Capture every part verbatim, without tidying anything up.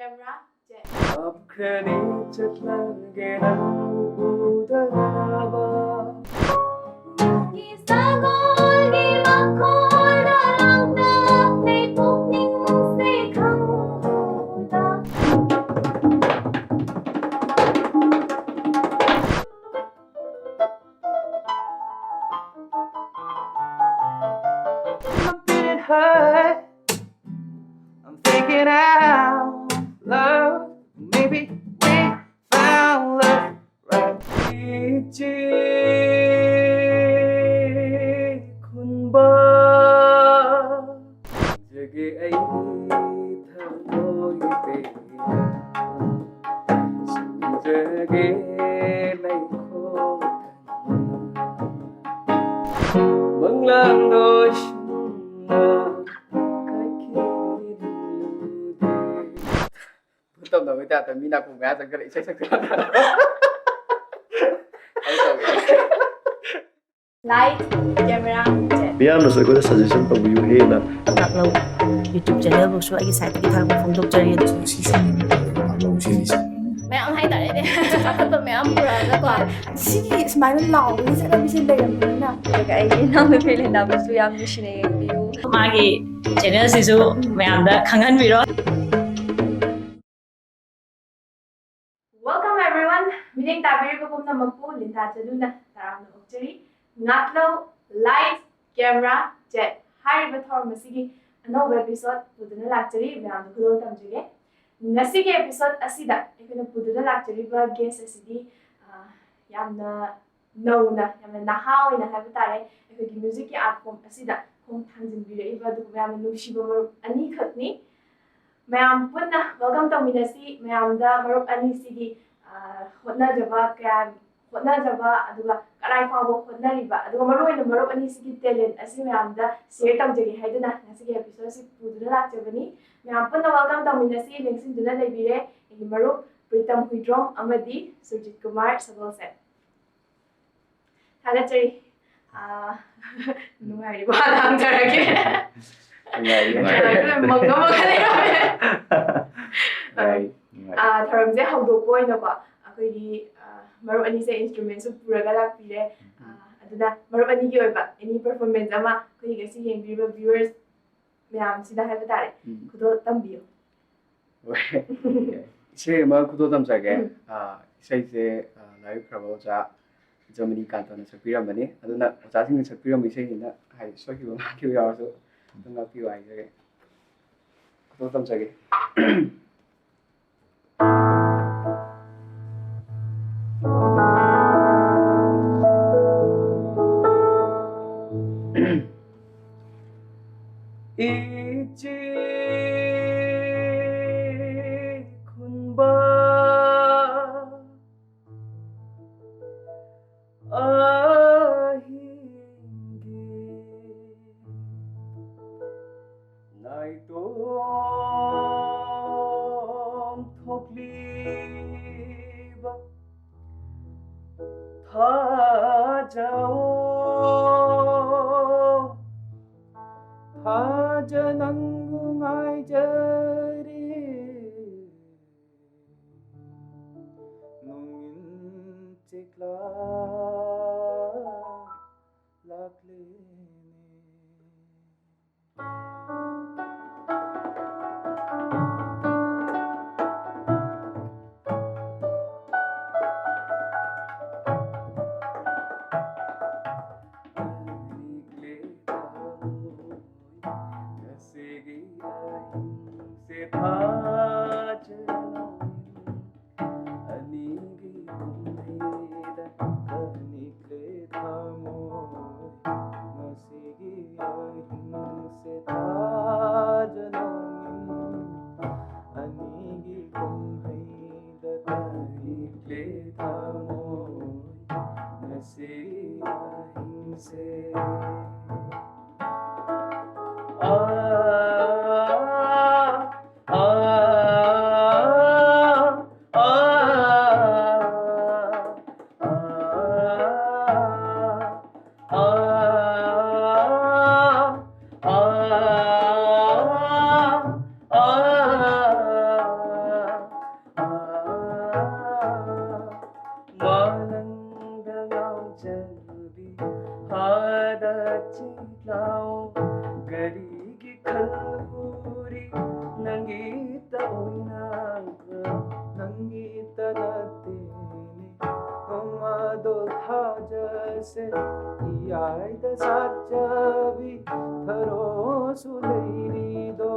Camera, check. ꯂꯥꯞꯈ꯭ꯔꯅꯤ ꯆꯠꯂꯒꯦ ꯅꯪ ꯎꯗꯅꯕ꯫ ꯅꯪꯒꯤ ꯁꯒꯣꯜꯒꯤ ꯃꯈꯣꯜꯗ ꯂꯥꯡꯇꯛꯅꯩ ꯄꯨꯛꯅꯤꯡꯁꯦ ꯈꯪꯍꯧꯗ꯫ I'm feeling high. I'm thinking out loud. Maybe we found love right. ꯏꯆꯦ ꯈꯨꯟꯕ ꯖꯒꯦ ꯑꯩꯒꯤ ꯊꯃꯣꯏ ꯄꯦꯟꯅ ꯁꯨꯝꯖꯒꯦ ꯂꯩꯈꯣ ꯊꯟꯅ ꯃꯪꯂꯥꯟꯗꯣ ꯁꯨꯝꯅ ꯀꯥꯏꯈꯤꯅꯨꯗꯦ꯫ ꯇꯧꯗꯕꯩ ꯇꯥꯏꯞꯇ ꯃꯤ ꯅꯥꯀꯣꯡ ꯃꯌꯥ ꯆꯪꯁꯤꯜꯂ ꯏꯁꯩ ꯁꯛꯇꯣꯏ꯫ ꯑꯩ ꯇꯧꯒꯦ꯫ Light, camera, check. ꯃꯤꯌꯥꯝꯅꯁꯨ ꯑꯩꯈꯣꯏꯗ suggestion ꯇꯧꯕꯤꯌꯨ ꯍꯦꯟꯅ꯫ ꯉꯥꯛꯂꯧ YouTube channelꯕꯨꯁꯨ ꯑꯩꯒꯤ sideꯇꯒꯤ ꯊꯥꯒꯠꯄ ꯐꯣꯡꯗꯣꯛꯆꯔꯤ꯫ ꯁꯤ ꯁꯨꯝ ꯉꯥꯛꯂꯧ ꯁꯤꯒꯤꯁꯦ꯫ ꯃꯌꯥꯝ ꯍꯥꯏꯇꯥꯔꯦꯅꯦ꯫ ꯆꯥꯎꯈꯠꯄ ꯃꯌꯥꯝ ꯄꯨꯔꯛꯑꯒꯀꯣ꯫ ꯁꯤꯒꯤ ꯁꯨꯃꯥꯏꯅ ꯂꯥꯎꯕꯒꯤ ꯆꯠꯅꯕꯤꯁꯦ ꯂꯩꯔꯝꯕꯅꯤꯅ꯫ ꯑꯗꯨꯒ ꯑꯩꯒꯤ ꯏꯅꯥꯎꯅꯨꯄꯤ ꯂꯦꯟꯗꯥꯕꯨꯁꯨ ꯌꯥꯝ ꯅꯨꯡꯁꯤꯅ ꯌꯦꯡꯕꯤꯌꯨ꯫ ꯃꯥꯒꯤ channelꯁꯤꯁꯨ ꯃꯌꯥꯝꯗ ꯈꯪꯍꯟꯕꯤꯔꯣ꯫ Welcome everyone. ꯃꯤꯠꯌꯦꯡ ꯇꯥꯕꯤꯔꯤꯕ ꯄꯨꯝꯅꯃꯛꯄꯨ ꯂꯤꯟꯗꯥ ꯆꯅꯨꯅ ꯇꯔꯥꯝꯅ ꯑꯣꯛꯆꯔꯤ꯫ ꯉꯥꯛꯂꯧ, light, camera, check ꯍꯥꯏꯔꯤꯕ ꯊꯧꯔꯝ ꯑꯁꯤꯒꯤ ꯑꯅꯧꯕ episode ꯄꯨꯗꯨꯅ ꯂꯥꯛꯆꯔꯤ꯫ ꯃꯌꯥꯝꯗ ꯈꯨꯗꯣꯜ ꯇꯝꯖꯒꯦ꯫ ꯉꯁꯤꯒꯤ episode ꯑꯁꯤꯗ ꯑꯩꯈꯣꯏꯅ ꯄꯨꯗꯨꯅ ꯂꯥꯛꯆꯔꯤꯕ guest ꯑꯁꯤꯗꯤ, ꯑ, ꯌꯥꯝꯅ ꯅꯧꯅ, ꯌꯥꯝꯅ ꯅꯍꯥ ꯑꯣꯏꯅ ꯍꯥꯏꯕ ꯇꯥꯔꯦ, ꯑꯩꯈꯣꯏꯒꯤ musicꯀꯤ art form ꯑꯁꯤꯗ ꯈꯣꯡ ꯊꯥꯡꯖꯤꯟꯕꯤꯔꯛꯏꯕ ꯑꯗꯨꯒꯨꯝꯕ ꯌꯥꯝꯅ ꯅꯨꯡꯁꯤꯕ ꯃꯔꯨꯞ ꯑꯅꯤꯈꯛꯅꯤ꯫ ꯃꯌꯥꯝ ꯄꯨꯟꯅ welcome ꯇꯧꯃꯤꯟꯅꯁꯤ꯫ ꯃꯌꯥꯝꯗ ꯃꯔꯨꯞ ꯑꯅꯤꯁꯤꯒꯤ, ꯑ, ꯍꯣꯠꯅꯖꯕ ꯀꯌꯥ, ꯍꯣꯠꯅꯖꯕ, ꯑꯗꯨꯒ ꯀꯔꯥꯏ ꯐꯥꯎꯕ ꯍꯣꯠꯅꯔꯤꯕ, ꯑꯗꯨꯒ ꯃꯔꯨꯑꯣꯏꯅ ꯃꯔꯨꯞ ꯑꯅꯤꯁꯤꯒꯤ talent ꯑꯁꯤ ꯃꯌꯥꯝꯗ share ꯇꯧꯖꯒꯦ ꯍꯥꯏꯗꯨꯅ ꯉꯁꯤꯒꯤ episode ꯑꯁꯤ ꯄꯨꯗꯨꯅ ꯂꯥꯛꯆꯕꯅꯤ꯫ ꯃꯌꯥꯝ ꯄꯨꯟꯅ welcome ꯇꯧꯃꯤꯟꯅꯁꯤ꯫ ꯂꯦꯡꯁꯤꯟꯗꯨꯅ ꯂꯩꯕꯤꯔꯦ ꯑꯩꯒꯤ ꯃꯔꯨꯞ ꯄ꯭ꯔꯤꯇꯝ ꯍꯨꯏꯗ꯭ꯔꯣꯝ ꯑꯃꯗꯤ ꯁꯨꯔꯖꯤꯠ ꯀꯨꯃꯥꯔ ꯁꯒꯣꯜꯁꯦꯝ꯫ ꯊꯥꯒꯠꯆꯔꯤ꯫ ꯑꯥ, ꯅꯨꯡꯉꯥꯏꯔꯤꯕꯣ? ꯍꯥꯟꯅ ꯍꯪꯖꯔꯒꯦ꯫ ꯅꯨꯡꯉꯥꯏꯔꯤ꯫ ꯅꯨꯡꯉꯥꯏꯔꯤ꯫ ꯃꯪꯉ ꯃꯪꯉ ꯂꯩꯔꯝꯃꯦ꯫ ꯃꯔꯝꯁꯦ ꯍꯧꯗꯣꯛꯄ ꯑꯣꯏꯅꯀꯣ, ꯑꯩꯈꯣꯏꯒꯤ ꯑ, ꯃꯔꯨꯞ ꯑꯅꯤꯁꯦ instrumentꯁꯨ ꯄꯨꯔꯒ ꯂꯥꯛꯄꯤꯔꯦ꯫ ꯑ, ꯑꯗꯨꯅ ꯃꯔꯨꯞ ꯑꯅꯤꯒꯤ ꯑꯣꯏꯕ any performance ꯑꯃ ꯑꯩꯈꯣꯏꯒꯤ ꯉꯁꯤ ꯌꯦꯡꯕꯤꯔꯤꯕ viewers ꯃꯌꯥꯝꯁꯤꯗ ꯍꯥꯏꯕ ꯇꯥꯔꯦ, ꯎꯝ꯫ ꯈꯨꯗꯣꯜ ꯇꯝꯕꯤꯌꯨ꯫ ꯍꯣꯏ꯫ ꯏꯁꯩ ꯑꯃ ꯈꯨꯗꯣꯜ ꯇꯝꯖꯒꯦ꯫ ꯎꯝ꯫ ꯑ, ꯏꯁꯩꯁꯦ, ꯑ, ꯂꯥꯏ ꯑꯣꯏꯈ꯭ꯔꯕ ꯑꯣꯖꯥ ꯖꯃꯅꯤ ꯀꯥꯟꯇꯅ ꯁꯛꯄꯤꯔꯝꯕꯅꯤ꯫ ꯑꯗꯨꯅ ꯑꯣꯖꯥꯁꯤꯡꯅ ꯁꯛꯄꯤꯔꯝꯕ ꯏꯁꯩꯁꯤꯅ ꯍꯥꯏꯗꯤ ꯁꯣꯏꯈꯤꯕ ꯉꯥꯛꯈꯤꯕ ꯌꯥꯎꯔꯁꯨ ꯑꯗꯨꯝ ꯉꯥꯛꯄꯤꯌꯨ ꯍꯥꯏꯖꯒꯦ꯫ ꯈꯨꯗꯣꯜ ꯇꯝꯖꯒꯦ꯫ ꯏꯆꯦ ꯈꯨꯟꯕ ꯑꯍꯤꯡꯒꯤ ꯅꯥꯏꯇꯣꯝ ꯊꯣꯛꯂꯤꯕ ꯊꯥꯖꯧ, ꯊꯥꯖ ꯅꯪꯕꯨ ꯉꯥꯏꯖꯔꯤ꯫ ꯅꯣꯡꯏꯟ ꯆꯦꯛꯂꯥ ꯂꯥꯛꯂꯦꯅꯦ꯫ ꯉꯁꯤꯒꯤ ꯑꯍꯤꯡꯁꯦ ꯊꯥꯖꯅ ꯑꯅꯤꯒꯤ ꯀꯨꯝꯍꯩꯗ ꯀꯅꯤꯛꯂꯦ ꯊꯃꯣꯏ꯫ ꯉꯁꯤꯒꯤ ꯑꯍꯤꯡꯁꯦ ꯊꯥꯖꯅ ꯑꯅꯤꯒꯤ ꯀꯨꯝꯍꯩꯗ ꯀꯅꯤꯛꯂꯦ ꯊꯃꯣꯏ꯫ ꯉꯁꯤꯒꯤ ꯑꯍꯤꯡꯁꯦ ꯁꯦ ꯏꯌꯥꯏꯗ ꯆꯠꯆꯕꯤ ꯊꯔꯣꯁꯨ ꯂꯩꯔꯤꯗꯣ꯫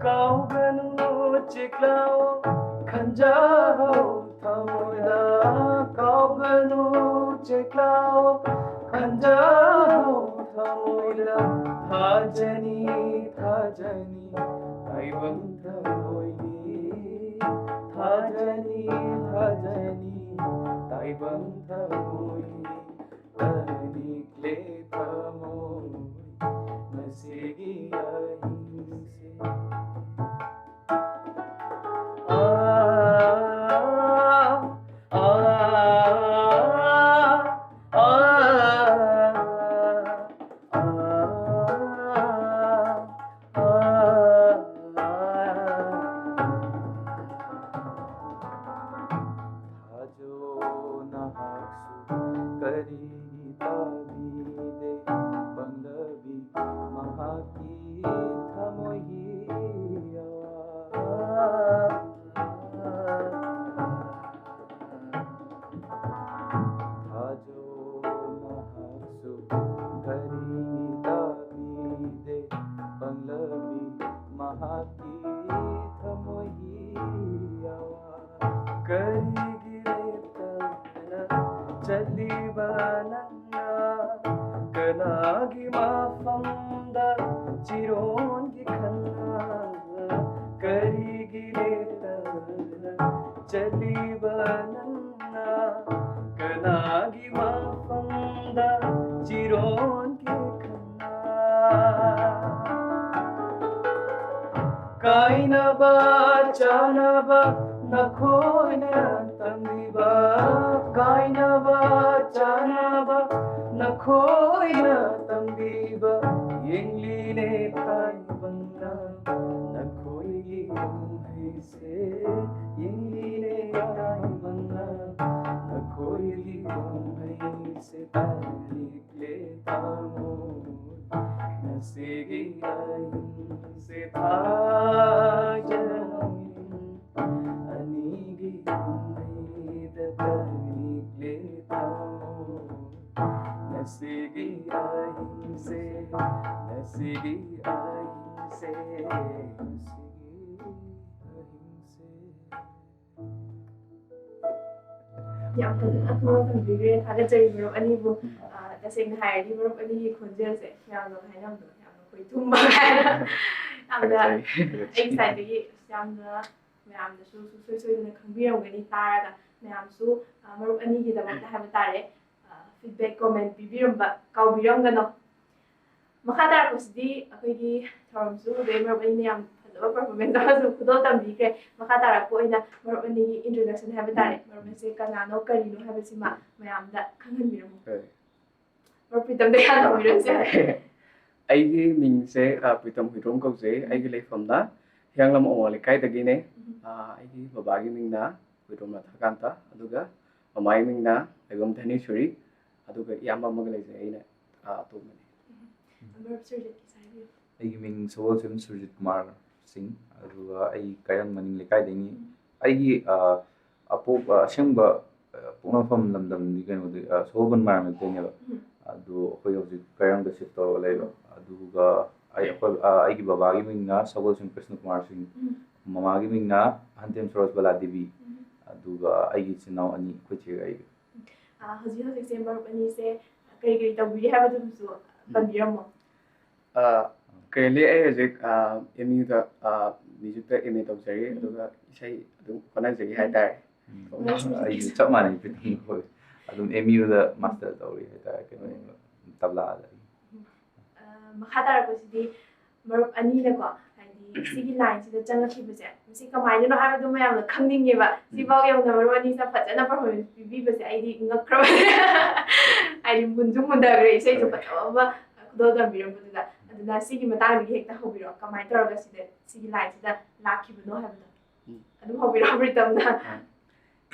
ꯀꯥꯎꯒꯅꯨ ꯆꯦꯛꯂꯥꯎ ꯈꯟꯖꯍꯧ ꯊꯃꯣꯏꯗ꯫ ꯀꯥꯎꯒꯅꯨ ꯆꯦꯛꯂꯥꯎ ꯈꯟꯖꯍꯧ ꯊꯃꯣꯏꯗ꯫ ꯊꯥꯖꯅꯤ ꯊꯥꯖꯅꯤ ꯇꯥꯏꯕꯪ ꯊꯃꯣꯏꯒꯤ꯫ ꯊꯥꯖꯅꯤ ꯊꯥꯖꯅꯤ ꯇꯥꯏꯕꯪ ꯊꯃꯣꯏꯒꯤ꯫ ꯇꯅꯤꯛꯂꯦ ꯊꯃꯣꯏ ꯉꯁꯤꯒꯤ ꯑꯍꯤꯡꯁꯦ꯫ ꯑꯥ, ꯑꯥ, ꯑꯥ, ꯑꯥ, ꯑꯥ꯫ ꯊꯥꯖꯧ ꯅꯍꯥꯛꯁꯨ ꯀꯔꯤꯒꯤ ꯇꯥꯕꯤꯗꯦ ꯄꯪꯂꯕꯤ ꯃꯍꯥꯛꯀꯤ ꯊꯃꯣꯏꯒꯤ ꯑꯋꯥ꯫ ꯊꯥꯖꯧ ꯅꯍꯥꯛꯁꯨ ꯀꯔꯤꯒꯤ ꯇꯥꯕꯤꯗꯦ ꯄꯪꯂꯕꯤ ꯃꯍꯥꯛꯀꯤ ꯊꯃꯣꯏꯒꯤ ꯑꯋꯥ꯫ ꯀꯔꯤꯒꯤ ꯂꯦꯞꯇꯅ ꯆꯠꯂꯤꯕ ꯅꯪꯅ? ꯀꯅꯥꯒꯤ ꯃꯐꯝꯗ ꯆꯤꯔꯣꯟꯒꯤ ꯈꯟꯅ? ꯀꯔꯤꯒꯤ ꯂꯦꯞꯇꯅ ꯆꯠꯂꯤꯕ ꯅꯪꯅ? ꯀꯅꯥꯒꯤ ꯃꯐꯝꯗ ꯆꯤꯔꯣꯟꯒꯤ ꯈꯟꯅ? ꯀꯥꯏꯅꯕ ꯆꯥꯅꯕ ꯅꯈꯣꯏꯅ ꯇꯝꯕꯤꯕ꯫ ꯀꯥꯏꯅꯕ ꯆꯥꯅꯕ ꯅꯈꯣꯏꯅ ꯇꯝꯕꯤꯕ꯫ ꯌꯦꯡꯂꯤꯅꯦ ꯇꯥꯏꯕꯪꯅ ꯅꯈꯣꯏꯒꯤ ꯀꯨꯝꯍꯩꯁꯦ꯫ ꯌꯦꯡꯂꯤꯅꯦ ꯇꯥꯏꯕꯪꯅ ꯅꯈꯣꯏꯒꯤ ꯀꯨꯝꯍꯩꯁꯦ꯫ ꯇꯥꯅꯤꯡꯂꯦ ꯊꯃꯣꯏ ꯉꯁꯤꯒꯤ ꯑꯍꯤꯡꯁꯦ꯫ ꯊꯥꯖꯅꯧ ꯑꯅꯤꯒꯤ ꯀꯨꯝꯍꯩꯗ ꯌꯥꯝ ꯐꯖꯅ ꯈꯪꯅ ꯊꯝꯕꯤꯈ꯭ꯔꯦ꯫ ꯊꯥꯒꯠꯆꯔꯤ ꯃꯔꯨꯞ ꯑꯅꯤꯕꯨ꯫ ꯑ, ꯇꯁꯦꯡꯅ ꯍꯥꯏꯔꯗꯤ ꯃꯔꯨꯞ ꯑꯅꯤꯒꯤ ꯈꯣꯟꯖꯦꯜꯁꯦ ꯃꯌꯥꯝꯅ ꯍꯥꯏꯅꯕꯗꯣ ꯌꯥꯝꯅ ꯈꯣꯏꯊꯨꯝꯕ ꯍꯥꯏꯅ ꯌꯥꯝꯅ ꯊꯥꯒꯠꯆꯔꯤ꯫ ꯑꯩꯒꯤ ꯁꯥꯏꯠꯇꯒꯤ ꯌꯥꯝꯅ ꯃꯌꯥꯝꯅꯁꯨ ꯁꯨꯡꯁꯣꯏ ꯁꯣꯏꯗꯅ ꯈꯪꯕꯤꯔꯝꯒꯅꯤ ꯇꯥꯔꯒ꯫ ꯃꯌꯥꯝꯁꯨ, ꯑ, ꯃꯔꯨꯞ ꯑꯅꯤꯒꯤꯗꯃꯛꯇ ꯍꯥꯏꯕ ꯇꯥꯔꯦ, ꯑ, feedback comment ꯄꯤꯕꯤꯔꯝꯕ ꯀꯥꯎꯕꯤꯔꯝꯒꯅꯣ꯫ ꯃꯈꯥ ꯇꯥꯔꯛꯄꯁꯤꯗꯤ ꯑꯩꯈꯣꯏꯒꯤ ꯊꯧꯔꯝꯁꯨ ꯎꯗꯩ ꯃꯔꯨꯞ ꯑꯅꯤꯅ ꯌꯥꯝ ꯐꯖꯕ performance ꯑꯃꯁꯨ ꯈꯨꯗꯣꯜ ꯇꯝꯕꯤꯈ꯭ꯔꯦ꯫ ꯃꯈꯥ ꯇꯥꯔꯛꯄ ꯑꯣꯏꯅ ꯃꯔꯨꯞ ꯑꯅꯤꯒꯤ introduction ꯍꯥꯏꯕ ꯇꯥꯔꯦ, ꯃꯔꯨꯞ ꯑꯅꯤꯁꯦ ꯀꯅꯥꯅꯣ ꯀꯔꯤꯅꯣ ꯍꯥꯏꯕꯁꯤꯃ ꯃꯌꯥꯝꯗ ꯈꯪꯍꯟꯕꯤꯔꯝꯃꯨ꯫ ꯍꯣꯏ꯫ ꯃꯔꯨꯞ ꯄ꯭ꯔꯤꯇꯝꯗ ꯍꯥꯟꯅ ꯍꯧꯕꯤꯔꯁꯦ꯫ ꯑꯩꯒꯤ ꯃꯤꯡꯁꯦ, ꯑ, ꯄ꯭ꯔꯤꯇꯝ ꯍꯨꯏꯗ꯭ꯔꯣꯝ ꯀꯧꯖꯩ꯫ ꯎꯝ꯫ ꯑꯩꯒꯤ ꯂꯩꯐꯝꯅ ꯍꯤꯌꯥꯡꯂꯝ ꯑꯋꯥꯡ ꯂꯩꯀꯥꯏꯗꯒꯤꯅꯦ꯫ ꯎꯝ꯫ ꯑ, ꯑꯩꯒꯤ ꯕꯕꯥꯒꯤ ꯃꯤꯡꯅ ꯍꯨꯏꯗ꯭ꯔꯣꯝ ꯔꯥꯙꯥꯀꯥꯟꯇ, ꯑꯗꯨꯒ ꯃꯃꯥꯒꯤ ꯃꯤꯡꯅ ꯂꯩꯕꯝ ꯙꯅꯦꯁ꯭ꯋꯔꯤ, ꯑꯗꯨꯒ ꯏꯌꯥꯝꯕ ꯑꯃꯒ ꯂꯩꯖꯩ, ꯑꯩꯅ, ꯑ, ꯑꯇꯣꯝꯕꯅꯤ꯫ ꯎꯝ꯫ ꯃꯔꯨꯞ ꯁꯨꯔꯖꯤꯠꯀꯤꯁꯨ ꯍꯥꯏꯕꯤꯌꯨ꯫ ꯑꯩꯒꯤ ꯃꯤꯡ ꯁꯒꯣꯜꯁꯦꯝ ꯁꯨꯔꯖꯤꯠ ꯀꯨꯃꯥꯔ ꯁꯤꯡ, ꯑꯗꯨꯒ ꯑꯩ ꯀꯥꯏꯔꯪ ꯃꯅꯤꯡ ꯂꯩꯀꯥꯏꯗꯩꯅꯤ꯫ ꯎꯝ꯫ ꯑꯩꯒꯤ, ꯑ, ꯑꯄꯣꯛ-, ꯑ, ꯑꯁꯦꯡꯕ, ꯑ, ꯄꯣꯛꯅꯐꯝ ꯂꯝꯗꯝꯗꯤ ꯀꯩꯅꯣꯗꯤ, ꯑ, ꯁꯒꯣꯜꯕꯟ ꯃꯣꯏꯔꯥꯡ ꯂꯩꯀꯥꯏꯅꯦꯕ꯫ ꯎꯝ꯫ ꯑꯗꯨ ꯑꯩꯈꯣꯏ ꯍꯧꯖꯤꯛ ꯀꯥꯏꯔꯪꯗ shift ꯇꯧꯔꯒ ꯂꯩꯕ꯫ ꯎꯝ꯫ ꯑꯗꯨꯒ ꯑꯩ, ꯑꯩꯈꯣꯏ, ꯑ, ꯑꯩꯒꯤ ꯕꯕꯥꯒꯤ ꯃꯤꯡꯅ ꯁꯒꯣꯜꯁꯦꯝ ꯀ꯭ꯔꯤꯁꯅ ꯀꯨꯃꯥꯔ ꯁꯤꯡ, ꯎꯝ꯫ ꯃꯃꯥꯒꯤ ꯃꯤꯡꯅ ꯑꯍꯟꯇꯦꯝ ꯁꯔꯣꯖꯕꯂꯥ ꯗꯦꯕꯤ, ꯎꯝ꯫ ꯑꯗꯨꯒ ꯑꯩꯒꯤ ꯏꯆꯤꯟ ꯏꯅꯥꯎ ꯑꯅꯤ, ꯑꯩꯈꯣꯏ ꯆꯦꯒ ꯑꯩꯒ꯫ ꯑ, ꯍꯧꯖꯤꯛ ꯍꯧꯖꯤꯛꯁꯦ ꯃꯔꯨꯞ ꯑꯅꯤꯁꯦ ꯀꯔꯤ ꯀꯔꯤ ꯇꯧꯕꯤꯔꯤ ꯍꯥꯏꯕꯗꯨꯃꯁꯨ ꯎꯝ꯫ ꯄꯟꯕꯤꯔꯝꯃꯣ꯫ ꯑ, currently ꯑꯩ ꯍꯧꯖꯤꯛ, ꯑ, M U ꯗ, ꯑ, music ꯇ M A ꯇꯧꯖꯔꯤ, ꯎꯝ꯫ ꯑꯗꯨꯒ ꯏꯁꯩ ꯑꯗꯨꯝ ꯍꯣꯠꯅꯖꯔꯤ ꯎꯝ꯫ ꯍꯥꯏꯇꯥꯔꯦ꯫ ꯎꯝ꯫ ꯃꯔꯨꯞꯁꯨ ꯑꯩꯁꯨ ꯆꯞ ꯃꯥꯟꯅꯩ, ꯄ꯭ꯔꯤꯇꯝꯒ ꯑꯩꯈꯣꯏ꯫ ꯑꯗꯨꯝ M U ꯗ ꯎꯝ꯫ Master ꯇꯧꯔꯤ ꯍꯥꯏꯇꯥꯔꯦ, ꯀꯩꯅꯣ, ꯎꯝ꯫ ꯇꯕ꯭ꯂꯥꯗ꯫ ꯎꯝ꯫ ꯑ, ꯃꯈꯥ ꯇꯥꯔꯛꯄꯁꯤꯗꯤ ꯃꯔꯨꯞ ꯑꯅꯤꯅꯀꯣ, ꯍꯥꯏꯗꯤ ꯁꯤꯒꯤ line ꯁꯤꯗ ꯆꯪꯉꯛꯈꯤꯕꯁꯦ, ꯃꯁꯤ ꯀꯃꯥꯏꯅꯅꯣ ꯍꯥꯏꯕꯗꯨ ꯃꯌꯥꯝꯅ ꯈꯪꯅꯤꯡꯉꯦꯕ꯫ ꯎꯝ꯫ ꯁꯤꯐꯥꯎ ꯌꯧꯅ ꯃꯔꯨꯞ ꯑꯅꯤꯁꯤꯅ ꯐꯖꯅ performance ꯄꯤꯕꯤꯕꯁꯦ ꯑꯩꯗꯤ ꯉꯛꯈ꯭ꯔꯕꯅꯦ꯫ ꯍꯥꯏꯗꯤ ꯃꯨꯟꯁꯨ ꯃꯨꯟꯊꯈ꯭ꯔꯦ, ꯏꯁꯩꯁꯨ ꯍꯣꯏ꯫ ꯐꯖꯕ ꯑꯃ ꯈꯨꯗꯣꯜ ꯇꯝꯕꯤꯔꯝꯕꯗꯨꯗ꯫ ꯑꯗꯨꯅ ꯁꯤꯒꯤ ꯃꯇꯥꯡꯗꯒꯤ ꯍꯦꯛꯇ ꯍꯧꯕꯤꯔꯛꯑꯣ, ꯀꯃꯥꯏꯅ ꯇꯧꯔꯒ ꯁꯤꯗ, ꯁꯤꯒꯤ line ꯁꯤꯗ ꯂꯥꯛꯈꯤꯕꯅꯣ ꯍꯥꯏꯕꯗꯣ꯫ ꯎꯝ꯫ ꯑꯗꯨꯝ ꯍꯧꯕꯤꯔꯛꯑꯣ, ꯄ꯭ꯔꯤꯇꯝꯅ꯫ ꯑ,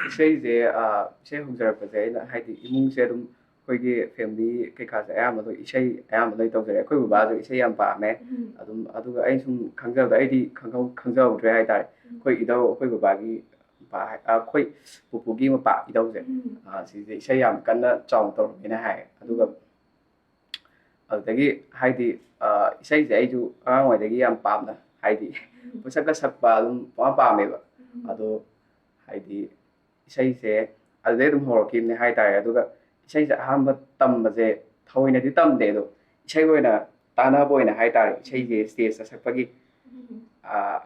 ꯏꯁꯩꯁꯦ, ꯑ, ꯏꯁꯩ ꯍꯧꯖꯔꯛꯄꯁꯦ ꯑꯩꯅ, ꯍꯥꯏꯗꯤ, ꯏꯃꯨꯡꯁꯦ ꯑꯗꯨꯝ ꯑꯩꯈꯣꯏꯒꯤ family ꯀꯩꯀꯥꯁꯦ ꯑꯌꯥꯝꯕ ꯂꯣꯏ ꯏꯁꯩ ꯑꯌꯥꯝꯕ ꯂꯣꯏ ꯇꯧꯖꯔꯦ꯫ ꯑꯩꯈꯣꯏ ꯕꯕꯥꯁꯨ ꯏꯁꯩ ꯌꯥꯝ ꯄꯥꯝꯃꯦ꯫ ꯎꯝ꯫ ꯑꯗꯨꯝ, ꯑꯗꯨꯒ ꯑꯩ ꯁꯨꯝ ꯈꯪꯖꯕꯗ, ꯑꯩꯗꯤ ꯈꯪꯍꯧ-, ꯈꯪꯖꯍꯧꯗ꯭ꯔꯦ ꯍꯥꯏꯇꯥꯔꯦ꯫ ꯎꯝ꯫ ꯑꯩꯈꯣꯏ ꯏꯙꯧ, ꯑꯩꯈꯣꯏ ꯕꯕꯥꯒꯤ ꯃꯄꯥ ꯍꯥꯏ-, ꯑ, ꯑꯩꯈꯣꯏ ꯄꯨꯄꯨꯒꯤ ꯃꯄꯥ ꯏꯙꯧꯁꯦ, ꯎꯝ꯫ ꯑ, ꯁꯤꯁꯦ ꯏꯁꯩ ꯌꯥꯝ ꯀꯟꯅ ꯆꯥꯎꯅ ꯇꯧꯔꯝꯃꯦꯅ ꯍꯥꯏ꯫ ꯑꯗꯨꯒ ꯎꯝ꯫ ꯑꯗꯨꯗꯒꯤ ꯍꯥꯏꯗꯤ, ꯑ, ꯏꯁꯩꯁꯦ ꯑꯩꯁꯨ ꯑꯉꯥꯡ ꯑꯣꯏꯗꯒꯤ ꯌꯥꯝ ꯄꯥꯝꯅ, ꯍꯥꯏꯗꯤ, ꯄꯪꯁꯛꯀ ꯁꯛꯄ ꯑꯗꯨꯝ ꯄꯪꯄꯥꯝ ꯄꯥꯝꯃꯦꯕ꯫ ꯑꯗꯣ ꯍꯥꯏꯗꯤ ꯏꯁꯩꯁꯦ ꯑꯗꯨꯗꯩ ꯑꯗꯨꯝ ꯍꯧꯔꯛꯈꯤꯕꯅꯦ ꯍꯥꯏꯇꯥꯔꯦ꯫ ꯑꯗꯨꯒ ꯏꯁꯩꯁꯦ ꯑꯍꯥꯟꯕ ꯇꯝꯕꯁꯦ ꯊꯑꯣꯏꯅꯗꯤ ꯇꯝꯗꯦ, ꯑꯗꯣ ꯏꯁꯩ ꯑꯣꯏꯅ ꯇꯥꯟꯅꯕ ꯑꯣꯏꯅ ꯍꯥꯏꯇꯥꯔꯦ, ꯏꯁꯩꯁꯦ ꯁ꯭ꯇꯦꯖꯇ ꯁꯛꯄꯒꯤ, ꯑ,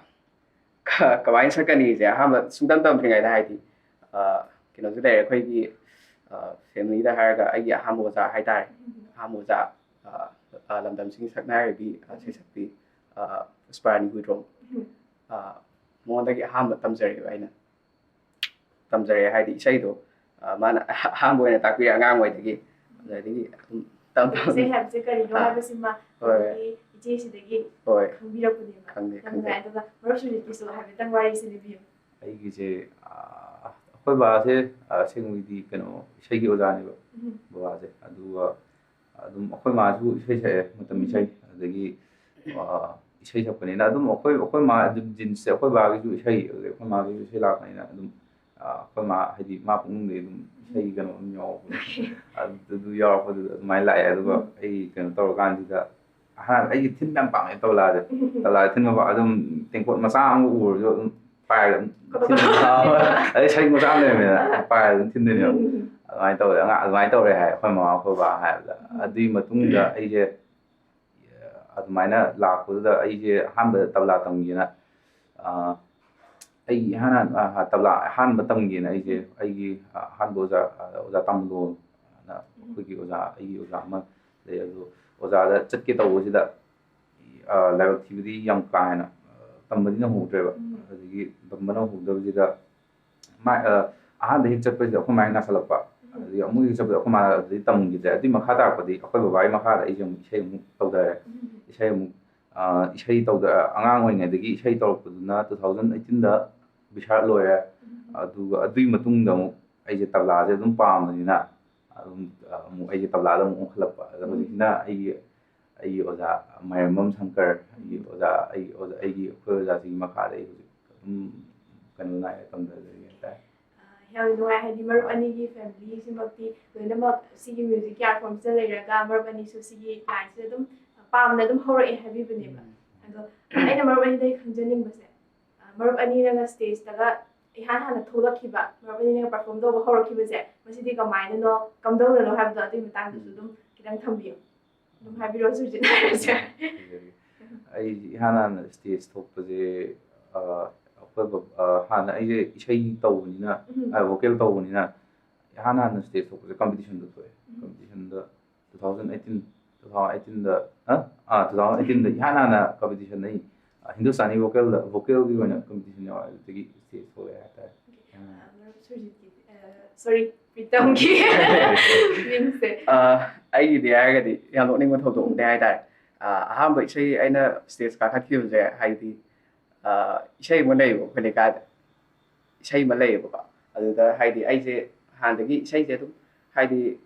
ꯀ-, ꯀꯃꯥꯏꯅ ꯁꯛꯀꯅꯤꯁꯦ ꯑꯍꯥꯟꯕ ꯁꯨꯡꯇꯝ ꯇꯝꯗ꯭ꯔꯤꯉꯩꯗ, ꯍꯥꯏꯗꯤ, ꯑ, ꯀꯩꯅꯣꯁꯨ ꯂꯩꯔꯦ ꯑꯩꯈꯣꯏꯒꯤ, ꯑ, ꯐꯦꯃꯤꯂꯤꯗ ꯍꯥꯏꯔꯒ ꯑꯩꯒꯤ ꯑꯍꯥꯟꯕ ꯑꯣꯖꯥ ꯍꯥꯏꯇꯥꯔꯦ꯫ ꯑꯍꯥꯟꯕ ꯑꯣꯖꯥ, ꯑ, ꯑ, ꯂꯝꯗꯝꯁꯤꯡꯒꯤ ꯁꯛꯅꯥꯏꯔꯕꯤ, ꯑ, ꯁꯩꯁꯛꯄꯤ, ꯑ, ꯄꯨꯁꯄꯥꯔꯥꯅꯤ ꯍꯨꯏꯗ꯭ꯔꯣꯝ꯫ ꯑ, ꯃꯉꯣꯟꯗꯒꯤ ꯑꯍꯥꯟꯕ ꯇꯝꯖꯔꯛꯑꯦꯕ ꯑꯩꯅ꯫ ꯇꯝꯖꯔꯛꯑꯦ ꯍꯥꯏꯗꯤ ꯏꯁꯩꯗꯣ, ꯑ, ꯃꯥꯅ ꯑꯍꯥꯟꯕ ꯑꯣꯏꯅ ꯇꯥꯛꯄꯤꯔꯦ ꯑꯉꯥꯡ ꯑꯣꯏꯗꯒꯤ꯫ ꯑꯗꯨꯗꯒꯤ ꯑꯗꯨꯝ ꯇꯝ ꯇꯝ-, ꯏꯁꯩ ꯍꯥꯏꯕꯁꯦ ꯀꯔꯤꯅꯣ ꯑꯥ꯫ ꯍꯥꯏꯕꯁꯤꯃ ꯍꯣꯏ꯫ ꯍꯧꯖꯤꯛꯀꯤ ꯏꯆꯦꯁꯤꯗꯒꯤ ꯍꯣꯏ꯫ ꯈꯪꯕꯤꯔꯛꯄꯅꯦꯕ꯫ ꯈꯪꯉꯦ, ꯌꯥꯝ ꯈꯪꯉꯦ꯫ ꯅꯨꯡꯉꯥꯏ꯫ ꯑꯗꯨꯒ ꯃꯔꯨꯞ ꯁꯨꯅꯤꯜꯒꯤꯁꯨ ꯍꯥꯏꯐꯦꯠꯇꯪ ꯋꯥꯔꯤꯁꯦ ꯂꯤꯕꯤꯌꯨ꯫ ꯑꯩꯒꯤꯁꯦ, ꯑ, ꯑꯩꯈꯣꯏ ꯕꯥꯁꯦ, ꯑ, ꯑꯁꯦꯡꯕꯒꯤꯗꯤ ꯀꯩꯅꯣ, ꯏꯁꯩꯒꯤ ꯑꯣꯖꯥꯅꯦꯕ, ꯎꯝ꯫ ꯕꯕꯥꯁꯦ꯫ ꯑꯗꯨꯒ ꯑꯗꯨꯝ ꯑꯩꯈꯣꯏ ꯃꯥꯁꯨ ꯏꯁꯩ ꯁꯛꯑꯦ, ꯃꯇꯝ ꯏꯁꯩ꯫ ꯑꯗꯒꯤ, ꯑ, ꯏꯁꯩ ꯁꯛꯄꯅꯤꯅ ꯑꯗꯨꯝ ꯑꯩꯈꯣꯏ, ꯑꯩꯈꯣꯏ ꯃꯥ ꯑꯗꯨꯝ ꯖꯤꯟꯁꯁꯦ ꯑꯩꯈꯣꯏ ꯕꯥꯒꯤꯁꯨ ꯏꯁꯩ, ꯑꯗꯩ ꯑꯩꯈꯣꯏ ꯃꯥꯒꯤꯁꯨ ꯏꯁꯩ ꯂꯥꯛꯄꯅꯤꯅ ꯑꯗꯨꯝ, ꯑ, ꯑꯩꯈꯣꯏ ꯃꯥ ꯍꯥꯏꯗꯤ ꯃꯥ ꯄꯨꯛꯅꯨꯡꯗꯒꯤ ꯑꯗꯨꯝ ꯏꯁꯩ ꯀꯩꯅꯣ ꯑꯗꯨꯝ ꯌꯥꯎꯕꯅꯦ꯫ ꯑꯗꯨ, ꯑꯗꯨ ꯌꯥꯎꯔꯛꯄꯗꯨꯗ ꯑꯗꯨꯃꯥꯏꯅ ꯂꯥꯛꯑꯦ꯫ ꯑꯗꯨꯒ ꯎꯝ꯫ ꯑꯩ ꯀꯩꯅꯣ ꯇꯧꯔꯀꯥꯟꯁꯤꯗ ꯑꯍꯥꯟꯕ ꯑꯩꯒꯤ ꯊꯤꯟꯕ ꯌꯥꯝ ꯄꯥꯝꯃꯦ ꯇꯕꯂꯥꯁꯦ꯫ ꯎꯝ꯫ ꯇꯕꯂꯥ ꯊꯤꯟꯕ ꯑꯗꯨꯝ ꯇꯦꯡꯀꯣꯠ ꯃꯆꯥ ꯑꯃ ꯎꯔꯁꯨ ꯑꯗꯨꯝ ꯄꯥꯏꯔꯒ ꯑꯗꯨꯝ ꯊꯤꯟꯕ꯫ ꯑꯗꯩ ꯁꯔꯤꯡ ꯃꯆꯥ ꯑꯃ ꯂꯩꯔꯝꯃꯦꯗꯅ, ꯄꯥꯏꯔꯒ ꯑꯗꯨꯝ ꯊꯤꯟꯗꯣꯏꯅꯦꯕ꯫ ꯎꯝ꯫ ꯑꯗꯨꯃꯥꯏꯅ ꯇꯧꯔꯦ, ꯑꯉꯥꯡ ꯑꯗꯨꯃꯥꯏꯅ ꯇꯧꯔꯦ ꯍꯥꯏ ꯑꯩꯈꯣꯏ ꯃꯃꯥ ꯑꯩꯈꯣꯏ ꯕꯕꯥ ꯍꯥꯏꯕꯗ꯫ ꯎꯝ꯫ ꯑꯗꯨꯒꯤ ꯃꯇꯨꯡꯗ ꯑꯩꯁꯦ, ꯑꯗꯨꯃꯥꯏꯅ ꯂꯥꯛꯄꯗꯨꯗ ꯑꯩꯁꯦ ꯑꯍꯥꯟꯕꯗ ꯇꯕꯂꯥ ꯇꯝꯒꯦꯅ, ꯑ, ꯑꯩ ꯏꯍꯥꯟ ꯍꯥꯟ-, ꯑ, ꯇꯕꯂꯥ ꯑꯍꯥꯟꯕ ꯇꯝꯒꯦꯅ ꯑꯩꯁꯦ ꯑꯩꯒꯤ, ꯑ, ꯑꯍꯥꯟꯕ ꯑꯣꯖꯥ, ꯑ, ꯑꯣꯖꯥ ꯇꯥꯃꯨꯂꯣꯅ ꯑꯩꯈꯣꯏꯒꯤ ꯑꯣꯖꯥ, ꯑꯩꯒꯤ ꯑꯣꯖꯥ ꯑꯃ ꯂꯩ꯫ ꯑꯗꯨ ꯑꯣꯖꯥꯗ ꯆꯠꯀꯦ ꯇꯧꯕꯁꯤꯗ, ꯑ, ꯂꯥꯏꯕꯛ ꯊꯤꯕꯗꯤ ꯌꯥꯝ ꯀꯥ ꯍꯦꯟꯅ, ꯑ, ꯇꯝꯕꯗꯤ ꯅꯪꯍꯧꯗ꯭ꯔꯦꯕ꯫ ꯎꯝ꯫ ꯑꯗꯒꯤ ꯇꯝꯕ ꯅꯪꯍꯧꯗꯕꯁꯤꯗ ꯃꯥ, ꯑ, ꯑꯍꯥꯟꯕ ꯍꯦꯛ ꯆꯠꯄꯁꯤꯗ ꯑꯩꯈꯣꯏ ꯃꯥꯒꯤ ꯅꯥꯁꯤꯜꯂꯛꯄ꯫ ꯎꯝ꯫ ꯑꯗꯒꯤ ꯑꯃꯨꯛ ꯍꯦꯛ ꯆꯠꯄꯗ ꯑꯩꯈꯣꯏ ꯃꯥꯅ ꯑꯗꯨꯗꯩ ꯇꯝꯈꯤꯗ꯭ꯔꯦ꯫ ꯑꯗꯨꯏ ꯃꯈꯥ ꯇꯥꯔꯛꯄꯗꯤ ꯑꯩꯈꯣꯏ ꯕꯕꯥꯒꯤ ꯃꯈꯥꯗ ꯑꯩꯁꯦ ꯑꯃꯨꯛ ꯏꯁꯩ ꯑꯃꯨꯛ ꯇꯧꯊꯔꯦ꯫ ꯎꯝ꯫ ꯏꯁꯩ ꯑꯃꯨꯛ, ꯑ, ꯏꯁꯩ ꯇꯧꯗ-, ꯑꯉꯥꯡ ꯑꯣꯏꯔꯤꯉꯩꯗꯒꯤ ꯏꯁꯩ ꯇꯧꯔꯛꯄꯗꯨꯅ two thousand eighteen ꯗ ꯕꯤꯁꯥꯔꯠ ꯂꯣꯏꯔꯦ꯫ ꯎꯝ꯫ ꯑꯗꯨꯒ ꯑꯗꯨꯒꯤ ꯃꯇꯨꯡꯗ ꯑꯃꯨꯛ ꯑꯩꯁꯦ ꯇꯕ꯭ꯂꯥꯁꯦ ꯑꯗꯨꯝ ꯄꯥꯝꯕꯅꯤꯅ ꯑꯗꯨꯝ, ꯑ, ꯑꯃꯨꯛ ꯑꯩꯁꯦ ꯇꯕ꯭ꯂꯥꯗ ꯑꯃꯨꯛ ꯑꯣꯟꯈꯠꯂꯛꯄ꯫ ꯑꯗꯣ ꯎꯝ꯫ ꯍꯧꯖꯤꯛꯁꯤꯅ ꯑꯩꯒꯤ, ꯑꯩꯒꯤ ꯑꯣꯖꯥ ꯃꯥꯏꯔꯦꯝꯕꯝ ꯁꯪꯀꯔ, ꯑꯩꯒꯤ ꯎꯝ꯫ ꯑꯣꯖꯥ, ꯑꯩꯒꯤ ꯑꯣꯖꯥ, ꯑꯩꯒꯤ, ꯑꯩꯈꯣꯏ ꯑꯣꯖꯥꯁꯤꯡꯒꯤ ꯃꯈꯥꯗ ꯑꯩ ꯍꯧꯖꯤꯛ ꯑꯗꯨꯝ ꯀꯩꯅꯣ ꯅꯥꯏꯔ ꯇꯝꯊꯖꯔꯤ ꯍꯥꯏꯇꯥꯔꯦ꯫ ꯑ, ꯌꯥꯝ ꯅꯨꯡꯉꯥꯏ, ꯍꯥꯏꯗꯤ ꯃꯔꯨꯞ ꯑꯅꯤꯒꯤ ꯐꯦꯃꯤꯂꯤꯁꯤꯃꯛꯇꯤ ꯂꯣꯏꯅꯃꯛ ꯁꯤꯒꯤ ꯃ꯭ꯌꯨꯖꯤꯛꯀꯤ ꯑꯥꯔꯠ ꯐꯣꯝꯁꯤꯗ ꯂꯩꯔꯒ ꯃꯔꯨꯞ ꯑꯅꯤꯁꯨ ꯁꯤꯒꯤ ꯂꯥꯏꯟꯁꯤꯗ ꯑꯗꯨꯝ ꯄꯥꯝꯅ ꯑꯗꯨꯝ ꯍꯧꯔꯛꯑꯦ ꯍꯥꯏꯕꯤꯕꯅꯦꯕ꯫ ꯑꯗꯣ ꯑꯩꯅ ꯃꯔꯨꯞ ꯑꯅꯤꯗꯒꯤ ꯈꯪꯖꯅꯤꯡꯕꯁꯦ, ꯑ, ꯃꯔꯨꯞ ꯑꯅꯤꯅꯒ ꯁ꯭ꯇꯦꯖꯇꯒ ꯏꯍꯥꯟ ꯍꯥꯟꯅ ꯊꯣꯛꯂꯛꯈꯤꯕ, ꯃꯔꯨꯞ ꯑꯅꯤꯅꯒ ꯄꯔꯐꯣꯔꯝ ꯇꯧꯕ ꯍꯧꯔꯛꯈꯤꯕꯁꯦ, ꯃꯁꯤꯗꯤ ꯀꯃꯥꯏꯅꯅꯣ, ꯀꯝꯗꯧꯅꯅꯣ ꯍꯥꯏꯕꯗꯣ ꯑꯗꯨꯒꯤ ꯃꯇꯥꯡꯗꯁꯨ ꯑꯗꯨꯝ ꯈꯤꯇꯪ ꯊꯝꯕꯤꯌꯨ꯫ ꯑꯗꯨꯝ ꯍꯥꯏꯕꯤꯔꯛꯑꯣ, ꯁꯨꯔꯖꯤꯠ ꯍꯥꯏꯔꯁꯦ꯫ ꯑꯩ ꯏꯍꯥꯟ ꯍꯥꯟꯅ ꯁ꯭ꯇꯦꯖ ꯊꯣꯛꯄꯁꯦ, ꯑ, ꯑꯩꯈꯣꯏ ꯕꯕꯥ, ꯑ, ꯍꯥꯟꯅ ꯑꯩꯁꯦ ꯏꯁꯩ ꯇꯧꯕꯅꯤꯅ, ꯎꯝ꯫ ꯚꯣꯀꯦꯜ ꯇꯧꯕꯅꯤꯅ, ꯏꯍꯥꯟ ꯍꯥꯟꯅ ꯁ꯭ꯇꯦꯖ ꯊꯣꯛꯄꯁꯦ ꯀꯝꯄꯤꯇꯤꯁꯟꯗ ꯊꯣꯛꯑꯦ꯫ ꯎꯝ꯫ ꯀꯝꯄꯤꯇꯤꯁꯟꯗ two thousand eighteen, two thousand eighteenꯗ, ꯑ? ꯑꯥ, two thousand eighteenꯗ ꯏꯍꯥꯟ ꯍꯥꯟꯅ ꯀꯝꯄꯤꯇꯤꯁꯟ ꯑꯩ, ꯑ, ꯍꯤꯟꯗꯨꯁꯇꯥꯅꯤ ꯚꯣꯀꯦꯜꯗ, ꯚꯣꯀꯦꯜꯒꯤ ꯑꯣꯏꯅ ꯀꯝꯄꯤꯇꯤꯁꯟ ꯌꯥꯎꯋꯦ, ꯑꯗꯨꯗꯒꯤ ꯁ꯭ꯇꯦꯖ ꯊꯣꯛꯂꯛꯑꯦ ꯍꯥꯏꯇꯥꯔꯦ꯫ ꯑ, ꯃꯔꯨꯞ ꯁꯨꯔꯖꯤꯠꯀꯤ, ꯑ, ꯁꯣꯔꯤ, ꯄ꯭ꯔꯤꯇꯝꯒꯤ ꯃꯤꯡꯁꯦ꯫ ꯑ, ꯑꯩꯒꯤꯗꯤ ꯍꯥꯏꯔꯒꯗꯤ ꯌꯥꯝ ꯅꯣꯛꯅꯤꯡꯕ ꯊꯧꯗꯣꯛ ꯑꯃꯗꯤ ꯍꯥꯏꯇꯥꯔꯦ꯫ ꯑ, ꯑꯍꯥꯟꯕ ꯏꯁꯩ ꯑꯩꯅ ꯁ꯭ꯇꯦꯖ ꯀꯥꯈꯠꯈꯤꯕꯁꯦ, ꯍꯥꯏꯗꯤ, ꯑ, ꯏꯁꯩ ꯑꯃ ꯂꯩꯌꯦꯕ, ꯑꯩꯈꯣꯏ ꯂꯩꯀꯥꯏꯗ ꯏꯁꯩ ꯑꯃ ꯂꯩꯌꯦꯕꯀꯣ꯫ ꯑꯗꯨꯗ ꯍꯥꯏꯗꯤ ꯑꯩꯁꯦ ꯍꯥꯟꯅꯗꯒꯤ ꯏꯁꯩꯁꯦ ꯑꯗꯨꯝ ꯍꯥꯏꯗꯤ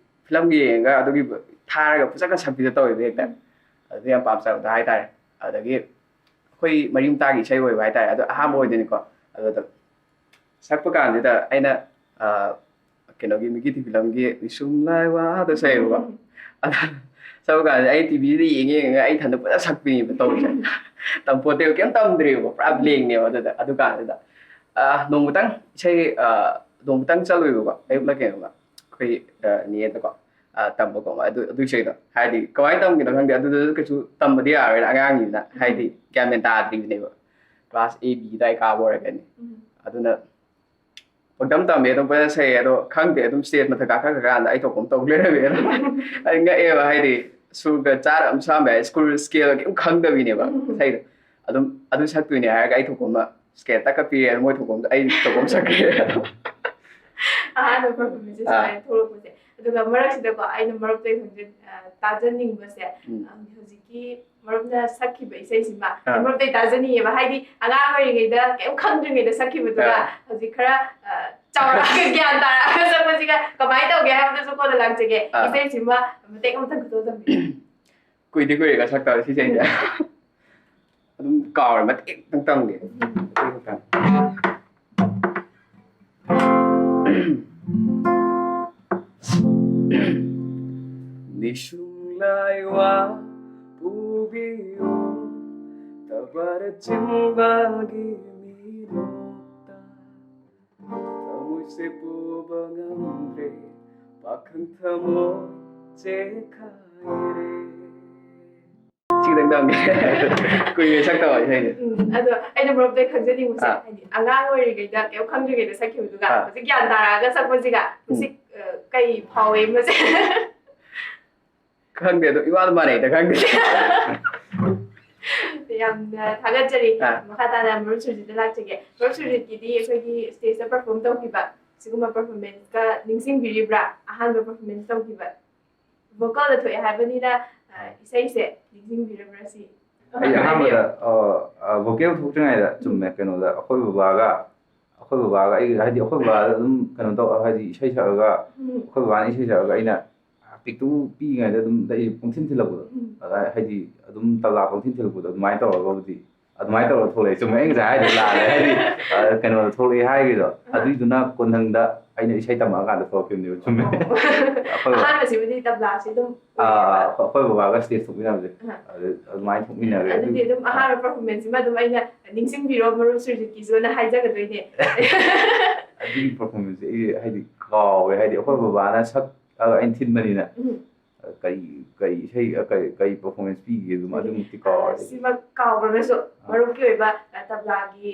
ꯐꯤꯂꯝꯒ ꯌꯦꯡꯉꯒ ꯑꯗꯨꯒꯤ ꯊꯥꯔꯒ ꯐꯖꯅ ꯁꯛꯄꯤꯗꯣ ꯇꯧꯋꯦꯕ ꯍꯦꯛꯇ꯫ ꯑꯗꯨꯗ ꯌꯥꯝ ꯄꯥꯝꯖꯕꯗꯣ ꯍꯥꯏꯇꯥꯔꯦ꯫ ꯑꯗꯒꯤ ꯑꯩꯈꯣꯏ ꯃꯔꯤ ꯃꯇꯥꯒꯤ ꯏꯁꯩ ꯑꯣꯏꯕ ꯍꯥꯏꯇꯥꯔꯦ, ꯑꯗꯣ ꯑꯍꯥꯟꯕ ꯑꯣꯏꯗꯣꯏꯅꯤꯀꯣ꯫ ꯑꯗꯨꯗ ꯁꯛꯄ ꯀꯥꯟꯁꯤꯗ ꯑꯩꯅ, ꯑ, ꯀꯩꯅꯣꯒꯤ ꯃꯤꯀꯤ ꯊꯤ ꯐꯤꯂꯝꯒꯤ ꯔꯤꯁꯨꯝ ꯂꯥꯏ ꯋꯥꯗꯣ ꯁꯛꯑꯦꯕꯀꯣ꯫ ꯑꯗ ꯁꯛꯄ ꯀꯥꯟꯁꯤꯗ ꯑꯩ ꯇꯤꯚꯤꯗ ꯌꯦꯡꯉ ꯌꯦꯡꯉꯒ ꯑꯩ ꯏꯊꯟꯗ ꯐꯖꯅ ꯁꯛꯄꯤꯅꯦꯕ ꯇꯧꯔꯤꯁꯦ꯫ ꯇꯝꯄꯣꯠꯇꯦꯕ, ꯀꯩꯝ ꯇꯝꯗ꯭ꯔꯤꯕꯀꯣ, ꯄꯨꯔꯥ ꯕ꯭ꯂꯦꯡꯅꯦꯕ꯫ ꯑꯗꯨꯗ ꯑꯗꯨ ꯀꯥꯟꯁꯤꯗ, ꯑ, ꯅꯣꯡꯃꯇꯪ ꯏꯁꯩ, ꯑ, ꯅꯣꯡꯃꯇꯪ ꯆꯠꯂꯨꯏꯕꯀꯣ, ꯑꯌꯨꯛꯂ ꯀꯩꯅꯣꯝꯃ ꯑꯩꯈꯣꯏ, ꯑ, ꯅꯦꯗꯀꯣ, ꯑ, ꯇꯝꯕꯀꯣ꯫ ꯑꯗꯨ, ꯑꯗꯨ ꯏꯁꯩꯗꯣ ꯍꯥꯏꯗꯤ ꯀꯃꯥꯏꯅ ꯇꯝꯒꯤꯅꯣ ꯈꯪꯗꯦ, ꯑꯗꯨꯗꯁꯨ ꯀꯩꯁꯨ ꯇꯝꯕꯗꯤ ꯌꯥꯔꯣꯏꯅ ꯑꯉꯥꯡꯅꯤꯅ, ꯍꯥꯏꯗꯤ ꯒ꯭ꯌꯥꯟ ꯃꯦꯟ ꯇꯥꯗ꯭ꯔꯤꯕꯅꯦꯕ꯫ ꯀ꯭ꯂꯥꯁ A B ꯑꯗꯨꯋꯥꯏ ꯀꯥꯕ ꯑꯣꯏꯔꯒꯅꯤ꯫ ꯎꯝ꯫ ꯑꯗꯨꯅ ꯄꯪꯇꯝ ꯇꯝꯃꯦ, ꯑꯗꯨꯝ ꯐꯖꯅ ꯁꯛꯑꯦ꯫ ꯑꯗꯣ ꯈꯪꯗꯦ, ꯑꯗꯨꯝ ꯁ꯭ꯇꯦꯖ ꯃꯊꯛ ꯀꯥꯈꯠꯈ꯭ꯔꯀꯥꯟꯗ ꯑꯩ ꯊꯣꯛꯄ ꯑꯃ ꯇꯧ ꯂꯩꯔꯝꯃꯦ꯫ ꯑꯗꯣ ꯑꯩ ꯉꯛꯑꯦꯕ, ꯍꯥꯏꯗꯤ ꯁꯨꯔꯒ ꯆꯥꯔ ꯑꯃ ꯁꯥꯝꯕ ꯌꯥꯏ, ꯁ꯭ꯀꯨꯜ ꯁ꯭ꯀꯦꯜ ꯀꯩꯝ ꯈꯪꯗꯕꯤꯅꯦꯕ ꯏꯁꯩꯗꯣ꯫ ꯑꯗꯨꯝ ꯑꯗꯨ ꯁꯛꯇꯣꯏꯅꯦ ꯍꯥꯏꯔꯒ ꯑꯩ ꯊꯣꯛꯄ ꯑꯃ ꯁ꯭ꯀꯦꯜ ꯇꯛꯀ ꯄꯤꯔꯦ, ꯃꯣꯏ ꯊꯣꯛꯄ ꯑꯃ, ꯑꯩ ꯊꯣꯛꯄ ꯑꯃ ꯁꯛꯈ꯭ꯔꯦ꯫ ꯑꯍꯥꯟꯕ ꯄꯔꯐꯣꯔꯃꯦꯟꯁꯁꯦ ꯑꯥ꯫ ꯁꯨꯃꯥꯏꯅ ꯊꯣꯛꯂꯛꯄꯁꯦ꯫ ꯑꯗꯨꯒ ꯃꯔꯛꯁꯤꯗꯀꯣ ꯑꯩꯅ ꯃꯔꯨꯞꯇꯩ ꯈꯣꯟꯖꯦꯜ, ꯑ, ꯇꯥꯖꯅꯤꯡꯕꯁꯦ, ꯎꯝ꯫ ꯑ, ꯍꯧꯖꯤꯛꯀꯤ ꯃꯔꯨꯞꯅ ꯁꯛꯈꯤꯕ ꯏꯁꯩꯁꯤꯃ ꯑꯥ꯫ ꯃꯔꯨꯞꯇꯩ ꯇꯥꯖꯅꯤꯡꯉꯦꯕ, ꯍꯥꯏꯗꯤ ꯑꯉꯥꯡ ꯑꯣꯏꯔꯤꯉꯩꯗ ꯀꯩꯝ ꯈꯪꯗ꯭ꯔꯤꯉꯩꯗ ꯁꯛꯈꯤꯕꯗꯨꯒ ꯑꯥ꯫ ꯍꯧꯖꯤꯛ ꯈꯔ, ꯑ, ꯆꯥꯎꯔꯛꯑꯒ ꯒ꯭ꯌꯥꯟ ꯇꯥꯔꯛꯑꯒ ꯁꯛꯄꯁꯤꯒ ꯀꯃꯥꯏꯅ ꯇꯧꯒꯦ ꯍꯥꯏꯕꯗꯨꯁꯨ ꯀꯣꯟꯅ ꯂꯥꯛꯆꯒꯦ꯫ ꯑꯥ꯫ ꯏꯁꯩꯁꯤꯃ ꯃꯇꯦꯛ ꯑꯃꯇꯪ ꯈꯛꯇ ꯇꯝꯕꯤꯌꯨ꯫ ꯀꯨꯏꯗꯤ ꯀꯨꯏꯔꯦꯀꯣ ꯁꯛꯇꯕ ꯁꯤ ꯏꯁꯩꯁꯦ꯫ ꯑꯗꯨꯝ ꯀꯥꯎꯔꯦ, ꯃꯇꯦꯛ ꯈꯛꯇꯪ ꯇꯝꯒꯦ꯫ ꯅꯤꯡꯁꯨꯡ ꯂꯥꯏꯋꯥ ꯄꯨꯕꯤꯌꯨ, ꯇꯕꯔ ꯆꯤꯡꯕꯒꯤ ꯃꯤꯅꯣꯛꯇ꯫ ꯊꯃꯣꯏꯁꯦ ꯄꯨꯕ ꯉꯝꯗ꯭ꯔꯦ, ꯄꯥꯈꯪ ꯊꯃꯣꯏ ꯆꯦꯈꯥꯏꯔꯦ꯫ ꯁꯤ ꯈꯤꯇꯪ ꯇꯝꯒꯦ꯫ ꯀꯨꯏꯔꯦ ꯁꯛꯇꯕ ꯏꯁꯩꯁꯦ꯫ ꯎꯝ, ꯑꯗꯣ ꯑꯩꯅ ꯃꯔꯨꯞꯇ ꯈꯪꯖꯅꯤꯡꯕꯁꯦ, ꯑꯥ꯫ ꯍꯥꯏꯗꯤ ꯑꯉꯥꯡ ꯑꯣꯏꯔꯤꯉꯩꯗ, ꯀꯩꯝ ꯈꯪꯗ꯭ꯔꯤꯉꯩꯗ ꯁꯛꯈꯤꯕꯗꯨꯒ, ꯑꯥ꯫ ꯍꯧꯖꯤꯛ ꯒ꯭ꯌꯥꯟ ꯇꯥꯔꯛꯑꯒ ꯁꯛꯄꯁꯤꯒ, ꯎꯝ꯫ ꯃꯁꯤ, ꯑ, ꯀꯩ ꯐꯥꯎꯋꯦ ꯃꯁꯦ? ꯈꯪꯗꯦ, ꯑꯗꯣ ꯏꯋꯥꯗ ꯃꯥꯟꯅꯩꯗ, ꯈꯪꯗꯦ꯫ ꯌꯥꯝꯅ ꯊꯥꯒꯠꯆꯔꯤ꯫ ꯑꯥ꯫ ꯃꯈꯥ ꯇꯥꯅ ꯃꯔꯨꯞ ꯁꯨꯔꯖꯤꯠꯇ ꯂꯥꯛꯆꯒꯦ꯫ ꯃꯔꯨꯞ ꯁꯨꯔꯖꯤꯠꯀꯤꯗꯤ ꯑꯩꯈꯣꯏꯒꯤ stage ꯇ perform ꯇꯧꯈꯤꯕ, ꯁꯤꯒꯨꯝꯕ performance ꯀ ꯅꯤꯡꯁꯤꯡꯕꯤꯔꯤꯕ꯭ꯔꯥ? ꯑꯍꯥꯟꯕ performance ꯇꯧꯈꯤꯕ꯫ Vocal ꯗ ꯊꯣꯛꯑꯦ ꯍꯥꯏꯕꯅꯤꯅ, ꯑ, ꯏꯁꯩꯁꯦ ꯅꯤꯡꯁꯤꯡꯕꯤꯔꯕ꯭ꯔꯥ ꯁꯤ? ꯑꯩ ꯑꯍꯥꯟꯕꯗ, ꯍꯥꯏꯕꯤꯌꯨ꯫ ꯑ, ꯑ, vocal ꯊꯣꯛꯇ꯭ꯔꯤꯉꯩꯗ, ꯎꯝ꯫ ꯆꯨꯝꯃꯦ, ꯀꯩꯅꯣꯗ ꯑꯩꯈꯣꯏ ꯕꯕꯥꯒ, ꯑꯩꯈꯣꯏ ꯕꯕꯥꯒ ꯑꯩ, ꯍꯥꯏꯗꯤ ꯑꯩꯈꯣꯏ ꯕꯕꯥꯗ ꯑꯗꯨꯝ ꯀꯩꯅꯣ ꯇꯧ, ꯍꯥꯏꯗꯤ ꯏꯁꯩ ꯁꯛꯑꯒ, ꯎꯝ꯫ ꯑꯩꯈꯣꯏ ꯕꯕꯥꯅ ꯏꯁꯩ ꯁꯛꯑꯒ ꯑꯩꯅ ꯄꯤꯛꯇꯨ ꯄꯤꯛꯏꯉꯩꯗ ꯑꯗꯨꯝ ꯑꯩ ꯄꯪꯊꯤꯟ ꯊꯤꯜꯂꯛꯄꯗꯣ, ꯎꯝ꯫ ꯑꯗ ꯍꯥꯏꯗꯤ ꯑꯗꯨꯝ ꯇꯕ꯭ꯂꯥ ꯄꯪꯊꯤꯟ ꯊꯤꯜꯂꯛꯄꯗꯣ ꯑꯗꯨꯃꯥꯏꯅ ꯇꯧꯔꯒꯕꯨꯗꯤ, ꯑꯗꯨꯃꯥꯏꯅ ꯇꯧꯔꯒ ꯊꯣꯛꯂꯛꯑꯦ꯫ ꯆꯨꯝꯃꯦ, ꯑꯩ ꯉꯁꯥꯏ ꯍꯥꯏꯗꯣ ꯂꯥꯜꯂꯦ꯫ ꯍꯥꯏꯗꯤ, ꯑ, ꯀꯩꯅꯣꯗ ꯊꯣꯛꯂꯛꯑꯦ ꯍꯥꯏꯈꯤꯗꯣ, ꯑꯥ꯫ ꯑꯗꯨꯏꯗꯨꯅ ꯀꯣꯟꯊꯪꯗ ꯑꯩꯅ ꯏꯁꯩ ꯇꯝꯃꯛꯑꯀꯥꯟꯗ ꯊꯣꯛꯂꯛꯈꯤꯕꯅꯦꯕ꯫ ꯆꯨꯝꯃꯦ꯫ ꯑꯣ꯫ ꯑꯩꯈꯣꯏ ꯑꯍꯥꯟꯕꯁꯤꯕꯨꯗꯤ ꯇꯕ꯭ꯂꯥꯁꯤ ꯑꯗꯨꯝ ꯑꯥ, ꯑꯣꯏꯌꯦꯕ꯫ ꯑꯩꯈꯣꯏ ꯕꯕꯥꯒ stage ꯊꯣꯛꯃꯤꯟꯅꯕꯁꯦ꯫ ꯑꯥ꯫ ꯑꯗꯨ, ꯑꯗꯨꯃꯥꯏꯅ ꯊꯣꯛꯃꯤꯟꯅꯔꯦ꯫ ꯑꯗꯨꯗꯤ ꯑꯗꯨꯒꯤ ꯑꯗꯨꯝ ꯑꯥ꯫ ꯑꯍꯥꯟꯕ performance ꯁꯤꯃ ꯑꯗꯨꯝ ꯑꯩꯅ ꯅꯤꯡꯁꯤꯡꯕꯤꯔꯣ ꯃꯔꯨꯞ ꯁꯨꯔꯖꯤꯠꯀꯤꯁꯨꯅ ꯍꯥꯏꯖꯒꯗꯣꯏꯅꯦ꯫ ꯑꯗꯨꯒꯤ performance ꯁꯦ ꯑꯩ ꯍꯥꯏꯗꯤ ꯀꯥꯎꯋꯦ꯫ ꯍꯥꯏꯗꯤ ꯑꯩꯈꯣꯏ ꯕꯕꯥꯅ ꯁꯛ ꯑ, ꯑꯩꯅ ꯊꯤꯟꯕꯅꯤꯅ꯫ ꯎꯝ꯫ ꯀꯔꯤ, ꯀꯔꯤ ꯏꯁꯩ, ꯑ, ꯀꯔꯤ, ꯀꯔꯤ performance ꯄꯤꯒꯦ ꯑꯗꯨꯝ ꯑꯗꯨꯃꯛꯇꯤ ꯀꯥꯎꯔꯦ꯫ ꯑ, ꯁꯤꯃꯛ ꯀꯥꯎꯈ꯭ꯔꯒꯁꯨ ꯑꯥ꯫ ꯃꯔꯨꯞꯀꯤ ꯑꯣꯏꯕ, ꯑ, ꯇꯕ꯭ꯂꯥꯒꯤ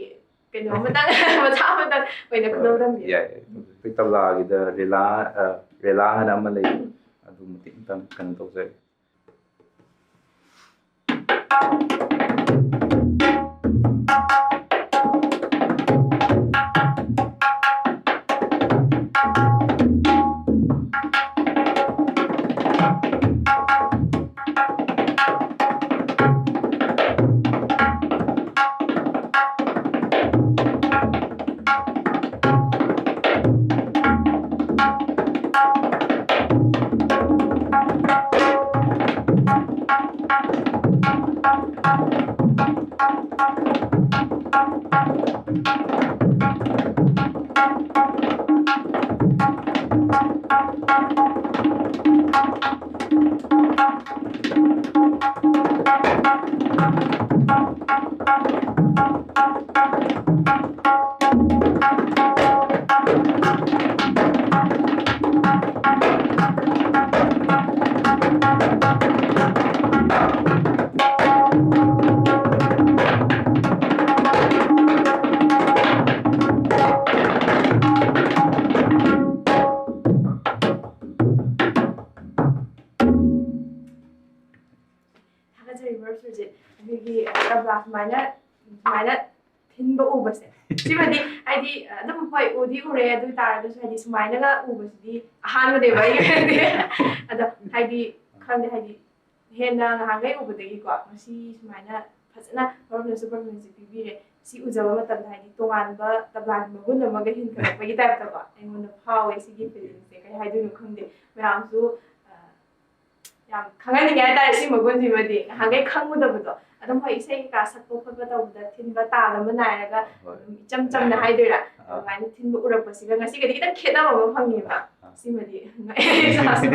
ꯀꯩꯅꯣ ꯑꯃꯇꯪ, ꯃꯆꯥ ꯑꯃꯇꯪ ꯑꯣꯏꯅ ꯑ, ꯈꯨꯗꯣꯜ ꯇꯝꯕꯤꯌꯨ꯫ ꯌꯥꯏ, ꯌꯥꯏ꯫ ꯑꯩꯈꯣꯏ ꯇꯕ꯭ꯂꯥꯒꯤꯗ ꯔꯦꯂꯥ, ꯑ, ꯔꯦꯂꯥ ꯍꯥꯏꯅ ꯑꯃ ꯂꯩ꯫ ꯎꯝ꯫ ꯑꯗꯨ ꯃꯇꯦꯛ ꯑꯃꯇꯪ ꯀꯩꯅꯣ ꯇꯧꯖꯒꯦ꯫ ꯊꯥꯒꯠꯆꯔꯤ ꯃꯔꯨꯞꯁꯤꯡꯁꯦ꯫ ꯑꯩꯈꯣꯏꯒꯤ ꯇꯕ꯭ꯂꯥ ꯁꯨꯃꯥꯏꯅ, ꯁꯨꯃꯥꯏꯅ ꯊꯤꯟꯕ ꯎꯕꯁꯦ, ꯁꯤꯃꯗꯤ ꯍꯥꯏꯗꯤ ꯑꯗꯨꯝ, ꯍꯣꯏ, ꯎꯗꯤ ꯎꯔꯦ, ꯑꯗꯨ ꯑꯣꯏ ꯇꯥꯔꯒꯁꯨ ꯍꯥꯏꯗꯤ ꯁꯨꯃꯥꯏꯅꯒ ꯎꯕꯁꯤꯗꯤ ꯑꯍꯥꯟꯕꯅꯦꯕ ꯑꯩꯒꯤ ꯑꯣꯏꯅꯗꯤ꯫ ꯑꯗꯣ ꯍꯥꯏꯗꯤ ꯈꯪꯗꯦ, ꯍꯥꯏꯗꯤ ꯍꯦꯟꯅ ꯉꯍꯥꯟꯈꯩ ꯎꯕꯗꯒꯤꯀꯣ ꯉꯁꯤ ꯁꯨꯃꯥꯏꯅ ꯐꯖꯅ ꯃꯔꯨꯞꯅꯁꯨ ꯄꯔꯐꯣꯔꯃꯦꯟꯁꯁꯦ ꯄꯤꯕꯤꯔꯦ꯫ ꯁꯤ ꯎꯖꯕ ꯃꯇꯝꯗ ꯍꯥꯏꯗꯤ ꯇꯣꯉꯥꯟꯕ ꯇꯕ꯭ꯂꯥꯒꯤ ꯃꯒꯨꯟ ꯑꯃꯒ ꯍꯦꯟꯒꯠꯂꯛꯄꯒꯤ ꯇꯥꯏꯞꯇꯀꯣ ꯑꯩꯉꯣꯟꯗ ꯐꯥꯎꯋꯦ꯫ ꯁꯤꯒꯤ ꯐꯤꯂꯤꯡꯁꯦ ꯀꯩ ꯍꯥꯏꯗꯣꯏꯅꯣ ꯈꯪꯗꯦ꯫ ꯃꯌꯥꯝꯁꯨ, ꯑ, ꯌꯥꯝ ꯈꯪꯍꯟꯅꯤꯡꯉꯦ ꯍꯥꯏꯇꯥꯔꯦ ꯁꯤ ꯃꯒꯨꯟꯁꯤꯃꯗꯤ꯫ ꯉꯍꯥꯟꯈꯩ ꯈꯪꯉꯨꯗꯕꯗꯣ꯫ ꯑꯗꯨꯝ ꯍꯣꯏ, ꯏꯁꯩ ꯀꯩꯀꯥ ꯁꯛꯄ ꯈꯣꯠꯄ ꯇꯧꯕꯗ ꯊꯤꯟꯕ ꯇꯥꯜ ꯑꯃ ꯅꯥꯏꯔꯒ ꯍꯣꯏ꯫ ꯑꯗꯨꯝ ꯏꯆꯝ ꯆꯝꯅ ꯍꯥꯏꯗꯣꯏꯔꯥ? ꯑꯥ꯫ ꯑꯗꯨꯃꯥꯏꯅ ꯊꯤꯟꯕ ꯎꯔꯛꯄꯁꯤꯒ ꯉꯁꯤꯒꯗꯤ ꯈꯤꯇꯪ ꯈꯦꯠꯅꯕ ꯑꯃ ꯐꯪꯉꯦꯕ꯫ ꯑꯥ꯫ ꯁꯤꯃꯗꯤ ꯉꯛꯑꯦ ꯏꯁꯥꯁꯨ꯫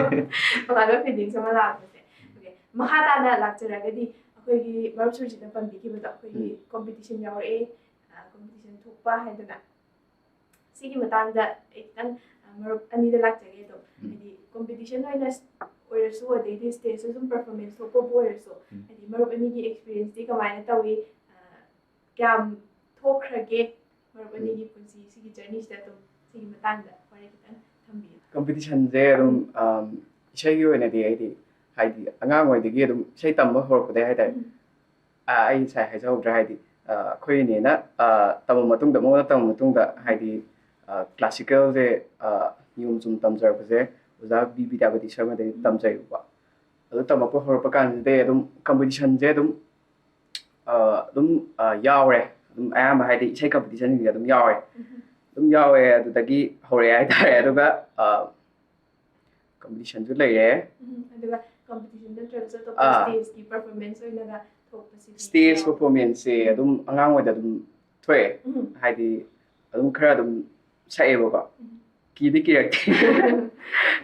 ꯇꯣꯉꯥꯟꯕ ꯐꯤꯂꯤꯡꯁ ꯑꯃ ꯂꯥꯛꯄꯁꯦ꯫ ꯑꯣꯀꯦ꯫ ꯃꯈꯥ ꯇꯥꯅ ꯂꯥꯛꯆꯔꯒꯗꯤ ꯑꯩꯈꯣꯏꯒꯤ ꯃꯔꯨꯞ ꯁꯨꯔꯖꯤꯠꯅ ꯄꯟꯕꯤꯈꯤꯕꯗꯣ, ꯑꯩꯈꯣꯏꯒꯤ ꯎꯝ꯫ ꯀꯣꯝꯄꯤꯇꯤꯁꯟ ꯌꯥꯎꯔꯛꯑꯦ, ꯑ, ꯀꯣꯝꯄꯤꯇꯤꯁꯟ ꯊꯣꯛꯄ ꯍꯥꯏꯗꯅ꯫ ꯁꯤꯒꯤ ꯃꯇꯥꯡꯗ ꯑꯩ ꯈꯤꯇꯪ, ꯑ, ꯃꯔꯨꯞ ꯑꯅꯤꯗ ꯂꯥꯛꯆꯒꯦ ꯑꯗꯨꯝ꯫ ꯎꯝ꯫ ꯍꯥꯏꯗꯤ ꯀꯣꯝꯄꯤꯇꯤꯁꯟ ꯑꯣꯏꯅ ꯁ-, ꯑꯣꯏꯔꯁꯨ, ꯑꯗꯩꯗꯤ ꯁ꯭ꯇꯦꯖꯇ ꯁꯨꯝ ꯄꯔꯐꯣꯔꯃꯦꯟꯁ ꯊꯣꯛꯄꯕꯨ ꯑꯣꯏꯔꯁꯨ, ꯎꯝ꯫ ꯍꯥꯏꯗꯤ ꯃꯔꯨꯞ ꯑꯅꯤꯒꯤ ꯑꯦꯛꯁꯄꯤꯔꯤꯌꯦꯟꯁꯇꯤ ꯀꯃꯥꯏꯅ ꯇꯧꯏ? ꯑ, ꯀꯌꯥꯝ ꯊꯣꯛꯈ꯭ꯔꯒꯦ? ꯃꯔꯨꯞ ꯎꯝ꯫ ꯑꯅꯤꯒꯤ ꯄꯨꯟꯁꯤ ꯁꯤꯒꯤ ꯖꯔꯅꯤꯁꯤꯗ ꯑꯗꯨꯝ ꯁꯤꯒꯤ ꯃꯇꯥꯡꯗ ꯋꯥꯔꯤ ꯈꯤꯇꯪ ꯊꯝꯕꯤꯌꯨ꯫ ꯀꯝꯄꯤꯇꯤꯁꯟꯁꯦ ꯑꯗꯨꯝ, ꯎꯝ꯫ ꯑꯝ, ꯏꯁꯩꯒꯤ ꯑꯣꯏꯅꯗꯤ ꯑꯩꯗꯤ ꯍꯥꯏꯗꯤ ꯑꯉꯥꯡ ꯑꯣꯏꯗꯒꯤ ꯑꯗꯨꯝ ꯏꯁꯩ ꯇꯝꯕ ꯍꯧꯔꯛꯄꯗꯒꯤ ꯍꯥꯏꯇꯥꯔꯦ꯫ ꯎꯝ꯫ ꯑ, ꯑꯩ ꯉꯁꯥꯏ ꯍꯥꯏꯖꯍꯧꯗ꯭ꯔꯦ, ꯍꯥꯏꯗꯤ, ꯑ, ꯑꯩꯈꯣꯏ ꯏꯅꯦꯅ, ꯑ, ꯇꯝꯃ ꯃꯇꯨꯡꯗ, ꯃꯉꯣꯟꯗ ꯇꯝꯃ ꯃꯇꯨꯡꯗ, ꯍꯥꯏꯗꯤ, ꯑ, ꯀ꯭ꯂꯥꯁꯤꯀꯦꯜꯁꯦ, ꯑ, ꯅꯤꯌꯣꯝ ꯆꯨꯝ ꯇꯝꯖꯔꯛꯄꯁꯦ ꯑꯣꯖꯥ ꯕꯤ ꯕꯤꯗ꯭ꯌꯥꯄꯇꯤ ꯁꯔꯃꯗꯒꯤ ꯎꯝ꯫ ꯇꯝꯖꯩꯕꯀꯣ꯫ ꯑꯗꯨ ꯇꯝꯃꯛꯄ ꯍꯧꯔꯛꯄ ꯀꯥꯟꯁꯤꯗꯩ ꯑꯗꯨꯝ ꯀꯝꯄꯤꯇꯤꯁꯟꯁꯦ ꯑꯗꯨꯝ, ꯑ, ꯑꯗꯨꯝ, ꯑ, ꯌꯥꯎꯔꯦ꯫ ꯑꯗꯨꯝ ꯑꯌꯥꯝꯕ ꯍꯥꯏꯗꯤ ꯏꯁꯩ ꯀꯝꯄꯤꯇꯤꯁꯟꯁꯤꯡꯁꯦ ꯑꯗꯨꯝ ꯌꯥꯎꯔꯦ꯫ ꯎꯝ꯫ ꯑꯗꯨꯝ ꯌꯥꯎꯔꯦ, ꯑꯗꯨꯗꯒꯤ ꯍꯧꯔꯛꯑꯦ ꯍꯥꯏꯇꯥꯔꯦ꯫ ꯑꯗꯨꯒ, ꯑ, ꯀꯝꯄꯤꯇꯤꯁꯟꯁꯨ ꯂꯩꯔꯦ꯫ ꯎꯝ, ꯑꯗꯨꯒ ꯀꯝꯄꯤꯇꯤꯁꯟ ꯅꯠꯇ꯭ꯔꯒꯁꯨ ꯑꯇꯣꯞꯄ ꯑꯥ꯫ ꯁ꯭ꯇꯦꯖꯀꯤ ꯄꯔꯐꯣꯔꯃꯦꯟꯁ ꯑꯣꯏꯅꯒ ꯊꯣꯛꯄꯁꯤꯗꯤ ꯁ꯭ꯇꯦꯖ ꯌꯥꯎ- ꯄꯔꯐꯣꯔꯃꯦꯟꯁꯁꯦ ꯎꯝ꯫ ꯑꯗꯨꯝ ꯑꯉꯥꯡ ꯑꯣꯏꯗ ꯑꯗꯨꯝ ꯊꯣꯛꯑꯦ꯫ ꯎꯝ꯫ ꯍꯥꯏꯗꯤ ꯑꯗꯨꯝ ꯈꯔ ꯑꯗꯨꯝ ꯁꯛꯑꯦꯕꯀꯣ꯫ ꯎꯝ꯫ ꯀꯤꯗꯤ ꯀꯤꯔꯛꯇꯦ꯫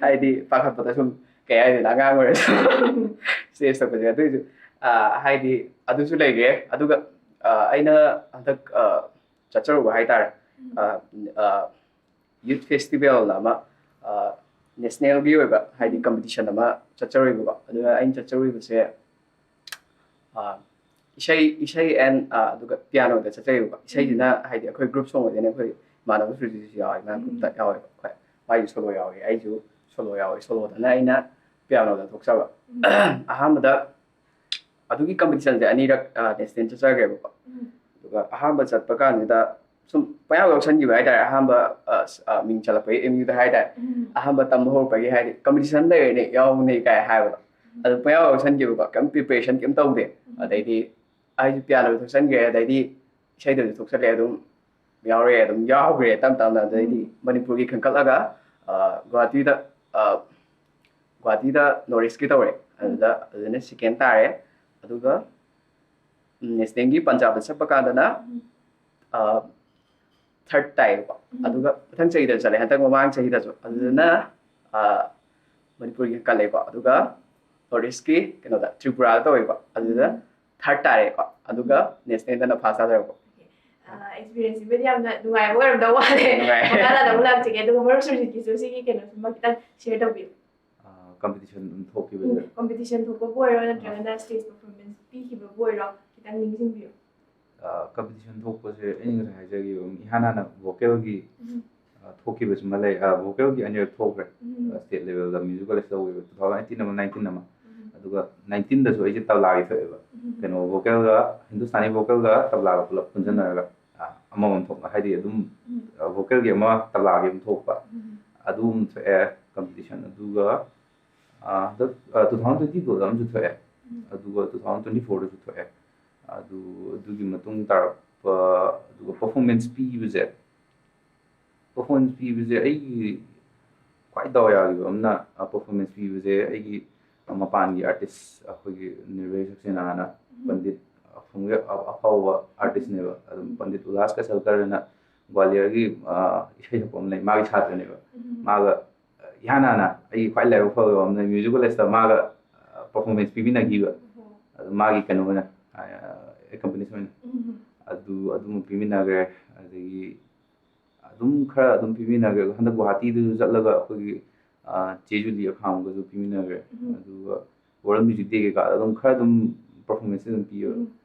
ꯍꯥꯏꯗꯤ ꯄꯥꯈꯠꯄꯗ ꯁꯨꯝ ꯀꯩ ꯍꯥꯏꯗꯣꯏꯅꯣ, ꯑꯉꯥꯡ ꯑꯣꯏꯔꯁꯨ ꯎꯝ꯫ ꯁ꯭ꯇꯦꯖ ꯊꯣꯛꯄꯁꯦ꯫ ꯑꯗꯨꯏꯁꯨ, ꯑꯥ, ꯍꯥꯏꯗꯤ ꯑꯗꯨꯁꯨ ꯂꯩꯔꯦ꯫ ꯑꯗꯨꯒ ꯑꯩꯅ ꯍꯟꯗꯛ ꯆꯠꯆꯔꯨꯕ ꯍꯥꯏꯇꯥꯔꯦ, ꯌꯨꯠ ꯐꯦꯁꯇꯤꯚꯦꯜꯅ ꯑꯃ, ꯅꯦꯁꯅꯦꯜꯒꯤ ꯑꯣꯏꯕ ꯍꯥꯏꯗꯤ ꯀꯝꯄꯤꯇꯤꯁꯟ ꯑꯃ ꯆꯠꯆꯔꯨꯏꯕꯀꯣ꯫ ꯑꯗꯨꯅ ꯑꯩꯅ ꯆꯠꯆꯔꯨꯏꯕꯁꯦ ꯏꯁꯩ ꯏꯁꯩ ꯑꯦꯟ ꯑꯗꯨꯒ ꯄꯤꯌꯥꯅꯣꯗ ꯆꯠꯆꯩꯕꯀꯣ꯫ ꯏꯁꯩꯁꯤꯅ ꯍꯥꯏꯗꯤ ꯑꯩꯈꯣꯏ ꯒ꯭ꯔꯨꯞ ꯁꯣꯡ ꯑꯣꯏꯗꯣꯏꯅꯦ, ꯑꯩꯈꯣꯏ ꯏꯃꯥꯟꯅꯕ ꯁꯨꯔꯖꯤꯠꯁꯨ ꯌꯥꯎꯋꯦ, ꯃꯥ ꯒ꯭ꯔꯨꯞꯇ ꯌꯥꯎꯋꯦꯕ꯫ ꯍꯣꯏ, ꯃꯥꯒꯤ ꯁꯣꯂꯣ ꯌꯥꯎꯋꯦ, ꯑꯩꯁꯨ ꯁꯣꯂꯣ ꯌꯥꯎꯋꯦ꯫ ꯁꯣꯂꯣꯗꯅ ꯑꯩꯅ ꯄꯤꯌꯥꯅꯣꯗ ꯊꯣꯛꯆꯕ꯫ ꯑꯍꯥꯟꯕꯗ ꯑꯗꯨꯒꯤ ꯀꯝꯄꯤꯇꯤꯁꯟꯁꯦ ꯑꯅꯤꯔꯛ ꯅꯦꯁꯅꯦꯜ ꯆꯠꯆꯈ꯭ꯔꯦꯕꯀꯣ꯫ ꯑꯗꯨꯒ ꯑꯍꯥꯟꯕ ꯆꯠꯄ ꯀꯥꯟꯁꯤꯗ ꯁꯨꯝ ꯄꯪꯌꯥꯎ ꯌꯥꯎꯁꯟꯈꯤꯕ ꯍꯥꯏꯇꯥꯔꯦ꯫ ꯑꯍꯥꯟꯕ ꯑꯦꯝ ꯌꯨꯗ ꯍꯥꯏꯇꯥꯔꯦ, ꯑꯍꯥꯟꯕ ꯇꯝꯕ ꯍꯧꯔꯛꯄꯒꯤ ꯍꯥꯏꯗꯤ ꯀꯝꯄꯤꯇꯤꯁꯟ ꯂꯩꯔꯦꯅꯦ, ꯌꯥꯎꯅꯦ ꯀꯥꯏ ꯍꯥꯏꯕꯗꯣ꯫ ꯑꯗꯨ ꯄꯪꯌꯥꯎ ꯌꯥꯎꯁꯟꯈꯤꯕꯀꯣ, ꯀꯩꯝ ꯄ꯭ꯔꯤꯄꯦꯔꯦꯁꯟ ꯀꯩꯝ ꯇꯧꯗꯦ꯫ ꯑꯗꯩꯗꯤ ꯑꯩꯁꯨ ꯄꯤꯌꯥꯅꯣꯗ ꯊꯣꯛꯆꯟꯈ꯭ꯔꯦ, ꯑꯗꯩꯗꯤ ꯏꯁꯩꯗꯁꯨ ꯊꯣꯛꯆꯜꯂꯦ, ꯑꯗꯨꯝ ꯌꯥꯎꯔꯦ, ꯑꯗꯨꯝ ꯌꯥꯎꯈ꯭ꯔꯦ ꯇꯞ ꯇꯞꯅ꯫ ꯑꯗꯩꯗꯤ ꯃꯅꯤꯄꯨꯔꯒꯤ ꯈꯟꯀꯠꯂꯒ ꯒꯨꯍꯥꯇꯤꯗ ꯒꯨꯍꯥꯇꯤꯗ ꯅꯣꯔꯠ ꯏꯁꯀꯤ ꯇꯧꯔꯦ꯫ ꯑꯗꯨꯗ ꯑꯗꯨꯗꯅ ꯁꯦꯀꯦꯟ ꯇꯥꯔꯦ꯫ ꯑꯗꯨꯒ ꯅꯦꯁꯅꯦꯜꯒꯤ ꯄꯟꯖꯥꯕꯇ ꯆꯠꯄ ꯀꯥꯟꯗꯅ ꯊꯥꯔꯠ ꯇꯥꯏꯌꯦꯕꯀꯣ꯫ ꯑꯗꯨꯒ ꯃꯊꯪ ꯆꯍꯤꯗꯁꯨ ꯆꯠꯂꯦ, ꯍꯟꯗꯛ ꯃꯃꯥꯡ ꯆꯍꯤꯗꯁꯨ꯫ ꯑꯗꯨꯗꯅ ꯃꯅꯤꯄꯨꯔꯒꯤ ꯈꯜꯂꯦꯀꯣ꯫ ꯑꯗꯨꯒ ꯅꯣꯔꯠ ꯏꯁꯀꯤ ꯀꯩꯅꯣꯗ, ꯇ꯭ꯔꯤꯄꯨꯔꯥꯗ ꯇꯧꯋꯦꯀꯣ꯫ ꯑꯗꯨꯗ ꯊꯥꯔꯠ ꯇꯥꯔꯦꯀꯣ꯫ ꯑꯗꯨꯒ ꯅꯦꯁꯅꯦꯜꯗꯅ ꯐꯥꯔꯁ ꯇꯥꯖꯔꯛꯄ꯫ ꯑꯦꯛꯁꯄꯤꯔꯤꯌꯦꯟꯁꯁꯤꯕꯨꯗꯤ ꯌꯥꯝꯅ ꯅꯨꯡꯉꯥꯏꯕ ꯑꯣꯏꯔꯝꯗꯧ ꯃꯥꯜꯂꯦ꯫ ꯅꯨꯡꯉꯥꯏ꯫ ꯃꯈꯥ ꯇꯥꯅ ꯑꯃꯨꯛ ꯂꯥꯛꯆꯒꯦ꯫ ꯑꯗꯨꯒ ꯃꯔꯨꯞ ꯁꯨꯔꯖꯤꯠꯀꯤꯁꯨ ꯁꯤꯒꯤ ꯀꯩꯅꯣꯁꯤꯃ ꯈꯤꯇꯪ ꯁꯤꯌꯔ ꯇꯧꯕꯤꯌꯨ꯫ ꯀꯝꯄꯤꯇꯤꯁꯟ ꯑꯗꯨꯝ ꯊꯣꯛꯈꯤꯕꯁꯦ꯫ ꯀꯝꯄꯤꯇꯤꯁꯟ ꯊꯣꯛꯄꯕꯨ ꯑꯣꯏꯔꯣ, ꯅꯠꯇ꯭ꯔꯒꯅ ꯁ꯭ꯇꯦꯖ ꯄꯔꯐꯣꯔꯃꯦꯟꯁ ꯄꯤꯈꯤꯕꯕꯨ ꯑꯣꯏꯔꯣ, ꯈꯤꯇꯪ ꯅꯤꯡꯁꯤꯡꯕꯤꯌꯨ꯫ ꯀꯝꯄꯤꯇꯤꯁꯟ ꯊꯣꯛꯄꯁꯦ ꯑꯩꯅ ꯉꯁꯥꯏ ꯍꯥꯏꯖꯈꯤꯕ ꯏꯍꯥꯟ ꯍꯥꯟꯅ ꯚꯣꯀꯦꯜꯒꯤ ꯊꯣꯛꯈꯤꯕꯁꯤꯃ ꯂꯩ꯫ ꯚꯣꯀꯦꯜꯒꯤ ꯑꯅꯤꯔꯛ ꯊꯣꯛꯈ꯭ꯔꯦ꯫ ꯁ꯭ꯇꯦꯠ ꯂꯦꯚꯦꯜꯗ ꯃ꯭ꯌꯨꯖꯤꯀꯦꯜ ꯑꯦꯁ ꯇꯧꯈꯤꯕ, ꯇꯨ ꯊꯥꯎꯖꯟ ꯑꯩꯠꯇꯤꯟ ꯑꯃ, ꯅꯥꯏꯟꯇꯤꯟ ꯑꯃ꯫ ꯑꯗꯨꯒ ꯅꯥꯏꯟꯇꯤꯟꯗꯁꯨ ꯑꯩꯁꯦ ꯇꯕ꯭ꯂꯥꯒꯤ ꯊꯣꯛꯑꯦꯕ꯫ ꯀꯩꯅꯣ, ꯚꯣꯀꯦꯜꯒ, ꯍꯤꯟꯗꯨꯁꯇꯥꯅꯤ ꯚꯣꯀꯦꯜꯒ ꯇꯕ꯭ꯂꯥꯒ ꯄꯨꯂꯞ ꯄꯨꯟꯁꯤꯟꯅꯔꯒ ꯑꯃꯃꯝ ꯊꯣꯛꯅ, ꯍꯥꯏꯗꯤ ꯑꯗꯨꯝ ꯚꯣꯀꯦꯜꯒꯤ ꯑꯃ, ꯇꯕ꯭ꯂꯥꯒꯤ ꯑꯃ ꯊꯣꯛꯄ꯫ ꯑꯗꯨ ꯑꯃ ꯊꯣꯛꯑꯦ ꯀꯝꯄꯤꯇꯤꯁꯟ꯫ ꯑꯗꯨꯒ ꯍꯟꯗꯛ ꯇꯨ ꯊꯥꯎꯖꯟ ꯇ꯭ꯋꯦꯟꯇꯤ ꯇꯨꯗ ꯑꯃꯁꯨ ꯊꯣꯛꯑꯦ꯫ ꯑꯗꯨꯒ ꯇꯨ ꯊꯥꯎꯖꯟ ꯇ꯭ꯋꯦꯟꯇꯤ ꯐꯣꯔꯗꯁꯨ ꯊꯣꯛꯑꯦ꯫ ꯑꯗꯨ, ꯑꯗꯨꯒꯤ ꯃꯇꯨꯡ ꯇꯥꯔꯛꯄ, ꯑꯗꯨꯒ ꯄꯔꯐꯣꯔꯃꯦꯟꯁ ꯄꯤꯕꯁꯦ, ꯄꯔꯐꯣꯔꯃꯦꯟꯁ ꯄꯤꯕꯁꯦ ꯑꯩꯒꯤ ꯈ꯭ꯋꯥꯏ ꯗꯥꯎ ꯌꯥꯈꯤꯕ ꯑꯃꯅ, ꯄꯔꯐꯣꯔꯃꯦꯟꯁ ꯄꯤꯕꯁꯦ ꯑꯩꯒꯤ ꯃꯄꯥꯟꯒꯤ ꯑꯥꯔꯇꯤꯁ, ꯑꯩꯈꯣꯏꯒꯤ ꯅꯤꯔꯚꯌ ꯁꯛꯁꯦꯅꯥꯅ, ꯄꯟꯗꯤꯠ ꯑꯁꯣꯝꯒꯤ ꯑꯐꯥꯎꯕ ꯑꯥꯔꯇꯤꯁꯅꯦꯕ꯫ ꯑꯗꯨꯝ ꯄꯟꯗꯤꯠ ꯎꯜꯍꯥꯁ ꯀꯁꯜꯀꯔꯅ ꯒ꯭ꯋꯥꯂꯤꯌꯔꯒꯤ ꯏꯁꯩ ꯁꯛꯄ ꯑꯃ ꯂꯩ, ꯃꯥꯒꯤ ꯁꯥꯇ꯭ꯔꯅꯦꯕ꯫ ꯃꯥꯒ ꯏꯍꯥꯟ ꯍꯥꯟꯅ ꯑꯩꯒꯤ ꯈ꯭ꯋꯥꯏ ꯂꯥꯏꯕꯛ ꯐꯕ ꯑꯃꯅ ꯃ꯭ꯌꯨꯖꯤꯀꯦꯜ ꯑꯦꯁꯇ ꯃꯥꯒ ꯄꯔꯐꯣꯔꯃꯦꯟꯁ ꯄꯤꯃꯤꯟꯅꯈꯤꯕ꯫ ꯑꯗꯨ ꯃꯥꯒꯤ ꯀꯩꯅꯣ ꯑꯣꯏꯅ, ꯑꯦ ꯀꯝꯄꯤꯇꯤꯁꯟ ꯑꯣꯏꯅ꯫ ꯑꯗꯨ ꯑꯗꯨꯃ ꯄꯤꯃꯤꯟꯅꯈ꯭ꯔꯦ꯫ ꯑꯗꯒꯤ ꯑꯗꯨꯝ ꯈꯔ ꯑꯗꯨꯝ ꯄꯤꯃꯤꯟꯅꯈ꯭ꯔꯦ꯫ ꯍꯟꯗꯛ ꯒꯨꯍꯥꯇꯤꯗꯁꯨ ꯆꯠꯂꯒ ꯑꯩꯈꯣꯏꯒꯤ, ꯑ, ꯆꯦ ꯖꯨꯂꯤ ꯑꯈꯥꯡꯕꯒꯁꯨ ꯄꯤꯃꯤꯟꯅꯈ꯭ꯔꯦ꯫ ꯑꯗꯨꯒ ꯋꯥꯔꯜ ꯃ꯭ꯌꯨꯖꯤꯛ ꯗꯦ ꯀꯩꯀꯥ ꯑꯗꯨꯝ ꯈꯔ ꯑꯗꯨꯝ ꯄꯔꯐꯣꯔꯃꯦꯟꯁ ꯑꯗꯨꯝ ꯄꯤꯌꯦꯕ꯫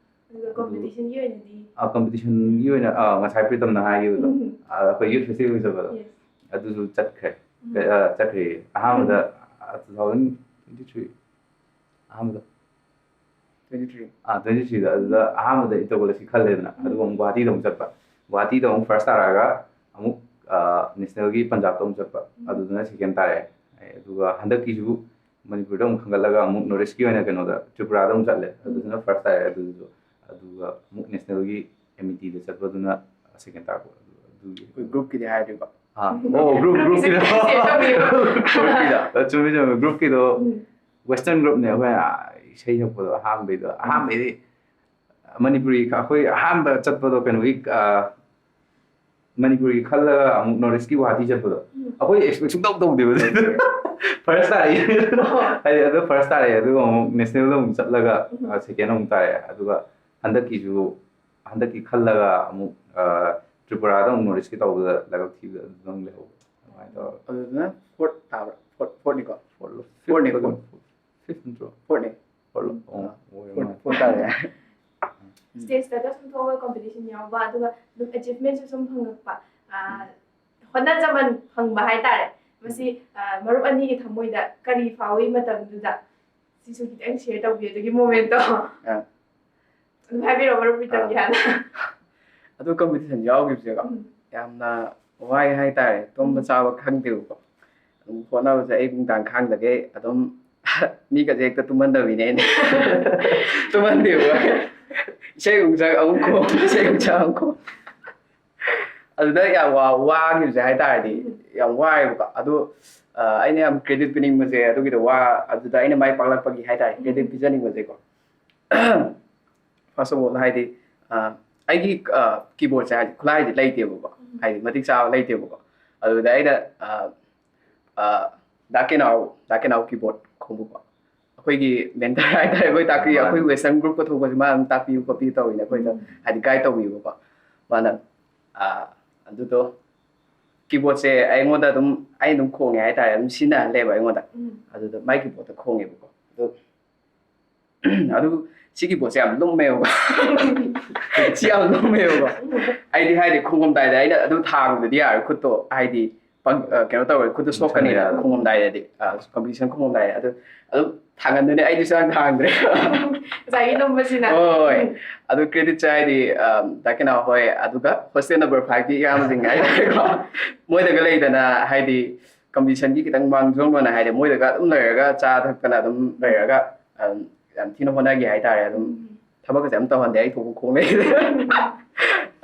ꯑꯗꯨꯒ ꯑꯗꯨ ꯀꯝꯄꯤꯇꯤꯁꯟꯒꯤ ꯑꯣꯏꯅꯗꯤ? ꯑ, ꯀꯝꯄꯤꯇꯤꯁꯟꯒꯤ ꯑꯣꯏꯅ, ꯑ, ꯉꯁꯥꯏ ꯄ꯭ꯔꯤꯇꯝꯅ ꯍꯥꯏꯈꯤꯕꯗꯣ, ꯑ, ꯑꯩꯈꯣꯏ ꯌꯨꯠ ꯐꯦꯁꯇꯤꯚꯦꯜ ꯆꯠꯄꯗꯣ, ꯌꯦꯁ꯫ ꯑꯗꯨꯁꯨ ꯆꯠꯈ꯭ꯔꯦ꯫ ꯎꯝ꯫ ꯑ, ꯆꯠꯈ꯭ꯔꯦ꯫ ꯑꯍꯥꯟꯕꯗ, ꯑ, two thousand twenty three, ꯑꯍꯥꯟꯕꯗ꯫ Twenty three꯫ ꯑꯥ, twenty three ꯗ꯫ ꯑꯗꯨꯗ ꯑꯍꯥꯟꯕꯗ ꯏꯟꯇꯔ ꯀꯣꯂꯦꯖꯀꯤ ꯈꯜꯂꯦꯗꯅ, ꯎꯝ꯫ ꯑꯗꯨꯒ ꯑꯃꯨꯛ ꯒꯨꯍꯥꯇꯤꯗ ꯑꯃꯨꯛ ꯆꯠꯄ꯫ ꯒꯨꯍꯥꯇꯤꯗ ꯑꯃꯨꯛ ꯐꯥꯔꯁ ꯇꯥꯔꯛꯑꯒ ꯑꯃꯨꯛ, ꯑ, ꯅꯦꯁꯅꯦꯜꯒꯤ ꯄꯟꯖꯥꯕꯇ ꯑꯃꯨꯛ ꯆꯠꯄ꯫ ꯎꯝ꯫ ꯑꯗꯨꯗꯨꯅ ꯁꯦꯀꯦꯟ ꯇꯥꯔꯛꯑꯦ꯫ ꯑꯗꯨꯒ ꯍꯟꯗꯛꯀꯤꯁꯨ ꯃꯅꯤꯄꯨꯔꯗ ꯑꯃꯨꯛ ꯈꯟꯒꯠꯂꯒ ꯑꯃꯨꯛ ꯅꯣꯔꯠ ꯏꯁꯀꯤ ꯑꯣꯏꯅ ꯀꯩꯅꯣꯗ, ꯇ꯭ꯔꯤꯄꯨꯔꯥꯗ ꯑꯃꯨꯛ ꯆꯠꯂꯦ꯫ ꯎꯝ꯫ ꯑꯗꯨꯗꯨꯅ ꯐꯥꯔꯁ ꯇꯥꯔꯛꯑꯦ꯫ ꯑꯗꯨꯗꯨꯁꯨ, ꯑꯗꯨꯒ ꯑꯃꯨꯛ ꯅꯦꯁꯅꯦꯜꯒꯤ ꯑꯦꯝ ꯏ ꯇꯤꯗ ꯆꯠꯄꯗꯨꯅ ꯁꯦꯀꯦꯟ ꯇꯥꯔꯛꯄ꯫ ꯑꯗꯨ, ꯑꯗꯨꯒꯤ ꯑꯩꯈꯣꯏ ꯒ꯭ꯔꯨꯞꯀꯤꯗꯤ ꯍꯥꯏꯗ꯭ꯔꯤꯀꯣ꯫ ꯑꯥ, ꯑꯣ, ꯒ꯭ꯔꯨꯞ, ꯒ꯭ꯔꯨꯞꯀꯤꯗꯣ꯫ ꯒ꯭ꯔꯨꯞꯀꯤꯗꯣ꯫ ꯒ꯭ꯔꯨꯞꯀꯤꯗꯣ꯫ ꯆꯨꯝꯃꯤ, ꯆꯨꯝꯃꯤ, ꯒ꯭ꯔꯨꯞꯀꯤꯗꯣ꯫ ꯎꯝ꯫ ꯋꯦꯁꯇꯔꯟ ꯒ꯭ꯔꯨꯞꯅꯦ ꯑꯩꯈꯣꯏꯅ ꯏꯁꯩ ꯁꯛꯄꯗꯣ ꯑꯍꯥꯟꯕꯩꯗꯣ꯫ ꯎꯝ꯫ ꯑꯍꯥꯟꯕꯩꯗꯤ ꯃꯅꯤꯄꯨꯔꯤ ꯈ-, ꯑꯩꯈꯣꯏ ꯑꯍꯥꯟꯕ ꯆꯠꯄꯗꯣ ꯀꯩꯅꯣꯒꯤ, ꯑ, ꯃꯅꯤꯄꯨꯔꯤ ꯈꯜꯂꯒ ꯑꯃꯨꯛ ꯅꯣꯔꯠ ꯏꯁꯀꯤ ꯒꯨꯍꯥꯇꯤ ꯆꯠꯄꯗꯣ꯫ ꯎꯝ꯫ ꯑꯩꯈꯣꯏ ꯑꯦꯛꯁꯄꯦꯛ ꯁꯨꯡꯇꯧ ꯇꯧꯗꯦꯕ꯫ ꯐꯥꯔꯁ ꯇꯥꯔꯛꯏ꯫ ꯑꯣ꯫ ꯍꯥꯏꯗꯤ ꯑꯗꯣ ꯐꯥꯔꯁ ꯇꯥꯔꯛꯑꯦ, ꯑꯗꯨꯒ ꯑꯃꯨꯛ ꯅꯦꯁꯅꯦꯜꯗ ꯑꯃꯨꯛ ꯆꯠꯂꯒ, ꯎꯝ꯫ ꯑ, ꯁꯦꯀꯦꯟ ꯑꯃꯨꯛ ꯇꯥꯔꯛꯑꯦ꯫ ꯑꯗꯨꯒ ꯍꯟꯗꯛꯀꯤꯁꯨ, ꯍꯟꯗꯛꯀꯤ ꯈꯜꯂꯒ ꯑꯃꯨꯛ, ꯑ, ꯇ꯭ꯔꯤꯄꯨꯔꯥꯗ ꯑꯃꯨꯛ ꯅꯣꯔꯠ ꯏꯁꯀꯤ ꯇꯧꯕꯗ ꯂꯥꯏꯕꯛ ꯊꯤꯕꯗ ꯑꯗꯨꯗ ꯑꯃꯨꯛ ꯂꯩꯍꯧꯕ꯫ ꯑꯗꯨꯃꯥꯏꯅ ꯇꯧꯔꯒ꯫ ꯑꯗꯨꯗꯨꯅ ꯐꯣꯔꯠ ꯇꯥꯕ꯭ꯔꯥ? ꯐꯣꯔꯠ, ꯐꯣꯔꯠꯅꯤꯀꯣ? ꯐꯣꯔꯠꯂꯣ? ꯐꯣꯔꯠꯅꯤ, ꯐꯤꯐꯂꯣ? ꯐꯣꯔꯠ꯫ ꯐꯤꯐ ꯅꯠꯇ꯭ꯔꯣ? ꯐꯣꯔꯠꯅꯦ꯫ ꯐꯣꯔꯠꯂꯣ? ꯑꯣ, ꯑꯥ, ꯑꯣꯏꯔ ꯐꯣꯔꯠ, ꯃꯥꯜꯂꯦ꯫ ꯐꯣꯔꯠ ꯇꯥꯔꯦ꯫ ꯎꯝ꯫ ꯁ꯭ꯇꯦꯖꯇꯒ ꯁꯨꯝ ꯊꯣꯛꯑꯒ ꯀꯝꯄꯤꯇꯤꯁꯟ ꯌꯥꯎꯕ, ꯑꯗꯨꯒ ꯑꯗꯨꯝ ꯑꯦꯆꯤꯚꯃꯦꯟꯁꯨ ꯁꯨꯝ ꯐꯪꯉꯛꯄ, ꯑꯥ, ꯎꯝ꯫ ꯍꯣꯠꯅꯖꯃꯟ ꯐꯪꯕ ꯍꯥꯏꯇꯥꯔꯦ꯫ ꯃꯁꯤ, ꯎꯝ꯫ ꯑꯥ, ꯃꯔꯨꯞ ꯑꯅꯤꯒꯤ ꯊꯃꯣꯏꯗ ꯀꯔꯤ ꯐꯥꯎꯏ ꯃꯇꯝꯗꯨꯗ? ꯁꯤꯁꯨ ꯈꯤꯇꯪ ꯁꯤꯌꯔ ꯇꯧꯕꯤꯌꯨ, ꯑꯗꯨꯒꯤ ꯃꯣꯃꯦꯟꯠꯇꯣ꯫ ꯑꯥ꯫ ꯑꯗꯨꯝ ꯍꯥꯏꯕꯤꯔꯛꯑꯣ, ꯃꯔꯨꯞ ꯄ꯭ꯔꯤꯇꯝꯒꯤ ꯑꯥ꯫ ꯍꯥꯟꯅ꯫ ꯑꯗꯨ ꯀꯝꯄꯤꯇꯤꯁꯟ ꯌꯥꯎꯈꯤꯕꯁꯦꯀꯣ, ꯎꯝ꯫ ꯌꯥꯝꯅ ꯋꯥꯏ ꯍꯥꯏꯇꯥꯔꯦ꯫ ꯇꯨꯝꯕ ꯎꯝ꯫ ꯆꯥꯕ ꯈꯪꯗꯦꯕꯀꯣ꯫ ꯑꯗꯨꯝ ꯍꯣꯠꯅꯕꯁꯦ ꯑꯌꯨꯛ ꯅꯨꯡꯗꯥꯡ ꯈꯥꯡꯗꯈꯩ ꯑꯗꯨꯝ ꯃꯤꯒꯁꯦ ꯍꯦꯛꯇ ꯇꯨꯝꯍꯟꯗꯕꯤꯅꯦ ꯑꯩꯅ꯫ ꯇꯨꯝꯍꯟꯗꯦꯕ꯫ ꯏꯁꯩ ꯑꯃꯨꯛ ꯁꯛ ꯑꯃꯨꯛ ꯈꯣꯡ, ꯏꯁꯩ ꯑꯃꯨꯛ ꯁꯛ ꯑꯃꯨꯛ ꯈꯣꯡ꯫ ꯑꯗꯨꯗ ꯌꯥꯝ ꯋꯥ-, ꯋꯥꯈꯤꯕꯁꯦ ꯍꯥꯏꯇꯥꯔꯗꯤ ꯎꯝ꯫ ꯌꯥꯝ ꯋꯥꯏꯑꯦꯕꯀꯣ꯫ ꯑꯗꯣ, ꯑ, ꯑꯩꯅ ꯌꯥꯝ ꯀ꯭ꯔꯦꯗꯤꯠ ꯄꯤꯅꯤꯡꯕꯁꯦ ꯑꯗꯨꯒꯤꯗꯣ ꯋꯥ-, ꯑꯗꯨꯗ ꯑꯩꯅ ꯃꯥꯏ ꯄꯥꯛꯂꯛꯄꯒꯤ ꯍꯥꯏꯇꯥꯔꯦ, ꯎꯝ꯫ ꯀ꯭ꯔꯦꯗꯤꯠ ꯄꯤꯖꯅꯤꯡꯕꯁꯦꯀꯣ꯫ First of all, ꯍꯥꯏꯗꯤ, ꯑ, ꯑꯩꯒꯤ, ꯑ, ꯀꯤꯕꯣꯔꯗꯁꯦ ꯍꯥꯏꯗꯤ ꯈꯨꯠꯂꯥꯏꯁꯦ ꯂꯩꯇꯦꯕꯀꯣ, ꯎꯝ꯫ ꯍꯥꯏꯗꯤ ꯃꯇꯤꯛ ꯆꯥꯕ ꯂꯩꯇꯦꯕꯀꯣ꯫ ꯑꯗꯨꯗ ꯑꯩꯅ, ꯑ, ꯑ, ꯗꯥ ꯀꯦꯅꯥꯎ, ꯗꯥ ꯀꯦꯅꯥꯎ ꯀꯤꯕꯣꯔꯗ ꯈꯣꯡꯕꯀꯣ, ꯑꯩꯈꯣꯏꯒꯤ ꯃꯦꯟꯇꯔ ꯍꯥꯏꯇꯥꯔꯦ, ꯑꯩꯈꯣꯏ ꯇꯥꯛꯄꯤ, ꯃꯥꯅꯤ꯫ ꯑꯩꯈꯣꯏ ꯋꯦꯁꯇꯔꯟ ꯒ꯭ꯔꯨꯞꯀ ꯊꯣꯛꯄꯁꯦ ꯃꯥ ꯑꯗꯨꯝ ꯇꯥꯛꯄꯤꯌꯨ ꯈꯣꯠꯄꯤꯌꯨ ꯇꯧꯋꯤꯅꯦ ꯑꯩꯈꯣꯏꯗ꯫ ꯍꯥꯏꯗꯤ ꯒꯥꯏꯗ ꯇꯧꯕꯤꯌꯨꯕꯀꯣ꯫ ꯃꯥꯅ ꯑꯥ, ꯑꯗꯨꯗꯣ ꯀꯤꯕꯣꯔꯗꯁꯦ ꯑꯩꯉꯣꯟꯗ ꯑꯗꯨꯝ, ꯑꯩ ꯑꯗꯨꯝ ꯈꯣꯡꯉꯦ ꯍꯥꯏꯇꯥꯔꯦ, ꯑꯗꯨꯝ ꯁꯤꯖꯤꯟꯅꯍꯜꯂꯦꯕ ꯑꯩꯉꯣꯟꯗ꯫ ꯑꯗꯨꯗ ꯃꯥꯏ ꯀꯤꯕꯣꯔꯗꯇ ꯈꯣꯡꯉꯦꯕꯀꯣ꯫ ꯑꯗꯨ ꯑꯗꯨ ꯁꯤꯒꯤ ꯄꯣꯠꯁꯦ ꯌꯥꯝ ꯂꯨꯝꯃꯦꯕꯀꯣ꯫ ꯁꯤ ꯌꯥꯝ ꯂꯨꯝꯃꯦꯕꯀꯣ꯫ ꯑꯩꯗꯤ ꯍꯥꯏꯗꯤ ꯈꯣꯡꯉꯝꯗꯥꯏꯗ ꯑꯩꯅ ꯑꯗꯨꯝ ꯊꯥꯡꯕꯗꯗꯤ ꯌꯥꯔꯣꯏ, ꯈꯨꯠꯇꯣ ꯍꯥꯏꯗꯤ ꯄꯪ-, ꯑ, ꯀꯩꯅꯣ ꯇꯧꯔꯦ, ꯈꯨꯠꯇꯣ ꯁꯣꯛꯀꯅꯤꯅ ꯌꯥꯔꯣꯏ꯫ ꯈꯣꯡꯉꯝꯗꯥꯏꯗꯗꯤ, ꯑ, ꯀꯝꯄꯤꯇꯤꯁꯟ ꯈꯣꯡꯉꯝꯗꯥꯏꯗ ꯑꯗꯨ ꯑꯗꯨꯝ ꯊꯥꯡꯍꯟꯗꯣꯏꯅꯦ, ꯑꯩꯗꯤ ꯁꯨꯡꯊꯥꯡ ꯊꯥꯡꯗ꯭ꯔꯦ꯫ ꯉꯁꯥꯏꯒꯤ ꯂꯨꯝꯕꯁꯤꯅ꯫ ꯍꯣꯏ꯫ ꯎꯝ. ꯑꯗꯨ ꯀ꯭ꯔꯦꯗꯤꯠꯁꯦ ꯍꯥꯏꯗꯤ, ꯑ, ꯗꯥ ꯀꯩꯅꯥ ꯍꯣꯏ, ꯑꯗꯨꯒ ꯍꯣꯁꯇꯦꯜ ꯅꯝꯕꯔ ꯐꯥꯏꯚꯀꯤ ꯏꯌꯥꯝꯕꯁꯤꯡ ꯍꯥꯏꯇꯥꯔꯦꯀꯣ, ꯃꯣꯏꯗꯒ ꯂꯩꯗꯅ ꯍꯥꯏꯗꯤ ꯀꯝꯄꯤꯇꯤꯁꯟꯒꯤ ꯈꯤꯇꯪ ꯃꯥꯡꯖꯧꯅꯅ ꯍꯥꯏꯗꯤ ꯃꯣꯏꯗꯒ ꯑꯗꯨꯝ ꯂꯩꯔꯒ ꯆꯥ ꯊꯛꯇꯅ ꯑꯗꯨꯝ ꯂꯩꯔꯒ, ꯑ, ꯌꯥꯝ ꯊꯤꯅ ꯍꯣꯠꯅꯈꯤ ꯍꯥꯏꯇꯥꯔꯦ꯫ ꯑꯗꯨꯝ ꯊꯕꯛꯀꯁꯦ ꯑꯝꯇ ꯇꯧꯍꯟꯗꯦ, ꯑꯩ ꯊꯣꯛꯄ ꯈꯣꯡ ꯂꯩ꯫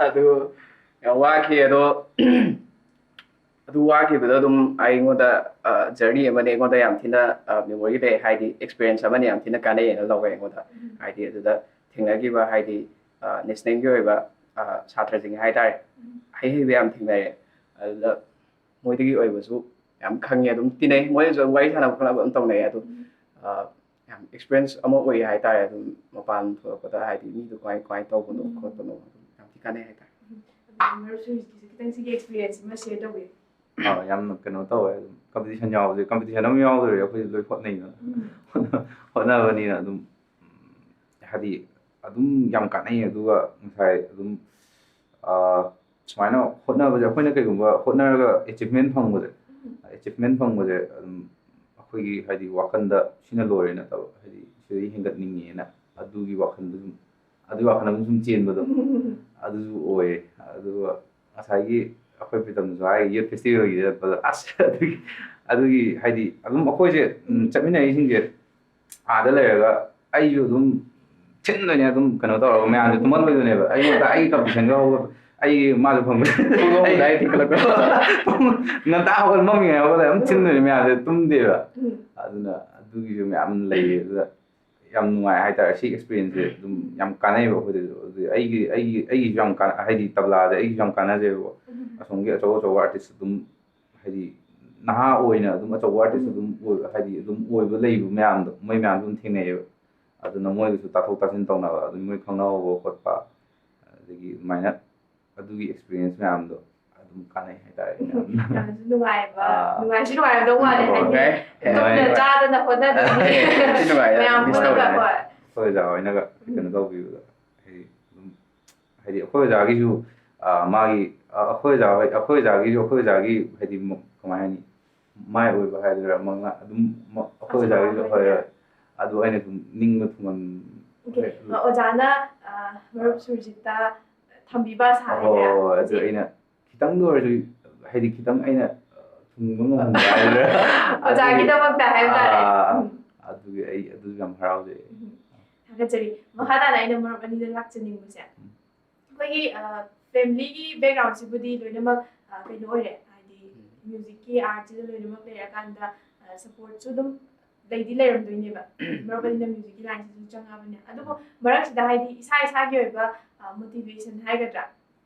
ꯑꯗꯨ ꯌꯥꯝ ꯋꯥꯈꯤ꯫ ꯑꯗꯣ ꯑꯗꯨ ꯋꯥꯈꯤꯕꯗꯣ ꯑꯗꯨꯝ ꯑꯩꯉꯣꯟꯗ ꯖꯔꯅꯤ ꯑꯃꯅꯦ, ꯑꯩꯉꯣꯟꯗ ꯌꯥꯝ ꯊꯤꯅ ꯃꯦꯃꯣꯔꯤ ꯂꯩ, ꯍꯥꯏꯗꯤ ꯑꯦꯛꯁꯄꯤꯔꯤꯌꯦꯟꯁ ꯑꯃꯅꯦ, ꯌꯥꯝ ꯊꯤꯅ ꯀꯥꯟꯅꯩꯌꯦꯅ ꯂꯧꯋꯦ ꯑꯩꯉꯣꯟꯗ꯫ ꯍꯥꯏꯗꯤ ꯑꯗꯨꯗ ꯊꯦꯡꯅꯈꯤꯕ ꯍꯥꯏꯗꯤ ꯅꯦꯁꯅꯦꯜꯒꯤ ꯑꯣꯏꯕ ꯁꯥꯇ꯭ꯔꯁꯤꯡ ꯍꯥꯏꯇꯥꯔꯦ, ꯍꯩ ꯍꯩꯕ ꯌꯥꯝ ꯊꯦꯡꯅꯔꯦ꯫ ꯑꯗꯨꯗ ꯃꯣꯏꯗꯒꯤ ꯑꯣꯏꯕꯁꯨ ꯌꯥꯝ ꯈꯪꯉꯦ, ꯑꯗꯨꯝ ꯇꯤꯟꯅꯩ, ꯃꯣꯏꯅꯁꯨ ꯑꯗꯨꯝ ꯋꯥꯔꯤ ꯁꯥꯟꯅꯕ ꯈꯣꯠꯅꯕ ꯑꯗꯨꯝ ꯇꯧꯅꯩ꯫ ꯑꯗꯨꯝ ꯌꯥꯝ ꯑꯦꯛꯁꯄꯤꯔꯤꯌꯦꯟꯁ ꯑꯃ ꯑꯣꯏ ꯍꯥꯏꯇꯥꯔꯦ꯫ ꯑꯗꯨꯝ ꯃꯄꯥꯟ ꯊꯣꯛꯂꯛꯄꯗ ꯍꯥꯏꯗꯤ ꯃꯤꯗꯣ ꯀꯃꯥꯏ ꯀꯃꯥꯏꯅ ꯇꯧꯕꯅꯣ ꯈꯣꯠꯄꯅꯣ ꯑꯗꯨꯝ ꯌꯥꯝ ꯊꯤ ꯀꯥꯟꯅꯩ ꯍꯥꯏꯇꯥꯔꯦ꯫ ꯃꯔꯨꯞꯁꯨ ꯍꯧꯖꯤꯛꯀꯤꯁꯨ ꯈꯤꯇꯪ ꯁꯤꯒꯤ ꯑꯦꯛꯁꯄꯤꯔꯤꯌꯦꯟꯁ ꯑꯃ ꯁꯤꯌꯔ ꯇꯧꯕꯤꯌꯨ꯫ ꯑꯥ, ꯌꯥꯝꯅ ꯀꯩꯅꯣ ꯇꯧꯋꯦ꯫ ꯑꯗꯨꯝ ꯀꯝꯄꯤꯇꯤꯁꯟ ꯌꯥꯎꯕꯁꯦ, ꯀꯝꯄꯤꯇꯤꯁꯟ ꯑꯃ ꯌꯥꯎꯗꯣꯏꯔꯦ, ꯑꯩꯈꯣꯏꯁꯦ ꯂꯣꯏ ꯍꯣꯠꯅꯩꯗꯅ꯫ ꯍꯣꯠꯅꯕꯅꯤꯅ ꯑꯗꯨꯝ, ꯎꯝ, ꯍꯥꯏꯗꯤ ꯑꯗꯨꯝ ꯌꯥꯝ ꯀꯥꯟꯅꯩ꯫ ꯑꯗꯨꯒ ꯉꯁꯥꯏ ꯑꯗꯨꯝ, ꯑꯥ, ꯁꯨꯃꯥꯏꯅ ꯍꯣꯠꯅꯕꯁꯦ, ꯑꯩꯈꯣꯏꯅ ꯀꯩꯒꯨꯝꯕ ꯍꯣꯠꯅꯔꯒ ꯑꯦꯆꯤꯞꯃꯦꯟ ꯐꯪꯕꯁꯦ, ꯑꯦꯆꯤꯞꯃꯦꯟ ꯐꯪꯕꯁꯦ ꯑꯗꯨꯝ ꯑꯩꯈꯣꯏꯒꯤ ꯍꯥꯏꯗꯤ ꯋꯥꯈꯜꯗ ꯁꯤꯅ ꯂꯣꯏꯔꯦ ꯅꯠꯇꯕ, ꯍꯥꯏꯗꯤ ꯁꯤꯗꯒꯤ ꯍꯦꯟꯒꯠꯅꯤꯡꯉꯦꯅ ꯑꯗꯨꯒꯤ ꯋꯥꯈꯜꯗ ꯁꯨꯝ, ꯑꯗꯨꯒꯤ ꯋꯥꯈꯜ ꯑꯃ ꯁꯨꯝ ꯆꯦꯟꯕꯗꯣ ꯑꯗꯨꯁꯨ ꯑꯣꯏꯌꯦ꯫ ꯑꯗꯨꯒ ꯉꯁꯥꯏꯒꯤ ꯑꯩꯈꯣꯏ ꯄ꯭ꯔꯤꯇꯝꯅꯁꯨ ꯍꯥꯏ, ꯌꯨꯠ ꯐꯦꯁꯇꯤꯚꯦꯜꯒꯤꯗ ꯆꯠꯄꯗ ꯑꯁ ꯑꯗꯨꯒꯤ, ꯑꯗꯨꯒꯤ ꯍꯥꯏꯗꯤ ꯑꯗꯨꯝ ꯑꯩꯈꯣꯏꯁꯦ, ꯎꯝ, ꯆꯠꯃꯤꯟꯅꯔꯤꯁꯤꯡꯁꯦ ꯑꯥꯗ ꯂꯩꯔꯒ ꯑꯩꯁꯨ ꯑꯗꯨꯝ ꯊꯤꯟꯗꯣꯏꯅꯦ, ꯑꯗꯨꯝ ꯀꯩꯅꯣ ꯇꯧꯔꯒ ꯃꯌꯥꯝꯁꯦ ꯇꯨꯝꯍꯜꯂꯣꯏꯗꯣꯏꯅꯦꯕ꯫ ꯑꯩꯉꯣꯟꯗ ꯑꯩꯒꯤ ꯀꯝꯄꯤꯇꯤꯁꯟꯒ ꯍꯧꯕ, ꯑꯩ ꯃꯥꯁꯨ ꯐꯪꯕ꯫ ꯄꯨꯡ ꯑꯍꯨꯝ ꯑꯗꯨꯋꯥꯏꯗ ꯊꯤꯟꯀꯠꯂꯛꯄ꯫ ꯄꯨꯡ ꯉꯟꯇꯥ ꯍꯧꯒꯠ ꯃꯝꯃꯤꯉꯩ ꯍꯧꯒꯠꯂꯒ ꯑꯗꯨꯝ ꯊꯤꯟꯗꯣꯏꯅꯦ ꯃꯌꯥꯝꯁꯦ, ꯇꯨꯝꯗꯦꯕ꯫ ꯎꯝ. ꯑꯗꯨꯅ ꯑꯗꯨꯒꯤꯁꯨ ꯃꯌꯥꯝ ꯂꯩꯌꯦ꯫ ꯑꯗꯨꯗ ꯌꯥꯝ ꯅꯨꯡꯉꯥꯏ ꯍꯥꯏꯇꯥꯔꯦ꯫ ꯁꯤ ꯑꯦꯛꯁꯄꯤꯔꯤꯌꯦꯟꯁꯁꯦ ꯑꯗꯨꯝ ꯌꯥꯝ ꯀꯥꯟꯅꯩꯕ ꯑꯩꯈꯣꯏꯗꯁꯨ꯫ ꯑꯗꯨꯗꯤ ꯑꯩꯒꯤ, ꯑꯩꯒꯤ, ꯑꯩꯒꯤꯁꯨ ꯌꯥꯝ ꯀꯥꯟ-, ꯍꯥꯏꯗꯤ ꯇꯕ꯭ꯂꯥꯁꯦ ꯑꯩꯒꯤꯁꯨ ꯌꯥꯝ ꯀꯥꯟꯅꯖꯩꯕꯀꯣ꯫ ꯑꯁꯣꯝꯒꯤ ꯑꯆꯧ ꯑꯆꯧꯕ ꯑꯥꯔꯇꯤꯁ ꯑꯗꯨꯝ ꯍꯥꯏꯗꯤ ꯅꯍꯥ ꯑꯣꯏꯅ ꯑꯗꯨꯝ ꯑꯆꯧꯕ ꯑꯥꯔꯇꯤꯁ ꯑꯗꯨꯝ ꯑꯣꯏꯕ, ꯍꯥꯏꯗꯤ ꯑꯗꯨꯝ ꯑꯣꯏꯕ ꯂꯩꯕ ꯃꯌꯥꯝꯗꯣ, ꯃꯣꯏ ꯃꯌꯥꯝꯗꯣ ꯑꯗꯨꯝ ꯊꯦꯡꯅꯩꯌꯦꯕ꯫ ꯑꯗꯨꯅ ꯃꯣꯏꯒꯁꯨ ꯇꯥꯊꯣꯛ ꯇꯥꯁꯤꯟ ꯇꯧꯅꯕ, ꯑꯗꯨꯝ ꯃꯣꯏ ꯈꯪꯅꯍꯧꯕ ꯈꯣꯠꯄ, ꯑꯗꯒꯤ ꯑꯗꯨꯃꯥꯏꯅ ꯑꯗꯨꯒꯤ ꯑꯦꯛꯁꯄꯤꯔꯤꯌꯦꯟꯁ ꯃꯌꯥꯝꯗꯣ ꯑꯗꯨꯝ ꯀꯥꯟꯅꯩ ꯍꯥꯏꯇꯥꯔꯦ ꯌꯥꯝꯅ꯫ ꯌꯥꯝꯅꯁꯨ ꯅꯨꯡꯉꯥꯏꯕ, ꯑꯥ꯫ ꯅꯨꯡꯉꯥꯏꯁꯨ ꯅꯨꯡꯉꯥꯏꯔꯝꯗꯧ ꯃꯥꯜꯂꯦ, ꯍꯣꯏ꯫ ꯍꯥꯏꯗꯤ ꯅꯨꯡꯉꯥꯏ꯫ ꯇꯨꯝꯅ ꯅꯨꯡꯉꯥꯏ꯫ ꯆꯥꯗꯅ ꯍꯣꯠꯅꯗꯣꯏꯅꯤ꯫ ꯊꯤ ꯅꯨꯡꯉꯥꯏ꯫ ꯃꯌꯥꯝ ꯃꯤꯁ ꯄꯨꯟꯅꯒ, ꯇꯧꯕꯅꯦ꯫ ꯍꯣꯏ꯫ ꯑꯩꯈꯣꯏ ꯑꯣꯖꯥ ꯍꯣꯏꯅꯒ ꯎꯝ꯫ ꯀꯩꯅꯣ ꯇꯧꯕꯤꯕꯗꯣ, ꯑꯩ ꯑꯗꯨꯝ ꯍꯥꯏꯗꯤ ꯑꯩꯈꯣꯏ ꯑꯣꯖꯥꯒꯤꯁꯨ, ꯑꯥ, ꯃꯥꯒꯤ, ꯑꯥ, ꯑꯩꯈꯣꯏ ꯑꯣꯖꯥ ꯍꯣꯏ, ꯑꯩꯈꯣꯏ ꯑꯣꯖꯥꯒꯤꯁꯨ, ꯑꯩꯈꯣꯏ ꯑꯣꯖꯥꯒꯤ ꯍꯥꯏꯗꯤ ꯃ-, ꯀꯃꯥꯏ ꯍꯥꯏꯅꯤ, ꯃꯥꯏ ꯑꯣꯏꯕ ꯍꯥꯏꯗꯣꯏꯔꯥ, ꯃꯉꯥ ꯑꯗꯨꯝ ꯃ-, ꯑꯩꯈꯣꯏ ꯑꯆꯧꯕ ꯑꯣꯖꯥꯒꯤꯁꯨ ꯍꯣꯏ, ꯍꯥꯏꯗꯣꯏꯔꯥ? ꯑꯗꯨ ꯑꯩꯅ ꯁꯨꯝ ꯅꯤꯡꯕ ꯊꯨꯡꯍꯟ-, OK꯫ ꯍꯣꯏ꯫ ꯑ, ꯑꯣꯖꯥꯅ, ꯑ, ꯃꯔꯨꯞ ꯁꯨꯔꯖꯤꯠꯇ ꯊꯝꯕꯤꯕ ꯑꯁꯥ ꯍꯣꯏ, ꯍꯥꯏꯗꯣꯏꯔꯥ? ꯍꯣꯏ, ꯍꯣꯏ, ꯑꯗꯨ ꯍꯧꯖꯤꯛ꯫ ꯑꯩꯅ ꯈꯤꯇꯪꯗ ꯑꯣꯏꯔꯁꯨ, ꯍꯥꯏꯗꯤ ꯈꯤꯇꯪ ꯑꯩꯅ, ꯑ, ꯊꯨꯡꯕ ꯉꯝꯍꯟꯕ ꯍꯥꯏꯗꯣꯏꯔꯥ? ꯑꯣꯖꯥꯒꯤꯗꯃꯛꯇ ꯍꯥꯏꯕ ꯇꯥꯔꯦ꯫ ꯑꯥ, ꯎꯝ꯫ ꯑꯗꯨꯒꯤ ꯑꯩ ꯑꯗꯨꯁꯨ ꯌꯥꯝ ꯍꯔꯥꯎꯖꯩ꯫ ꯎꯝ꯫ ꯊꯥꯒꯠꯆꯔꯤ꯫ ꯃꯈꯥ ꯇꯥꯅ ꯑꯩꯅ ꯃꯔꯨꯞ ꯑꯅꯤꯗ ꯂꯥꯛꯆꯅꯤꯡꯕꯁꯦ, ꯎꯝ꯫ ꯑꯩꯈꯣꯏꯒꯤ, ꯑ, ꯐꯦꯃꯤꯂꯤꯒꯤ ꯕꯦꯛꯒ꯭ꯔꯥꯎꯟꯁꯤꯕꯨꯗꯤ ꯂꯣꯏꯅꯃꯛ, ꯑ, ꯀꯩꯅꯣ ꯑꯣꯏꯔꯦ, ꯍꯥꯏꯗꯤ ꯎꯝ꯫ ꯃ꯭ꯌꯨꯖꯤꯛꯀꯤ ꯑꯥꯔꯠꯁꯤꯗ ꯂꯣꯏꯅꯃꯛ ꯂꯩꯔꯀꯥꯟꯗ, ꯑ, ꯁꯄꯣꯔꯠꯁꯨ ꯑꯗꯨꯝ ꯂꯩꯗꯤ ꯂꯩꯔꯝꯗꯣꯏꯅꯦꯕ꯫ ꯃꯔꯨꯞ ꯑꯅꯤꯅ ꯃ꯭ꯌꯨꯖꯤꯛꯀꯤ ꯂꯥꯏꯟꯁꯤꯁꯨ ꯆꯪꯉꯕꯅꯤꯅ꯫ ꯑꯗꯨꯕꯨ ꯃꯔꯛꯁꯤꯗ ꯍꯥꯏꯗꯤ ꯏꯁꯥ ꯏꯁꯥꯒꯤ ꯑꯣꯏꯕ, ꯑ, ꯃꯣꯇꯤꯚꯦꯁꯟ ꯍꯥꯏꯒꯗ꯭ꯔꯥ?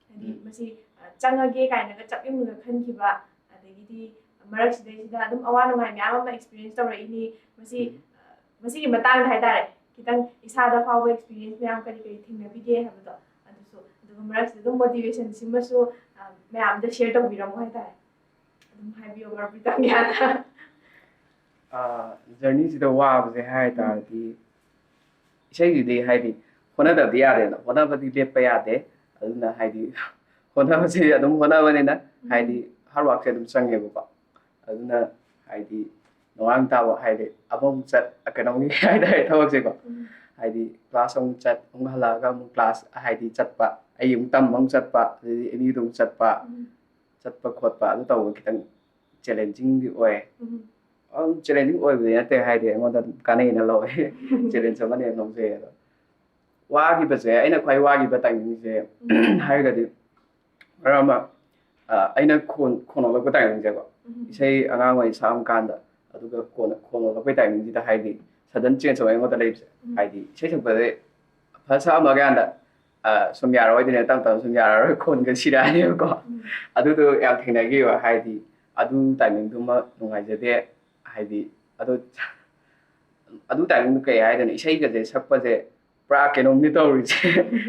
ꯍꯥꯏꯗꯤ ꯎꯝ꯫ ꯃꯁꯤ, ꯑ, ꯆꯪꯉꯒꯦ ꯀꯥꯏꯅꯒ ꯆꯞ ꯌꯨꯡꯅꯒ ꯈꯟꯈꯤꯕ, ꯑꯗꯒꯤꯗꯤ ꯃꯔꯛꯁꯤꯗꯩꯁꯤꯗ ꯑꯗꯨꯝ ꯑꯋꯥ ꯅꯨꯡꯉꯥꯏ ꯃꯌꯥꯝ ꯑꯃ ꯑꯦꯛꯁꯄꯤꯔꯤꯌꯦꯟꯁ ꯇꯧꯔꯛꯏꯅꯤ꯫ ꯃꯁꯤ, ꯎꯝ꯫ ꯑ, ꯃꯁꯤꯒꯤ ꯃꯇꯥꯡꯗ ꯍꯥꯏꯇꯥꯔꯦ, ꯈꯤꯇꯪ ꯏꯁꯥꯗ ꯐꯥꯎꯕ ꯑꯦꯛꯁꯄꯤꯔꯤꯌꯦꯟꯁ ꯃꯌꯥꯝ ꯀꯔꯤ ꯀꯔꯤ ꯊꯦꯡꯅꯕꯤꯒꯦ ꯍꯥꯏꯕꯗꯣ, ꯑꯗꯨꯁꯨ, ꯑꯗꯨꯒ ꯃꯔꯛꯁꯤꯗ ꯑꯗꯨꯝ ꯃꯣꯇꯤꯚꯦꯁꯟꯁꯤꯃꯁꯨ, ꯑ, ꯃꯌꯥꯝꯗ ꯁꯤꯌꯔ ꯇꯧꯕꯤꯔꯝꯃꯣ ꯍꯥꯏꯇꯥꯔꯦ꯫ ꯑꯗꯨꯝ ꯍꯥꯏꯕꯤꯌꯣ, ꯃꯔꯨꯞ ꯄ꯭ꯔꯤꯇꯝꯒ꯭ꯌꯥꯅ꯫ ꯑ, ꯖꯔꯅꯤꯁꯤꯗ ꯋꯥꯕꯁꯦ ꯍꯥꯏ ꯎꯝ꯫ ꯇꯥꯔꯗꯤ, ꯏꯁꯩꯁꯤꯗꯤ ꯍꯥꯏꯗꯤ ꯍꯣꯠꯅꯗꯕꯗꯤ ꯌꯥꯗꯦꯅ, ꯍꯣꯠꯅꯕꯗꯤ ꯂꯦꯞꯄ ꯌꯥꯗꯦ꯫ ꯑꯗꯨꯅ ꯍꯥꯏꯗꯤ ꯍꯣꯠꯅꯕꯁꯤ ꯑꯗꯨꯝ ꯍꯣꯠꯅꯕꯅꯤꯅ, ꯎꯝ꯫ ꯍꯥꯏꯗꯤ ꯍꯥꯔꯗ ꯋꯥꯔꯛꯁꯦ ꯑꯗꯨꯝ ꯆꯪꯉꯦꯕꯀꯣ꯫ ꯑꯗꯨꯅ ꯍꯥꯏꯗꯤ ꯅꯣꯡꯉꯥꯟ ꯇꯥꯕ ꯍꯥꯏꯗꯤ ꯑꯃꯃꯨꯛ ꯆꯠ, ꯀꯩꯅꯣꯝꯒꯤ ꯍꯥꯏꯇꯥꯔꯦ ꯊꯕꯛꯁꯦꯀꯣ꯫ ꯎꯝ꯫ ꯍꯥꯏꯗꯤ ꯀ꯭ꯂꯥꯁ ꯑꯃꯨꯛ ꯆꯠ, ꯑꯃꯨꯛ ꯍꯜꯂꯛꯑꯒ ꯑꯃꯨꯛ ꯀ꯭ꯂꯥꯁ ꯍꯥꯏꯗꯤ ꯆꯠꯄ, ꯑꯩ ꯑꯃꯨꯛ ꯇꯝꯕ ꯑꯃꯨꯛ ꯆꯠꯄ, ꯑꯗꯩꯗꯤ ꯑꯦꯝ ꯌꯨꯗ ꯑꯃꯨꯛ ꯆꯠꯄ, ꯎꯝ꯫ ꯆꯠꯄ ꯈꯣꯠꯄ ꯑꯗꯨ ꯇꯧꯕ ꯈꯤꯇꯪ ꯆꯦꯂꯦꯟꯖꯤꯡꯗꯤ ꯑꯣꯏ꯫ ꯎꯝ꯫ ꯑꯗꯨꯝ ꯆꯦꯂꯦꯟꯖꯤꯡ ꯑꯣꯏꯕꯗꯤ ꯅꯠꯇꯦ, ꯍꯥꯏꯗꯤ ꯑꯩꯉꯣꯟꯗ ꯑꯗꯨꯝ ꯀꯥꯟꯅꯩꯅ ꯂꯧꯋꯦ꯫ ꯆꯦꯂꯦꯟꯖ ꯑꯃꯅꯦꯅ ꯂꯧꯖꯩ꯫ ꯑꯗꯣ ꯋꯥꯈꯤꯕꯁꯦ, ꯑꯩꯅ ꯈ꯭ꯋꯥꯏ ꯋꯥꯈꯤꯕ ꯇꯥꯏꯃꯤꯡꯁꯦ ꯎꯝ꯫ ꯍꯥꯏꯔꯒꯗꯤ ꯃꯔꯛ ꯑꯃ, ꯑ, ꯑꯩꯅ ꯈꯣꯟ, ꯈꯣꯟ ꯑꯣꯜꯂꯛꯄ ꯇꯥꯏꯃꯤꯡꯁꯦꯀꯣ, ꯎꯝ꯫ ꯏꯁꯩ ꯑꯉꯥꯡ ꯑꯣꯏꯅ ꯁꯛꯑꯝ ꯀꯥꯟꯗ, ꯑꯗꯨꯒ ꯀꯣꯟꯅ ꯈꯣꯟ ꯑꯣꯜꯂꯛꯄꯩ ꯇꯥꯏꯃꯤꯡꯁꯤꯗ ꯍꯥꯏꯗꯤ ꯁꯗꯟ ꯆꯦꯟꯖ ꯑꯃ ꯑꯩꯉꯣꯟꯗ ꯂꯩꯕꯁꯦ꯫ ꯎꯝ꯫ ꯍꯥꯏꯗꯤ ꯏꯁꯩ ꯁꯛꯄꯁꯦ ꯐꯖ ꯁꯛꯑꯝꯃ ꯀꯥꯟꯗ, ꯑ, ꯁꯨꯝ ꯌꯥꯔꯛꯑꯣꯏꯗꯣꯏꯅꯦ, ꯇꯞ ꯇꯞꯅ ꯁꯨꯝ ꯌꯥꯔꯛꯑꯔꯣꯏ, ꯈꯣꯟꯒ ꯁꯤꯔꯛꯑꯅꯦꯕꯀꯣ꯫ ꯎꯝ꯫ ꯑꯗꯨꯗꯣ ꯌꯥꯝ ꯊꯦꯡꯅꯈꯤꯕ, ꯍꯥꯏꯗꯤ ꯑꯗꯨ timingꯗꯨꯃ ꯅꯨꯡꯉꯥꯏꯖꯗꯦ꯫ ꯍꯥꯏꯗꯤ ꯑꯗꯨ ꯑꯗꯨ timingꯗꯨ ꯀꯩ ꯍꯥꯏꯗꯣꯏꯅꯣ, ꯏꯁꯩꯒꯁꯦ ꯁꯛꯄꯁꯦ ꯄꯨꯔꯥ ꯀꯩꯅꯣꯝꯅꯤ ꯇꯧꯔꯤꯁꯦ꯫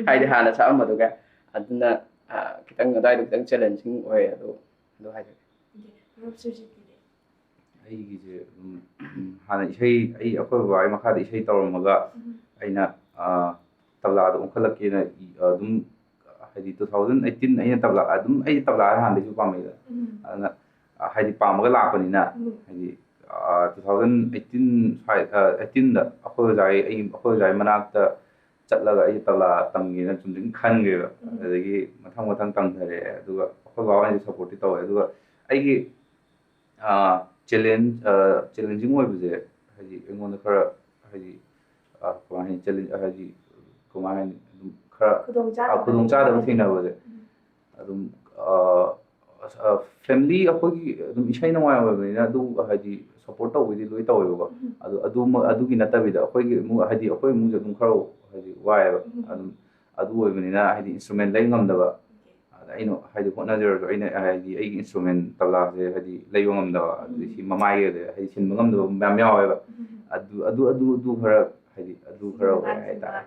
ꯍꯥꯏꯗꯤ ꯍꯥꯟꯅ ꯁꯛꯑꯝꯕꯗꯨꯒ꯫ ꯑꯗꯨꯅ ꯑ, ꯈꯤꯇꯪ ꯑꯗꯨꯋꯥꯏꯗꯣ ꯈꯤꯇꯪ challenging ꯑꯣꯏ꯫ ꯑꯗꯨ ꯑꯗꯨ ꯍꯥꯏꯖꯒꯦ꯫ ꯃꯔꯨꯞ ꯁꯨꯔꯖꯤꯠꯀꯤꯗꯤ? ꯑꯩꯒꯤꯁꯦ ꯑꯗꯨꯝ ꯎꯝ, ꯍꯥꯟꯅ ꯏꯁꯩ ꯑꯩ ꯑꯩꯈꯣꯏ ꯕꯕꯥꯒꯤ ꯃꯈꯥꯗ ꯏꯁꯩ ꯇꯧꯔꯝꯃꯒ ꯑꯩꯅ ꯑ, ꯇꯕ꯭ꯂꯥꯗ ꯑꯣꯟꯈꯠꯂꯛꯀꯦꯅ ꯏ- ꯑꯗꯨꯝ ꯍꯥꯏꯗꯤ two thousand eighteen ꯑꯩꯅ ꯇꯕ꯭ꯂꯥ ꯑꯗꯨꯝ ꯑꯩ ꯇꯕ꯭ꯂꯥ ꯍꯥꯟꯅꯗꯩꯁꯨ ꯄꯥꯝꯃꯛꯏꯗꯅ꯫ ꯑꯗꯨꯅ ꯑ, ꯍꯥꯏꯗꯤ ꯄꯥꯝꯃꯒ ꯂꯥꯛꯄꯅꯤꯅ ꯍꯥꯏꯗꯤ two thousand eighteen ꯁ꯭ꯋꯥꯏ eighteenꯗ ꯑꯩꯈꯣꯏ ꯑꯣꯖꯥꯒꯤ ꯑꯩ ꯑꯩꯈꯣꯏ ꯑꯣꯖꯥꯒꯤ ꯃꯅꯥꯛꯇ ꯆꯠꯂꯒ ꯑꯩꯁꯦ ꯇꯕ꯭ꯂꯥ ꯇꯝꯒꯦꯅ ꯆꯨꯝꯗ꯭ꯔꯤꯡ ꯈꯟꯈ꯭ꯔꯦꯕ꯫ ꯑꯗꯒꯤ ꯃꯊꯪ ꯃꯊꯪ ꯇꯝꯊꯔꯛꯑꯦ꯫ ꯑꯗꯨꯒ ꯑꯩꯈꯣꯏ ꯕꯥꯕꯥ ꯍꯣꯏꯅꯁꯨ supportꯇꯤ ꯇꯧꯋꯦ꯫ ꯑꯗꯨꯒ ꯑꯩꯒꯤ challenge challenging ꯑꯣꯏꯕꯁꯦ ꯍꯥꯏꯗꯤ ꯑꯩꯉꯣꯟꯗ ꯈꯔ ꯍꯥꯏꯗꯤ ꯑ, ꯀꯃꯥꯏ ꯍꯥꯏꯅꯤ challenge ꯍꯥꯏꯗꯤ ꯀꯃꯥꯏ ꯍꯥꯏꯅꯤ ꯑꯗꯨꯝ ꯈꯔ ꯑ, ꯈꯨꯗꯣꯡꯆꯥꯗꯕ ꯈꯨꯗꯣꯡꯆꯥꯗꯕ ꯊꯦꯡꯅꯕ꯫ ꯊꯦꯡꯅꯕꯁꯦ ꯑꯗꯨꯝ family ꯑꯩꯈꯣꯏꯒꯤ ꯑꯗꯨꯝ ꯏꯁꯩ ꯅꯨꯡꯉꯥꯏ ꯑꯣꯏꯕꯅꯤꯅ ꯑꯗꯨ ꯍꯥꯏꯗꯤ support ꯇꯧꯕꯗꯤ ꯂꯣꯏ ꯇꯧꯋꯦꯕꯀꯣ꯫ ꯑꯗꯨ ꯑꯗꯨꯃꯛ ꯑꯗꯨꯒꯤ ꯅꯠꯇꯕꯤꯗ ꯑꯩꯈꯣꯏꯒꯤ ꯏꯃꯨꯡ ꯍꯥꯏꯗꯤ ꯑꯩꯈꯣꯏ ꯏꯃꯨꯡꯁꯦ ꯑꯗꯨꯝ ꯈꯔ ꯍꯥꯏꯗꯤ ꯋꯥꯏꯑꯦꯕ꯫ ꯑꯗꯨꯝ ꯑꯗꯨ ꯑꯣꯏꯕꯅꯤꯅ ꯍꯥꯏꯗꯤ instrument ꯂꯩ ꯉꯝꯗꯕ꯫ ꯑꯗ ꯑꯩꯅ ꯍꯥꯏꯗꯤ ꯍꯣꯠꯅꯖꯔꯁꯨ ꯑꯩꯅ ꯍꯥꯏꯗꯤ ꯑꯩꯒꯤ instrument ꯇꯕ꯭ꯂꯥꯁꯦ ꯍꯥꯏꯗꯤ ꯂꯩꯕ ꯉꯝꯗꯕ ꯑꯗꯨꯗꯒꯤ ꯁꯤ ꯃꯃꯥꯏꯒꯤ ꯍꯥꯏꯗꯤ ꯁꯤꯟꯕ ꯉꯝꯗꯕ ꯃꯌꯥꯝ ꯌꯥꯎꯋꯦꯕ꯫ ꯑꯗꯨ ꯑꯗꯨ ꯑꯗꯨ ꯑꯗꯨ ꯈꯔ ꯍꯥꯏꯗꯤ ꯑꯗꯨ ꯈꯔ ꯑꯣꯏ ꯍꯥꯏꯇꯥꯔꯦ꯫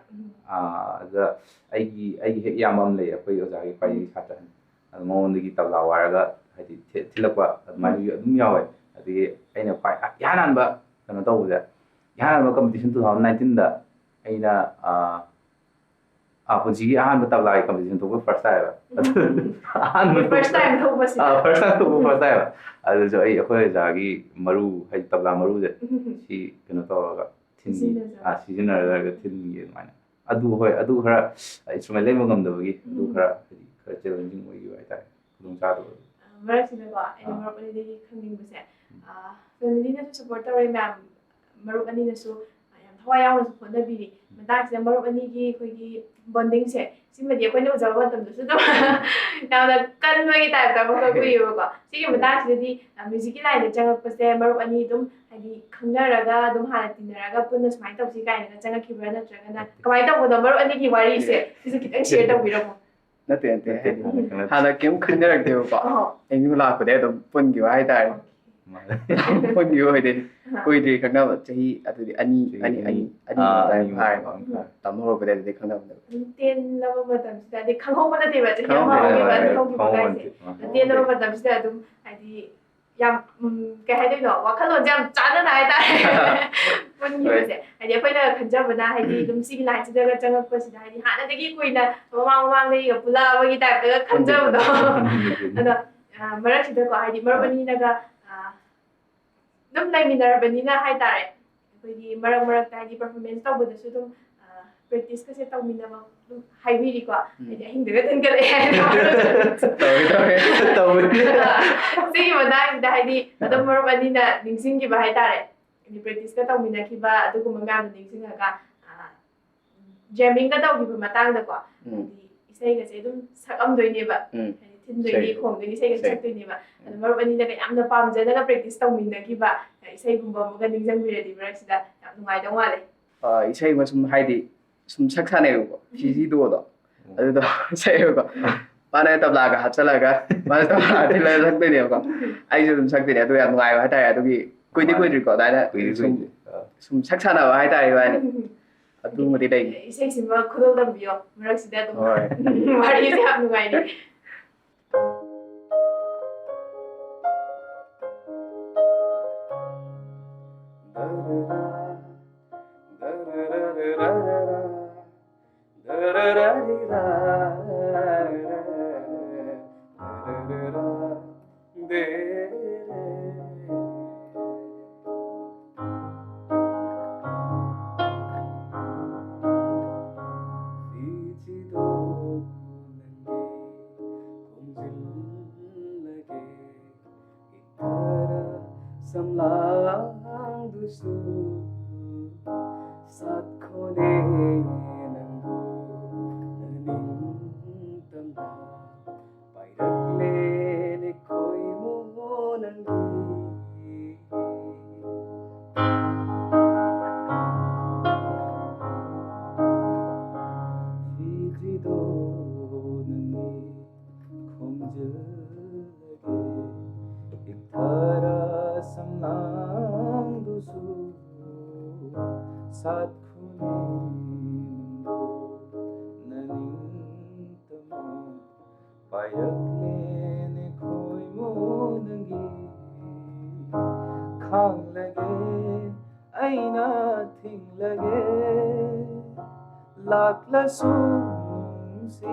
ꯑꯥ, ꯑꯗ ꯑꯩꯒꯤ ꯑꯩꯒꯤ ꯍꯦꯛ ꯏꯌꯥꯝꯕ ꯑꯃ ꯂꯩ ꯑꯩꯈꯣꯏ ꯑꯣꯖꯥꯒꯤ ꯈ꯭ꯋꯥꯏꯗꯒꯤ ꯁꯥꯇ꯭ꯔ ꯑꯍꯟ꯫ ꯑꯗꯨ ꯃꯉꯣꯟꯗꯒꯤ ꯇꯕ꯭ꯂꯥ ꯋꯥꯏꯔꯒ ꯍꯥꯏꯗꯤ ꯊꯤ- ꯊꯤꯜꯂꯛꯄ ꯑꯗꯨꯃꯥꯏꯅꯁꯨ ꯑꯗꯨꯝ ꯌꯥꯎꯋꯦ꯫ ꯑꯗꯒꯤ ꯑꯩꯅ ꯈ꯭ꯋꯥꯏ ꯏꯍꯥꯟ ꯍꯥꯟꯕ ꯀꯩꯅꯣ ꯇꯧꯕꯁꯦ ꯏꯍꯥꯟ ꯍꯥꯟꯕ competition two thousand nineteenꯗ ꯑꯩꯅ ꯑꯥ, ꯑꯥ, ꯄꯨꯟꯁꯤꯒꯤ ꯑꯍꯥꯟꯕ ꯇꯕ꯭ꯂꯥꯒꯤ competition ꯊꯣꯛꯄ first ꯇꯥꯏꯌꯦꯕ꯫ ꯑꯍꯥꯟꯕ First time ꯊꯣꯛꯄꯁꯤꯗ꯫ ꯑꯥ, first time ꯊꯣꯛꯄ first ꯇꯥꯏꯌꯦꯕ꯫ ꯑꯗꯨꯁꯨ ꯑꯩ ꯑꯩꯈꯣꯏ ꯑꯣꯖꯥꯒꯤ ꯃꯔꯨ ꯍꯥꯏꯗꯤ ꯇꯕ꯭ꯂꯥ ꯃꯔꯨꯁꯦ ꯁꯤ ꯀꯩꯅꯣ ꯇꯧꯔꯒ ꯊꯤꯟꯒꯤ ꯁꯤꯖꯤꯟꯅꯖꯕ꯫ ꯑꯥ, ꯁꯤꯖꯤꯟꯅꯔꯒ ꯊꯤꯟꯒꯤ ꯑꯗꯨꯃꯥꯏꯅ꯫ ꯑꯗꯨ ꯍꯣꯏ ꯑꯗꯨ ꯈꯔ instrument ꯂꯩꯕ ꯉꯝꯗꯕꯒꯤ ꯑꯗꯨ ꯈꯔ ꯍꯥꯏꯗꯤ ꯈꯔ challenging ꯑꯣꯏꯈꯤꯕ ꯍꯥꯏꯇꯥꯔꯦ꯫ ꯈꯨꯗꯣꯡꯆꯥꯗꯕ꯫ ꯃꯔꯛꯁꯤꯗꯀꯣ ꯑꯩꯅ ꯑꯥ꯫ ꯃꯔꯨꯞ ꯑꯅꯤꯗꯒꯤ ꯈꯪꯅꯤꯡꯕꯁꯦ familyꯅꯁꯨ support ꯇꯧꯔꯦ ꯃꯌꯥꯝ, ꯃꯔꯨꯞ ꯑꯅꯤꯅꯁꯨ ꯌꯥꯝ ꯊꯋꯥꯏ ꯌꯥꯎꯅꯁꯨ ꯍꯣꯠꯅꯕꯤꯔꯤ꯫ ꯃꯇꯥꯡꯁꯤꯗ ꯃꯔꯨꯞ ꯑꯅꯤꯒꯤ ꯑꯩꯈꯣꯏꯒꯤ bondingꯁꯦ ꯁꯤꯃꯗꯤ ꯑꯩꯈꯣꯏꯅ ꯎꯖꯕ ꯃꯇꯝꯗꯁꯨ ꯑꯗꯨꯝ ꯌꯥꯝꯅ ꯀꯟꯕꯒꯤ typeꯇ ꯑꯃꯈꯛ ꯎꯏꯌꯦꯕꯀꯣ꯫ ꯁꯤꯒꯤ ꯃꯇꯥꯡꯁꯤꯗꯗꯤ musicꯀꯤ lineꯗ ꯆꯪꯉꯛꯄꯁꯦ ꯃꯔꯨꯞ ꯑꯅꯤ ꯑꯗꯨꯝ ꯍꯥꯏꯗꯤ ꯈꯪꯅꯔꯒ ꯑꯗꯨꯝ ꯍꯥꯟꯅ ꯇꯤꯟꯅꯔꯒ ꯄꯨꯟꯅ ꯁꯨꯃꯥꯏꯅ ꯇꯧꯁꯤ ꯀꯥꯏꯅꯒ ꯆꯪꯉꯛꯈꯤꯕ꯭ꯔꯥ ꯅꯠꯇ꯭ꯔꯒꯅ ꯀꯃꯥꯏꯅ ꯇꯧꯕꯅꯣ? ꯃꯔꯨꯞ ꯑꯅꯤꯒꯤ ꯋꯥꯔꯤꯁꯦ ꯁꯤꯁꯨ ꯈꯤꯇꯪ share ꯇꯧꯕꯤꯔꯝꯃꯣ꯫ ꯅꯠꯇꯦ, ꯅꯠꯇꯦ, ꯍꯥꯏꯗꯤ ꯍꯥꯟꯅ ꯀꯩꯝ ꯈꯪꯅꯔꯛꯇꯦꯕꯀꯣ꯫ ꯑꯣ꯫ ꯑꯦꯝ ꯌꯨ ꯂꯥꯛꯄꯗꯩ ꯑꯗꯨꯝ ꯄꯨꯟꯈꯤꯕ ꯍꯥꯏꯇꯥꯔꯦ꯫ ꯃꯥꯅꯦ꯫ ꯄꯨꯟꯈꯤꯕ ꯑꯣꯏꯗꯣꯏꯅꯤ꯫ ꯑꯍꯥ꯫ ꯀꯨꯏꯗ꯭ꯔꯤ ꯈꯪꯅꯕ, ꯆꯍꯤ ꯑꯗꯨꯗꯤ ꯑꯅꯤ, ꯆꯍꯤ ꯑꯅꯤ, ꯑꯅꯤ, ꯑꯅꯤ꯫ ꯑꯅꯤ ꯑꯥ, ꯃꯇꯥꯏ ꯑꯅꯤ ꯐꯥꯔꯦꯀꯣ꯫ ꯃꯇꯥꯏ ꯐꯥꯔꯦ꯫ ꯇꯝꯕ ꯍꯧꯔꯛꯄꯗ ꯑꯗꯨꯗꯤ ꯈꯪꯅꯕꯅꯦꯕ꯫ ꯑꯗꯨꯝ ꯇꯦꯟꯂꯕ ꯃꯇꯝꯁꯤꯗ ꯍꯥꯏꯗꯤ ꯈꯪꯍꯧꯕ ꯅꯠꯇꯦꯕ, ꯆꯍꯤ ꯑꯃ ꯈꯪꯍꯧꯗꯦ, ꯍꯧꯈꯤꯕ, ꯍꯣꯏ, ꯑꯅꯤ ꯍꯣꯏ, ꯍꯧꯈꯤꯕ ꯈꯪꯍꯧꯕ ꯀꯥꯏꯁꯦ꯫ ꯅꯠꯇꯦ꯫ ꯑꯥ꯫ ꯇꯦꯟꯂꯕ ꯃꯇꯝꯁꯤꯗ ꯑꯗꯨꯝ ꯍꯥꯏꯗꯤ ꯌꯥꯝ, ꯎꯝ, ꯀꯩ ꯍꯥꯏꯗꯣꯏꯅꯣ, ꯋꯥꯈꯜꯂꯣꯟꯁꯦ ꯌꯥꯝ ꯆꯥꯟꯅꯅ ꯍꯥꯏꯇꯥꯔꯦ꯫ ꯄꯨꯟꯈꯤꯕꯁꯦ꯫ ꯍꯣꯏ꯫ ꯍꯥꯏꯗꯤ ꯑꯩꯈꯣꯏꯅ ꯈꯟꯖꯕꯅ ꯍꯥꯏꯗꯤ ꯑꯗꯨꯝ ꯁꯤꯒꯤ ꯂꯥꯏꯟꯁꯤꯗꯒ ꯆꯪꯉꯛꯄꯁꯤꯗ ꯍꯥꯏꯗꯤ ꯍꯥꯟꯅꯗꯒꯤ ꯀꯨꯏꯅ ꯃꯃꯥꯡ ꯃꯃꯥꯡꯗꯒꯤꯒ ꯄꯨꯜꯂꯛꯑꯕꯒꯤ ꯇꯥꯏꯞꯇꯒ ꯈꯟꯖꯕꯗꯣ꯫ ꯈꯟꯖꯕꯗꯣ꯫ ꯑꯗꯣ, ꯑ, ꯃꯔꯛꯁꯤꯗꯀꯣ ꯍꯥꯏꯗꯤ ꯃꯔꯨꯞ ꯍꯣꯏ꯫ ꯑꯅꯤꯅꯒ, ꯑ, ꯑꯗꯨꯝ ꯂꯩꯃꯤꯟꯅꯔꯕꯅꯤꯅ ꯍꯥꯏꯇꯥꯔꯦ, ꯑꯩꯈꯣꯏꯒꯤ ꯃꯔꯛ ꯃꯔꯛꯇ ꯍꯥꯏꯗꯤ ꯄꯔꯐꯣꯔꯃꯦꯟꯁ ꯇꯧꯕꯗꯁꯨ ꯑꯗꯨꯝ, ꯑ, ꯄ꯭ꯔꯦꯛꯇꯤꯁꯀꯁꯦ ꯇꯧꯃꯤꯟꯅꯕ ꯑꯗꯨꯝ ꯍꯥꯏꯕꯤꯔꯤꯀꯣ꯫ ꯎꯝ꯫ ꯍꯥꯏꯗꯤ ꯑꯍꯤꯡꯗꯒ ꯊꯦꯡꯒꯠꯂꯛꯑꯦ ꯍꯥꯏꯗꯤ꯫ ꯇꯧꯋꯦ, ꯇꯧꯋꯦ꯫ ꯇꯧꯋꯦ꯫ ꯑ, ꯁꯤꯒꯤ ꯃꯇꯥꯡꯁꯤꯗ ꯍꯥꯏꯗꯤ ꯑꯗꯨꯝ ꯑ꯫ ꯃꯔꯨꯞ ꯑꯅꯤꯅ ꯅꯤꯡꯁꯤꯡꯈꯤꯕ ꯍꯥꯏꯇꯥꯔꯦ꯫ ꯍꯥꯏꯗꯤ ꯄ꯭ꯔꯦꯛꯇꯤꯁꯀ ꯇꯧꯃꯤꯟꯅꯈꯤꯕ ꯑꯗꯨꯒꯨꯝꯕ ꯃꯌꯥꯝꯗꯣ ꯅꯤꯡꯁꯤꯡꯉꯒ, ꯑ, ꯖꯦꯃꯤꯡꯒ ꯇꯧꯈꯤꯕ ꯃꯇꯥꯡꯗꯀꯣ, ꯎꯝ꯫ ꯍꯥꯏꯗꯤ ꯏꯁꯩꯒꯁꯦ ꯑꯗꯨꯝ ꯁꯛꯑꯝꯗꯣꯏꯅꯦꯕ꯫ ꯎꯝ꯫ ꯍꯥꯏꯗꯤ ꯊꯤꯟꯗꯣꯏꯅꯤ, ꯏꯁꯩ꯫ ꯈꯣꯡꯗꯣꯏꯅꯤ, ꯏꯁꯩꯒ ꯏꯁꯩ꯫ ꯁꯛꯇꯣꯏꯅꯦꯕ꯫ ꯑꯗꯣ ꯎꯝ꯫ ꯃꯔꯨꯞ ꯑꯅꯤꯅꯒ ꯌꯥꯝꯅ ꯄꯥꯝꯖꯅꯒ ꯄ꯭ꯔꯦꯛꯇꯤꯁ ꯇꯧꯃꯤꯟꯅꯈꯤꯕ ꯏꯁꯩꯒꯨꯝꯕ ꯑꯃꯒ ꯅꯤꯡꯁꯤꯡꯕꯤꯔꯗꯤ ꯃꯔꯛꯁꯤꯗ ꯌꯥꯝ ꯅꯨꯡꯉꯥꯏꯗꯧ ꯃꯥꯜꯂꯦ꯫ ꯑ, ꯏꯁꯩ ꯑꯃ ꯁꯨꯝ ꯍꯥꯏꯗꯤ ꯁꯨꯝ ꯁꯛ ꯁꯥꯟꯅꯩꯕꯀꯣ, ꯎꯝ꯫ ꯐꯤꯖꯤ ꯗꯨꯑꯣꯗꯣ꯫ ꯎꯝ꯫ ꯑꯗꯨꯗꯣ ꯁꯛꯑꯦꯕꯀꯣ꯫ ꯃꯥꯅ ꯇꯕ꯭ꯂꯥꯒ ꯍꯥꯞꯆꯜꯂꯒ, ꯃꯥꯅ ꯇꯕ꯭ꯂꯥ ꯊꯤꯜꯂꯒ ꯁꯛꯇꯣꯏꯅꯦꯕꯀꯣ꯫ ꯑꯩꯁꯨ ꯑꯗꯨꯝ ꯁꯛꯇꯣꯏꯅꯦ꯫ ꯑꯗꯨ ꯌꯥꯝ ꯅꯨꯡꯉꯥꯏꯕ ꯍꯥꯏꯇꯥꯔꯦ꯫ ꯑꯗꯨꯒꯤ ꯀꯨꯏꯗꯤ ꯃꯥꯅꯦ꯫ ꯀꯨꯏꯗ꯭ꯔꯤꯀꯣ, ꯑꯗꯨꯃꯥꯏꯅ ꯀꯨꯏꯗꯤ ꯁꯨꯝ, ꯀꯨꯏꯗ꯭ꯔꯤ꯫ ꯑꯥ꯫ ꯁꯨꯝ ꯁꯛ ꯁꯥꯟꯅꯕ ꯍꯥꯏꯇꯥꯔꯦ ꯏꯕꯥꯅꯤ꯫ ꯎꯝ꯫ ꯑꯗꯨꯃꯗꯤ ꯂꯩ꯫ ꯏꯁꯩꯁꯤꯃ ꯈꯨꯗꯣꯜ ꯇꯝꯕꯤꯌꯣ ꯃꯔꯛꯁꯤꯗ ꯑꯗꯨꯝ꯫ ꯍꯣꯏ꯫ ꯋꯥꯔꯤꯁꯦ ꯌꯥꯝ ꯅꯨꯡꯉꯥꯏꯔꯤ꯫ ꯈꯔ ꯁꯝꯂꯥꯡꯗꯨꯁꯨ ꯁꯥꯠꯈꯣꯅꯦ ꯅꯪꯕꯨ ꯅꯅꯤꯡꯇꯝꯅ ꯄꯥꯏꯔꯛꯂꯦꯅꯦ ꯈꯣꯏꯃꯨ ꯅꯪꯒꯤ ꯐꯤꯖꯤꯗꯣ ꯅꯪ ꯍꯥꯏꯔꯛꯂꯦꯅꯦ ꯈꯣꯏꯃꯨ ꯅꯪꯒꯤ ꯈꯥꯡꯂꯒꯦ ꯑꯩꯅ ꯊꯤꯡꯂꯒꯦ ꯂꯥꯛꯂꯁꯨ ꯅꯨꯡꯁꯤ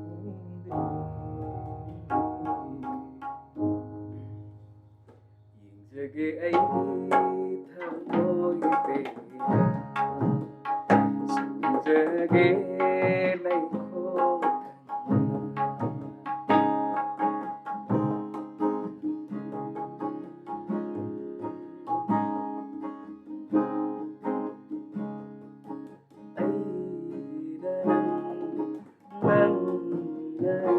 ꯈꯣꯡꯗꯦ꯫ ꯌꯦꯡꯖꯒꯦ ꯑꯩꯒꯤ ꯊꯃꯣꯏ ꯄꯦꯟꯅ ꯁꯨꯝꯖꯒꯦ ꯂꯩꯈꯣ ꯑꯩꯅ ꯅꯪ, ꯅꯪ,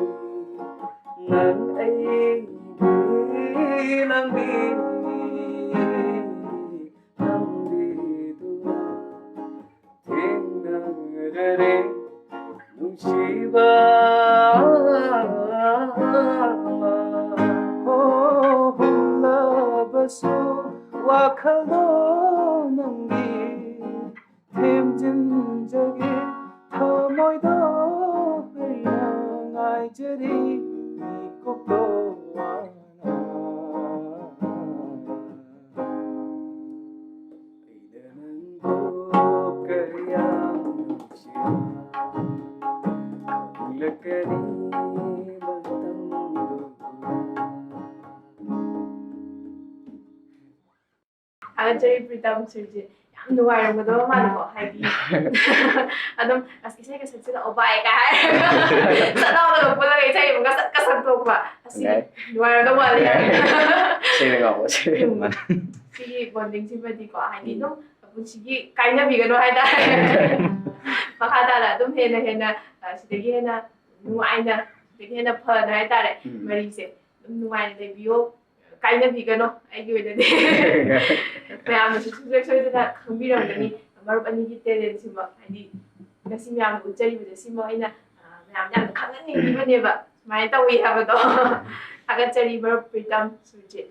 ꯅꯪ ꯑꯩꯒꯤ ꯂꯝꯕꯤ ꯊꯦꯡꯅꯔꯦ ꯅꯨꯡꯁꯤꯕ꯫ ꯍꯣ, ꯍꯨꯝꯂꯕꯁꯨ ꯋꯥꯈꯜꯗꯣ ꯅꯪꯒꯤ ꯊꯦꯝꯖꯤꯟꯖꯒꯦ ꯊꯃꯣꯏꯗꯣ ꯑꯩꯅ ꯉꯥꯏꯖꯔꯤ ꯃꯤꯀꯨꯞꯇꯣ ꯋꯥꯅ꯫ ꯑꯩꯅ ꯅꯪꯕꯨ ꯀꯌꯥꯝ ꯅꯨꯡꯁꯤꯕ ꯈꯪꯂꯛꯀꯅꯤ ꯃꯇꯝꯗꯨꯗ꯫ ꯊꯥꯒꯠꯆꯔꯤ ꯄ꯭ꯔꯤꯇꯝ ꯁꯤꯔꯁꯦ꯫ ꯌꯥꯝ ꯅꯨꯡꯉꯥꯏꯔꯝꯒꯗꯕ ꯃꯥꯜꯂꯦꯀꯣ, ꯍꯥꯏꯗꯤ ꯑꯗꯨꯝ ꯑꯁ ꯏꯁꯩꯒ ꯁꯛꯆꯤꯜꯂꯛꯑꯣ ꯚꯥꯏ ꯀꯥꯏ ꯍꯥꯏꯔꯒ ꯁꯠ ꯂꯥꯎꯅꯒ ꯄꯨꯜꯂꯒ ꯏꯁꯩ ꯑꯃꯒ ꯁꯠꯀ ꯁꯛꯇꯣꯛꯄ꯫ ꯑꯁꯤ ꯅꯨꯡꯉꯥꯏ꯫ ꯅꯨꯡꯉꯥꯏꯔꯝꯒꯗꯧ ꯃꯥꯜꯂꯦ ꯌꯥꯝ꯫ ꯏꯁꯩꯅ ꯉꯥꯎꯕ ꯁꯤ꯫ ꯎꯝ꯫ ꯁꯤꯒꯤ ꯕꯣꯟꯗꯤꯡꯁꯤꯃꯗꯤꯀꯣ, ꯍꯥꯏꯗꯤ ꯎꯝ꯫ ꯑꯗꯨꯝ ꯄꯨꯟꯁꯤꯒꯤ ꯀꯥꯏꯅꯕꯤꯒꯅꯨ ꯍꯥꯏꯇꯥꯔꯦ꯫ ꯃꯈꯥ ꯇꯥꯅ ꯑꯗꯨꯝ ꯍꯦꯟꯅ ꯍꯦꯟꯅ ꯑ, ꯁꯤꯗꯒꯤ ꯍꯦꯟꯅ ꯅꯨꯡꯉꯥꯏꯅ, ꯁꯤꯗꯒꯤ ꯍꯦꯟꯅ ꯐꯅ ꯍꯥꯏꯇꯥꯔꯦ, ꯎꯝ꯫ ꯃꯔꯤꯁꯦ ꯑꯗꯨꯝ ꯅꯨꯡꯉꯥꯏꯅ ꯂꯩꯕꯤꯌꯣ꯫ ꯀꯥꯏꯅꯕꯤꯒꯅꯣ꯫ ꯑꯩꯒꯤ ꯑꯣꯏꯅꯗꯤ ꯃꯌꯥꯝꯅꯁꯨ ꯁꯨꯡꯁꯣꯏ ꯁꯣꯏꯗꯅ ꯈꯪꯕꯤꯔꯝꯒꯅꯤ ꯃꯔꯨꯞ ꯑꯅꯤꯒꯤ ꯇꯦꯂꯦꯟꯁꯤꯃꯛ, ꯍꯥꯏꯗꯤ ꯉꯁꯤ ꯃꯌꯥꯝꯅ ꯎꯠꯆꯔꯤꯕꯁꯦ ꯁꯤꯃꯛ ꯑꯩꯅ, ꯑ, ꯃꯌꯥꯝꯗ ꯌꯥꯝ ꯈꯪꯍꯟꯅꯤꯡꯉꯤꯕꯅꯦꯕ, ꯁꯨꯃꯥꯏꯅ ꯇꯧꯏ ꯍꯥꯏꯕꯗꯣ꯫ ꯊꯥꯒꯠꯆꯔꯤ ꯃꯔꯨꯞ ꯄ꯭ꯔꯤꯇꯝ ꯁꯨꯔꯖꯤꯠ꯫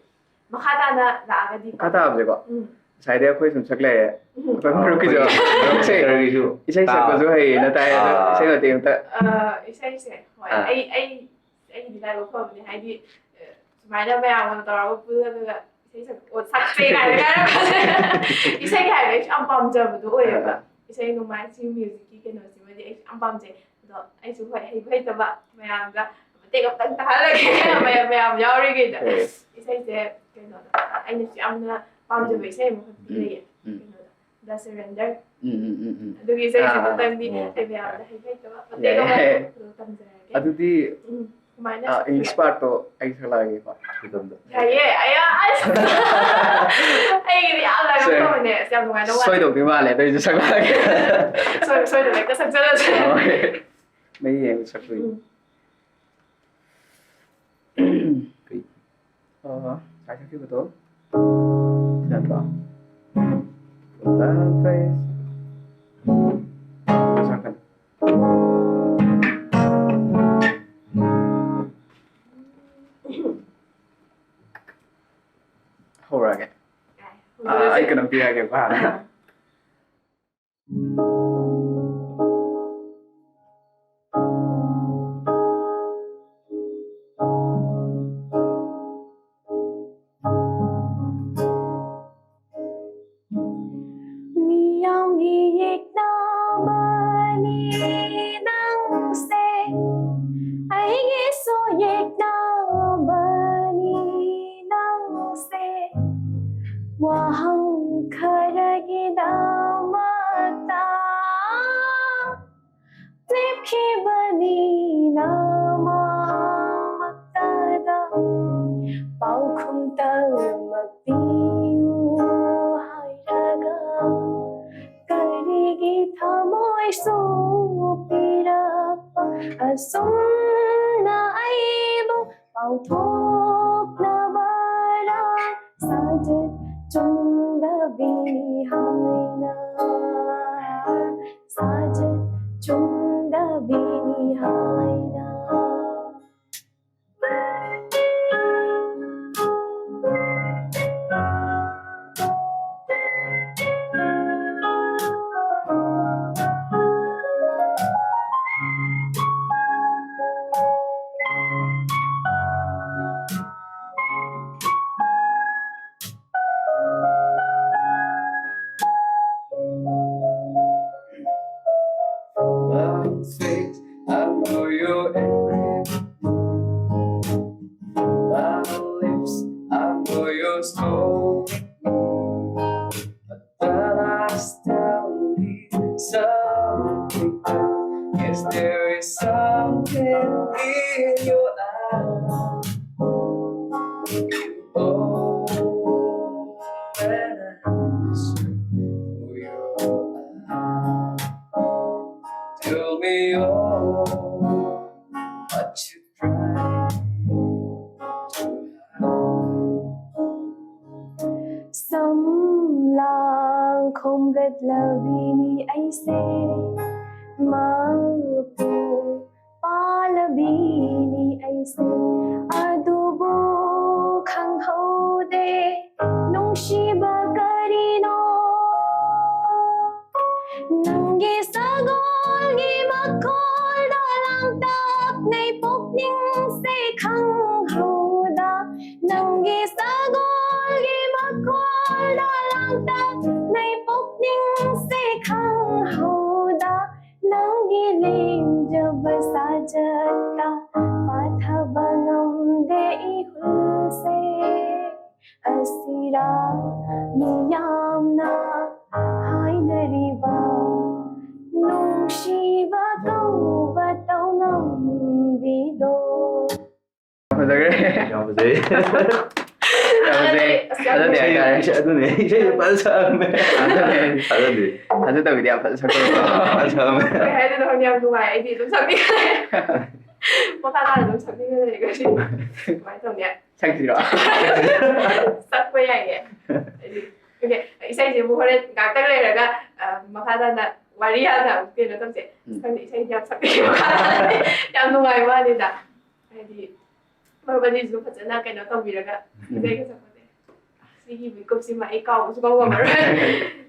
ꯃꯈꯥ ꯇꯥꯅ ꯂꯥꯛꯑꯒꯗꯤ ꯃꯈꯥ ꯇꯥꯕꯁꯦꯀꯣ, ꯎꯝ꯫ ꯉꯁꯥꯏꯗꯤ ꯑꯩꯈꯣꯏ ꯁꯨꯝ ꯁꯛ ꯂꯩꯔꯦ꯫ ꯎꯝ꯫ ꯑꯩꯈꯣꯏ ꯃꯔꯨꯞꯀꯤꯁꯨ ꯑꯩꯈꯣꯏ ꯏꯁꯩ, ꯁꯤꯡꯒꯔꯒꯤꯁꯨ ꯏꯁꯩ ꯁꯛꯄꯁꯨ ꯇꯥꯕ꯫ ꯍꯩꯌꯦꯅ ꯇꯥꯏ, ꯑꯗꯣ ꯑꯥ꯫ ꯏꯁꯩ ꯃꯇꯦꯛ ꯑꯝꯇ꯫ ꯑ, ꯏꯁꯩꯁꯦ, ꯍꯣꯏ, ꯑꯥ꯫ ꯑꯩ, ꯑꯩ ꯑꯩꯒꯤꯗꯤ ꯂꯥꯏꯕꯛ ꯐꯕꯅꯦ, ꯍꯥꯏꯗꯤ, ꯑ, ꯁꯨꯃꯥꯏꯅ ꯃꯌꯥꯝꯒ ꯇꯧꯔꯒ ꯄꯨꯜꯂꯒ ꯏꯁꯩ ꯁꯛ-, ꯑꯣ, ꯁꯛꯁꯦ ꯀꯥꯏꯅ ꯍꯥꯏꯔꯒ ꯏꯁꯩꯒꯤ ꯍꯥꯏꯕ ꯑꯩꯁꯨ ꯌꯥꯝ ꯄꯥꯝꯖꯕꯗꯣ ꯑꯣꯏꯌꯦꯕ꯫ ꯑꯥ꯫ ꯏꯁꯩ ꯅꯣꯡꯃꯥꯏ ꯁꯤ ꯃ꯭ꯌꯨꯖꯤꯛꯀꯤ ꯀꯩꯅꯣꯁꯤꯃꯗꯤ ꯑꯩꯁꯨ ꯌꯥꯝ ꯄꯥꯝꯖꯩ꯫ ꯑꯗꯣ ꯑꯩꯁꯨ ꯍꯣꯏ ꯍꯩꯕ ꯍꯩꯇꯕ ꯃꯌꯥꯝꯗ ꯃꯇꯦꯛ ꯑꯃꯇꯪ ꯇꯥꯍꯜꯂꯒꯦ꯫ ꯃꯌꯥꯝ, ꯃꯌꯥꯝ ꯌꯥꯎꯔꯤꯉꯩꯗ꯫ ꯍꯣꯏ꯫ ꯏꯁꯩꯁꯦ ꯀꯩꯅꯣꯗ ꯑꯩꯅꯁꯨ ꯌꯥꯝꯅ ꯄꯥꯝꯖꯕ ꯎꯝ꯫ ꯏꯁꯩ ꯑꯃꯈꯛꯇꯤ ꯎꯝ꯫ ꯂꯩꯌꯦ꯫ ꯎꯝ꯫ ꯀꯩꯅꯣꯗ, The Surrender꯫ ꯎꯝ, ꯎꯝ, ꯎꯝ, ꯎꯝ꯫ ꯑꯗꯨꯒꯤ ꯏꯁꯩꯁꯦ ꯑꯥ, ꯑꯃꯇꯪꯗꯤ ꯑꯣ꯫ ꯑꯩ ꯃꯌꯥꯝꯗ ꯍꯩꯕ ꯍꯩꯇꯕ ꯃꯇꯦꯛ ꯌꯥꯏ, ꯑꯃ ꯌꯥꯏ꯫ ꯑꯗꯨ ꯇꯝꯖꯔꯒꯦ꯫ ꯑꯗꯨꯗꯤ, ꯎꯝ, ꯀꯃꯥꯏꯅ ꯑꯥ, ꯁꯛꯇꯣꯏꯅꯣ? English part-ꯇꯣ ꯑꯩ ꯁꯛꯂꯛꯑꯒꯦꯀꯣ꯫ ꯌꯥꯏꯌꯦ, ꯑꯌꯥ, ꯑꯁ꯫ ꯑꯩꯒꯤꯗꯤ ꯌꯥꯝ ꯂꯥꯏꯕꯛ ꯁꯦ, ꯐꯕꯅꯦ, ꯑꯁ, ꯌꯥꯝ ꯅꯨꯡꯉꯥꯏꯗꯧ ꯃꯥꯜꯂꯦ꯫ ꯁꯣꯏꯗꯧꯗꯤ ꯃꯥꯜꯂꯦ, ꯑꯗꯨ ꯑꯩꯁꯨ ꯁꯛꯂꯛꯑꯒꯦ꯫ ꯁꯣꯏ-, ꯁꯣꯏꯗꯅ ꯍꯦꯛꯇ ꯁꯛꯆꯔꯁꯦ꯫ ꯍꯣꯏ꯫ ꯃꯌꯦꯛ ꯌꯦꯡꯉ ꯁꯛꯇꯣꯏꯅꯤ꯫ ꯎꯝ꯫ ꯀꯩ? ꯑ, ꯉꯁꯥꯏ ꯁꯛꯈꯤꯕꯗꯣ꯫ ꯁꯤ ꯅꯠꯇ꯭ꯔꯣ? Love face. ꯁꯛꯀꯅꯤ꯫ ꯍꯧꯔꯛꯑꯒꯦ꯫ ꯑꯥ, ꯑꯩ ꯀꯩꯅꯣꯝ ꯄꯤꯔꯛꯑꯒꯦꯀꯣ ꯍꯥꯟꯅ꯫ ꯃꯤꯌꯥꯝꯒꯤ ꯌꯦꯛꯅꯕꯅꯤ ꯅꯪꯁꯦ, ꯑꯩꯒꯤꯁꯨ ꯌꯦꯛꯅꯕꯅꯤ ꯅꯪꯁꯦ꯫ ꯋꯥꯍꯪ ꯈꯔꯒꯤꯗꯃꯛꯇ ꯂꯦꯞꯈꯤꯕꯅꯤ ꯅꯃꯥꯡꯃꯛꯇꯗ꯫ ꯄꯥꯎꯈꯨꯝ ꯇꯃꯛ ꯄꯤꯌꯨ ꯍꯥꯏꯔꯒ ꯀꯔꯤꯒꯤ ꯊꯃꯣꯏꯁꯨ ꯄꯤꯔꯛꯄ ꯑꯁꯨꯝꯅ ꯑꯩꯕꯨ ꯄꯥꯎꯊꯣꯛꯅꯕꯔꯥ? ꯁꯥꯖꯠ ꯆꯨꯝꯗꯕꯤꯅꯤ ꯍꯥꯏꯅ, ꯁꯥꯖꯠ ꯆꯨꯝꯗꯕꯤꯅꯤ ꯍꯥꯏꯅ꯫ in your eyes. Oh, when I ask for your eyes, tell me all what you try to hide. ꯁꯝꯂꯥꯡ ꯈꯣꯝꯒꯠꯂꯕꯤꯅꯤ ꯑꯩꯁꯦ, ꯃꯄꯨ ꯄꯥꯜꯂꯕꯤꯅꯤ ꯑꯩꯁꯦ, ꯑꯗꯨꯕꯨ ꯈꯪꯍꯧꯗꯦ ꯅꯨꯡꯁꯤꯕ ꯀꯔꯤꯅꯣ꯫ ꯅꯪꯒꯤ ꯁꯒꯣꯜꯒꯤ ꯃꯈꯣꯜꯗ ꯂꯥꯡꯇꯛꯅꯩ ꯄꯨꯛꯅꯤꯡꯁꯦ ꯈꯪꯍꯧꯗ, ꯅꯪꯒꯤ ꯁꯒꯣꯜꯒꯤ ꯃꯈꯣꯜꯗ ꯂꯥꯡꯇꯛꯅꯩ ꯄꯨꯛꯅꯤꯡꯁꯦ ꯈꯪꯍꯧꯗ, ꯅꯪꯒꯤ ꯂꯦꯡꯖꯕ ꯁꯥꯖꯠꯇ ꯐꯥꯊꯕ ꯉꯝꯗꯦ ꯏꯍꯨꯜꯁꯦ꯫ ꯑꯁꯤꯔꯥ ꯃꯤꯌꯥꯝꯅ ꯍꯥꯏꯅꯔꯤꯕ ꯅꯨꯡꯁꯤꯕ ꯀꯧꯕ ꯇꯧꯉꯝꯕꯤꯗꯣ꯫ ꯐꯖꯈ꯭ꯔꯦ꯫ ꯌꯥꯝ ꯐꯖꯩ꯫ ꯌꯥꯝ ꯐꯖꯩ꯫ ꯑꯁ, ꯌꯥꯝ ꯊꯥꯖꯗꯦ ꯐꯖꯩ꯫ ꯍꯥꯏꯇꯥꯔꯦ꯫ ꯑꯁ, ꯑꯗꯨꯅꯦ ꯏꯁꯩ ꯐꯖꯅ ꯁꯛꯑꯝꯃꯦ꯫ ꯊꯥꯖꯗꯦ꯫ ꯊꯥꯖꯗꯕꯤꯗ ꯌꯥꯝ ꯐꯖꯅ ꯁꯛꯄ꯫ ꯐꯖꯅ ꯁꯛꯑꯝꯃꯦ꯫ ꯀꯩ ꯍꯥꯏꯗꯣꯏꯅꯣ ꯈꯪꯗꯦ, ꯌꯥꯝ ꯅꯨꯡꯉꯥꯏ꯫ ꯑꯩꯗꯤ ꯑꯗꯨꯝ ꯁꯛꯅꯤꯡꯉꯦ꯫ ꯃꯈꯥ ꯇꯥꯅ ꯑꯗꯨꯝ ꯁꯛꯅꯤꯡꯉ ꯂꯩꯔꯦ ꯉꯁꯤ꯫ ꯀꯃꯥꯏꯅ ꯇꯧꯅꯤ? ꯁꯛꯁꯤꯔꯣ? ꯁꯛꯄ ꯌꯥꯏꯌꯦ꯫ ꯍꯥꯏꯗꯤ, ꯑꯣꯀꯦ, ꯏꯁꯩꯁꯤꯕꯨ ꯍꯣꯔꯦꯟ ꯉꯥꯛꯇꯪ ꯂꯩꯔꯒ, ꯑ, ꯃꯈꯥ ꯇꯥꯅ ꯋꯥꯔꯤ ꯍꯥꯟꯅ ꯑꯃꯨꯛ ꯀꯩꯅꯣ ꯇꯧꯁꯦ꯫ ꯎꯝ꯫ ꯈꯪꯗꯦ, ꯏꯁꯩꯁꯦ ꯌꯥꯝ ꯁꯛꯅꯤꯡꯉꯦ꯫ ꯃꯈꯥ ꯇꯥꯅ ꯌꯥꯝ ꯅꯨꯡꯉꯥꯏꯕ ꯋꯥꯅꯤꯗ꯫ ꯍꯥꯏꯗꯤ, ꯃꯔꯨꯞ ꯑꯅꯤꯁꯨ ꯐꯖꯅ ꯀꯩꯅꯣ ꯇꯧꯕꯤꯔꯒ, ꯎꯝ꯫ ꯏꯁꯩꯒ ꯁꯛꯄꯁꯦ꯫ ꯁꯤꯒꯤ ꯃꯤꯀꯨꯞꯁꯤꯃ ꯑꯩ ꯀꯥꯎꯕꯁꯨ ꯀꯥꯎ ꯉꯝꯃꯔꯣꯏ꯫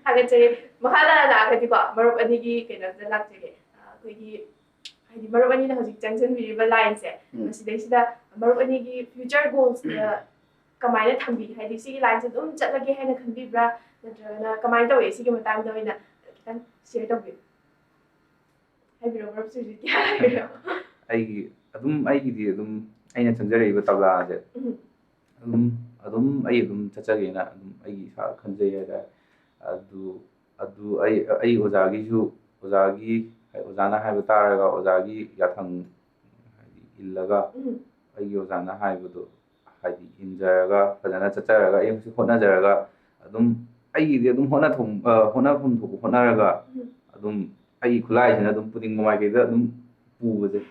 ꯊꯥꯒꯠꯆꯔꯤ꯫ ꯃꯈꯥ ꯇꯥꯅ ꯂꯥꯛꯑꯒꯗꯤꯀꯣ, ꯃꯔꯨꯞ ꯑꯅꯤꯒꯤ ꯀꯩꯅꯣꯗ ꯂꯥꯛꯆꯒꯦ꯫ ꯑ, ꯑꯩꯈꯣꯏꯒꯤ, ꯍꯥꯏꯗꯤ, ꯃꯔꯨꯞ ꯑꯅꯤꯅ ꯍꯧꯖꯤꯛ ꯆꯪꯁꯤꯟꯕꯤꯔꯤꯕ ꯂꯥꯏꯟꯁꯦ, ꯎꯝ꯫ ꯃꯁꯤꯗꯩꯁꯤꯗ ꯃꯔꯨꯞ ꯑꯅꯤꯒꯤ future goals ꯀꯃꯥꯏꯅ ꯊꯝꯕꯤ? ꯍꯥꯏꯗꯤ, ꯁꯤꯒꯤ ꯂꯥꯏꯟꯁꯦ ꯑꯗꯨꯝ ꯆꯠꯂꯒꯦ ꯍꯥꯏꯅ ꯈꯟꯕꯤꯕ꯭ꯔꯥ? ꯅꯠꯇ꯭ꯔꯒꯅ ꯀꯃꯥꯏꯅ ꯇꯧꯋꯤ? ꯁꯤꯒꯤ ꯃꯇꯥꯡꯗ ꯑꯣꯏꯅ ꯈꯤꯇꯪ share ꯇꯧꯕꯤꯌꯨ꯫ ꯍꯥꯏꯕꯤꯔꯣ, ꯃꯔꯨꯞ ꯁꯨꯔꯖꯤꯠꯀꯤ ꯍꯥꯏꯕꯤꯔꯣ꯫ ꯑꯩꯒꯤ, ꯑꯗꯨꯝ ꯑꯩꯒꯤꯗꯤ ꯑꯗꯨꯝ ꯑꯩꯅ ꯆꯪꯖꯔꯛꯏꯕ ꯇꯕ꯭ꯂꯥꯁꯦ ꯎꯝ꯫ ꯑꯗꯨꯝ, ꯑꯗꯨꯝ ꯑꯩ ꯑꯗꯨꯝ ꯆꯠꯆꯒꯦꯅ ꯑꯗꯨꯝ ꯑꯩꯒꯤ ꯏꯁꯥ ꯈꯟꯖꯩ ꯍꯥꯏꯇꯥꯔꯦ꯫ ꯑꯗꯨ, ꯑꯗꯨ ꯑꯩ, ꯑꯩ ꯑꯣꯖꯥꯒꯤꯁꯨ, ꯑꯣꯖꯥꯒꯤ, ꯑꯣꯖꯥꯅ ꯍꯥꯏꯕ ꯇꯥꯔꯒ ꯑꯣꯖꯥꯒꯤ ꯌꯥꯊꯪ ꯏꯜꯂꯒ, ꯑꯩꯒꯤ ꯑꯣꯖꯥꯅ ꯍꯥꯏꯕꯗꯣ ꯍꯥꯏꯗꯤ ꯏꯟꯖꯔꯒ, ꯐꯖꯅ ꯆꯠꯆꯔꯒ, ꯑꯩ ꯍꯧꯖꯤꯛ ꯍꯣꯠꯅꯖꯔꯒ, ꯑꯗꯨꯝ ꯑꯩꯒꯤꯗꯤ ꯑꯗꯨꯝ ꯍꯣꯠꯅꯐꯝ ꯊꯣꯛꯄ ꯍꯣꯠꯅꯔꯒ, ꯑꯗꯨꯝ ꯑꯩꯒꯤ ꯈꯨꯠꯂꯥꯏꯁꯤꯅ ꯑꯗꯨꯝ ꯄꯨꯅꯤꯡꯕ ꯃꯥꯏꯀꯩꯗ ꯑꯗꯨꯝ ꯄꯨꯕꯁꯦ,